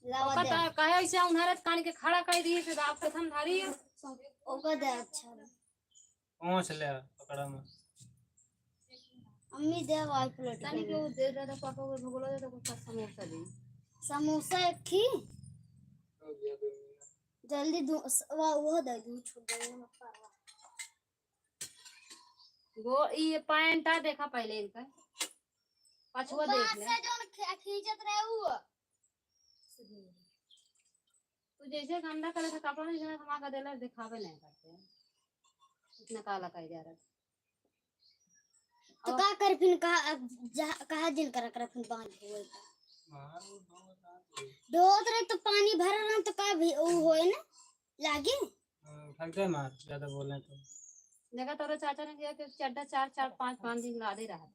लावा ओका दे। त-, कहे ऐसे उन्हारे कान के खड़ा कर दिए, फिर आप कथम धारी है। ओका दे, अच्छा। पहुँच ले, पकड़ा में। अम्मी दे, वाई प्लेट तनी के। के वो दे दे, तो पापा को भगोला दे, तो कुछ समोसा दे। समोसा एक ही। जल्दी दो, स-, वा-, वो दे दो, छोड़ दे, मत पावा। गो, ई पैंटा देखा पहले इनका, पछुआ ऊपर देख ले। से जौन खे-, खींचत रहे उ। तू जैसे गंदा करे से कपड़ा नहीं देना, हमारा देला दिखावे नहीं करते। इतना काला कह जा रहा। तो अब का कर फिर कहा, अब जा, कहा जिन करा कर फिर बांध हुए का। धोत रहे तो पानी भर रहा तो का भी उ होए ना। लागी? हाँ, उठा के मार, ज्यादा बोले तो। देखा, तोरे चाचा ने किया कि चड्ढा चार, चार, पाँच, पाँच दिन लादे रहा।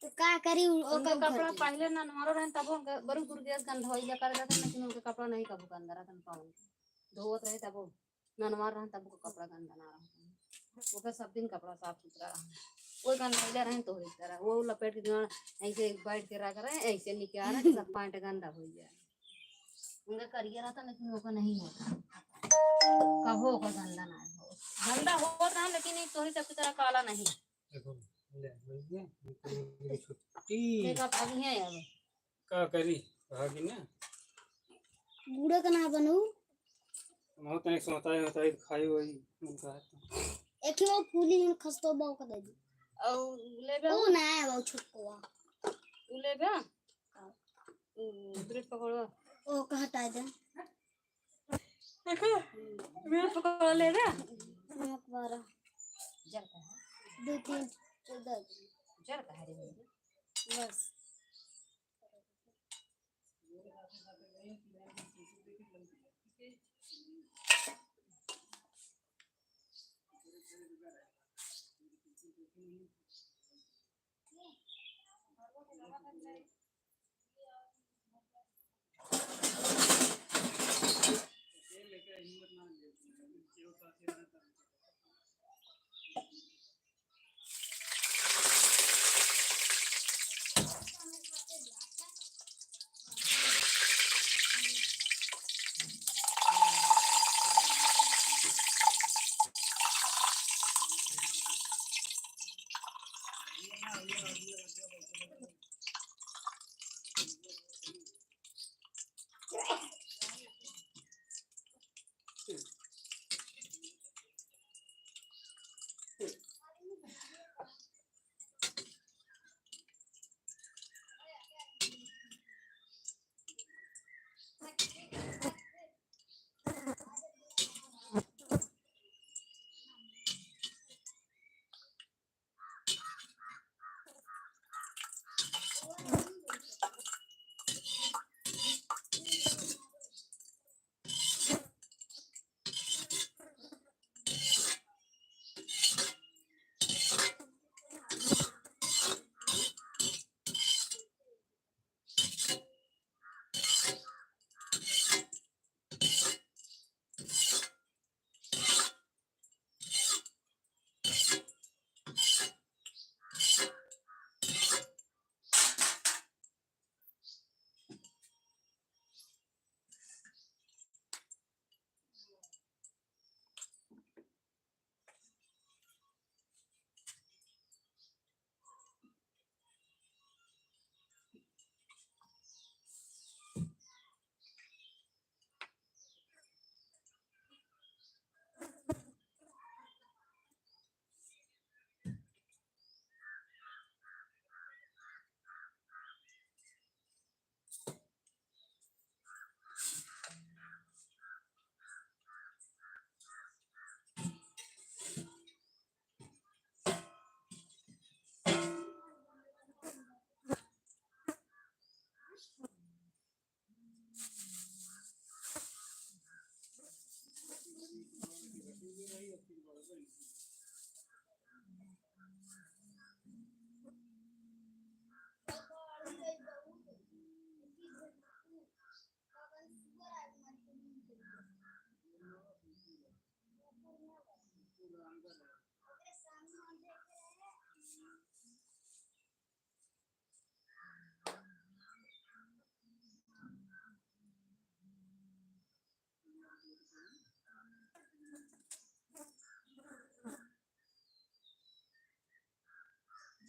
तो का करी, उ-, उनके ओकर कपड़ा घर के। पहले ना नमरो रहन, तब उनके बरू गुरगेस गंध होइले कर देते, लेकिन उनके कपड़ा नहीं कबू गंदा रहन पावन। धोवत रहे तब ननवार रहन, तब उनके कपड़ा गंदा ना रहन। ओकर सब दिन कपड़ा साफ सुथरा रहन। वो गंधैले रहन तोहरे तरह। वो लपेट के जौन ऐसे बैठ के रह करे, ऐसे निकाल, सब पैंट गंदा हो जाए। उनका करिया रहता, लेकिन ओकर नहीं होता। कबो ओकर गंदा ना हो। गंदा होत रहा, लेकिन एक तोहरे सबकी तरह काला नहीं। देखो, ले, बोल दिया, छुट्टी। एक अब अभी है अब। का करी? कहा कि ना? बूढ़ा का ना बनू। बहुत तनिक सोता है, होता है, खाई वही, मन का है तो। एक ही वो फूली हम खस्तो बाव का दे दी। और लेबे? ओ ना है, वो छुटको। तू लेबे? हाँ। उ, ब्रेड पकौड़ा। ओ, का हटा दे। देखो, ब्रेड पकौड़ा ले रहा। नमक वाला। जल का है? दो, तीन, चौदह। जल का है रे? बस।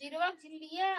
जीरवा छील लिया।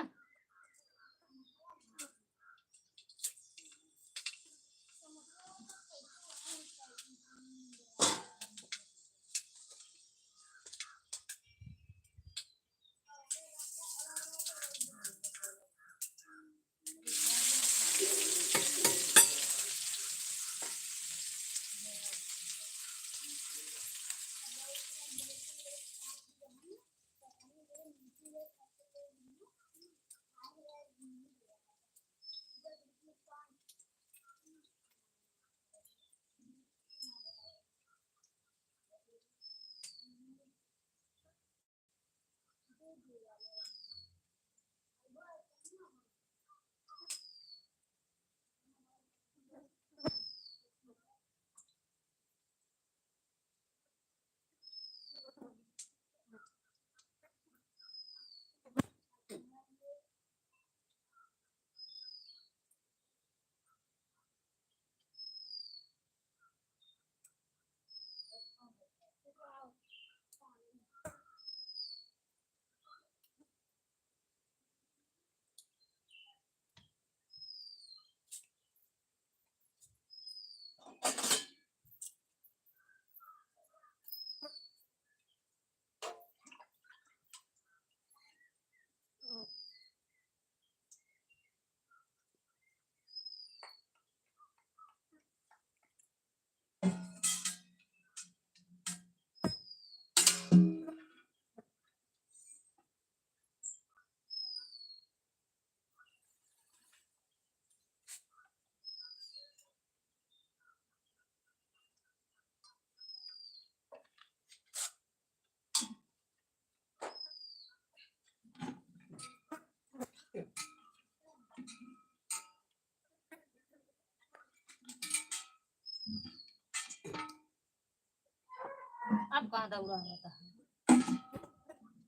अब कहाँ दौरा होता है?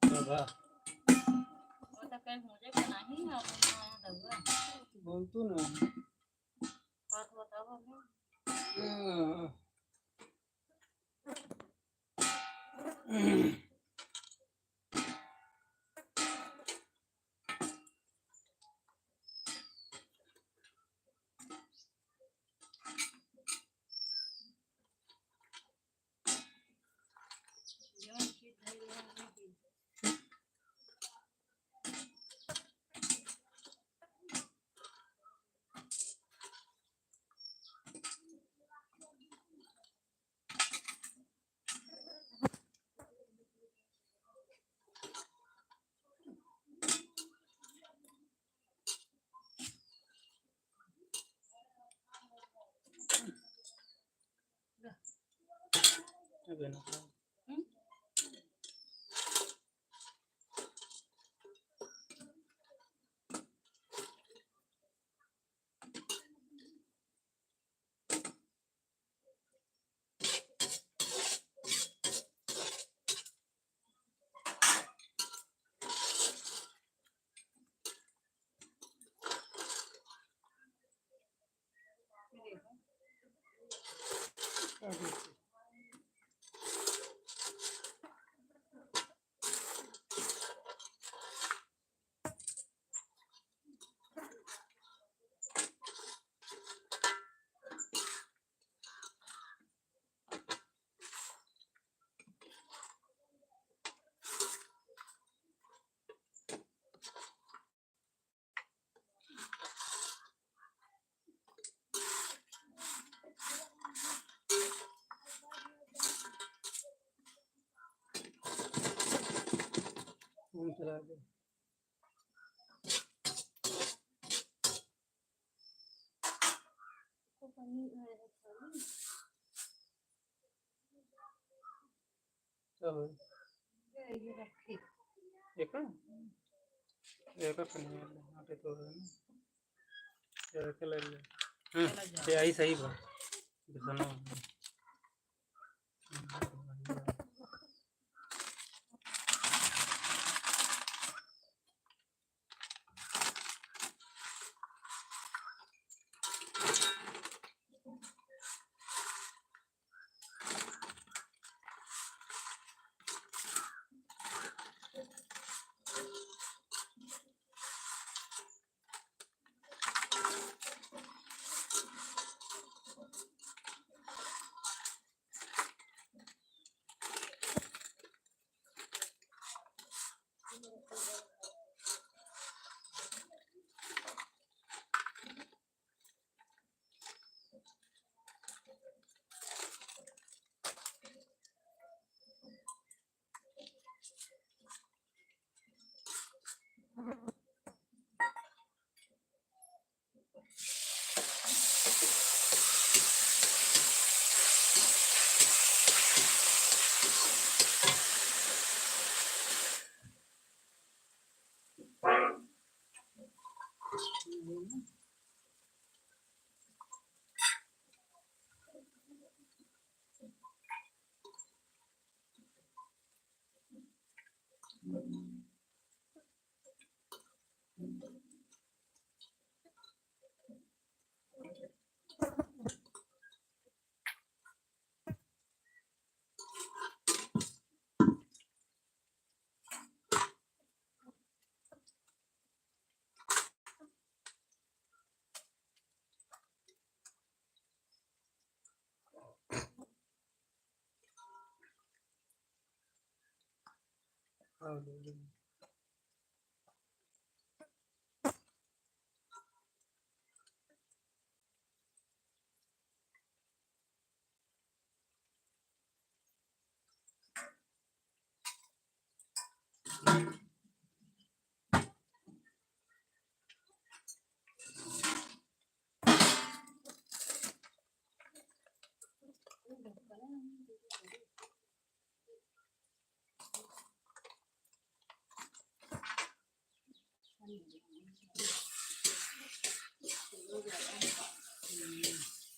बाबा। वो तो कहीं मुझे को नहीं है, अब कहाँ दौरा? बोल तू ना। बात बताओ अभी। हाँ। का होई? एका? एका कनिया ले, आटे तो है ना। एका ले ले। हाँ, चला जा। ये आई सही बा। दुसनो।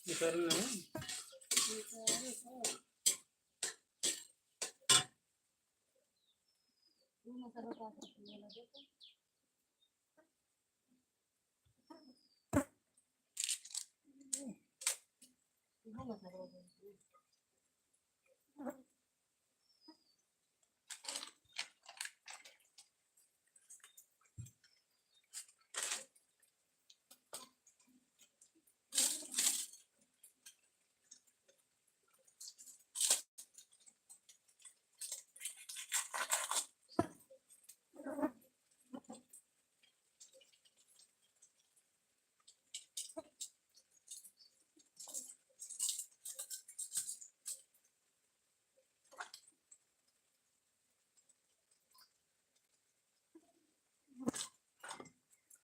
निकालना है।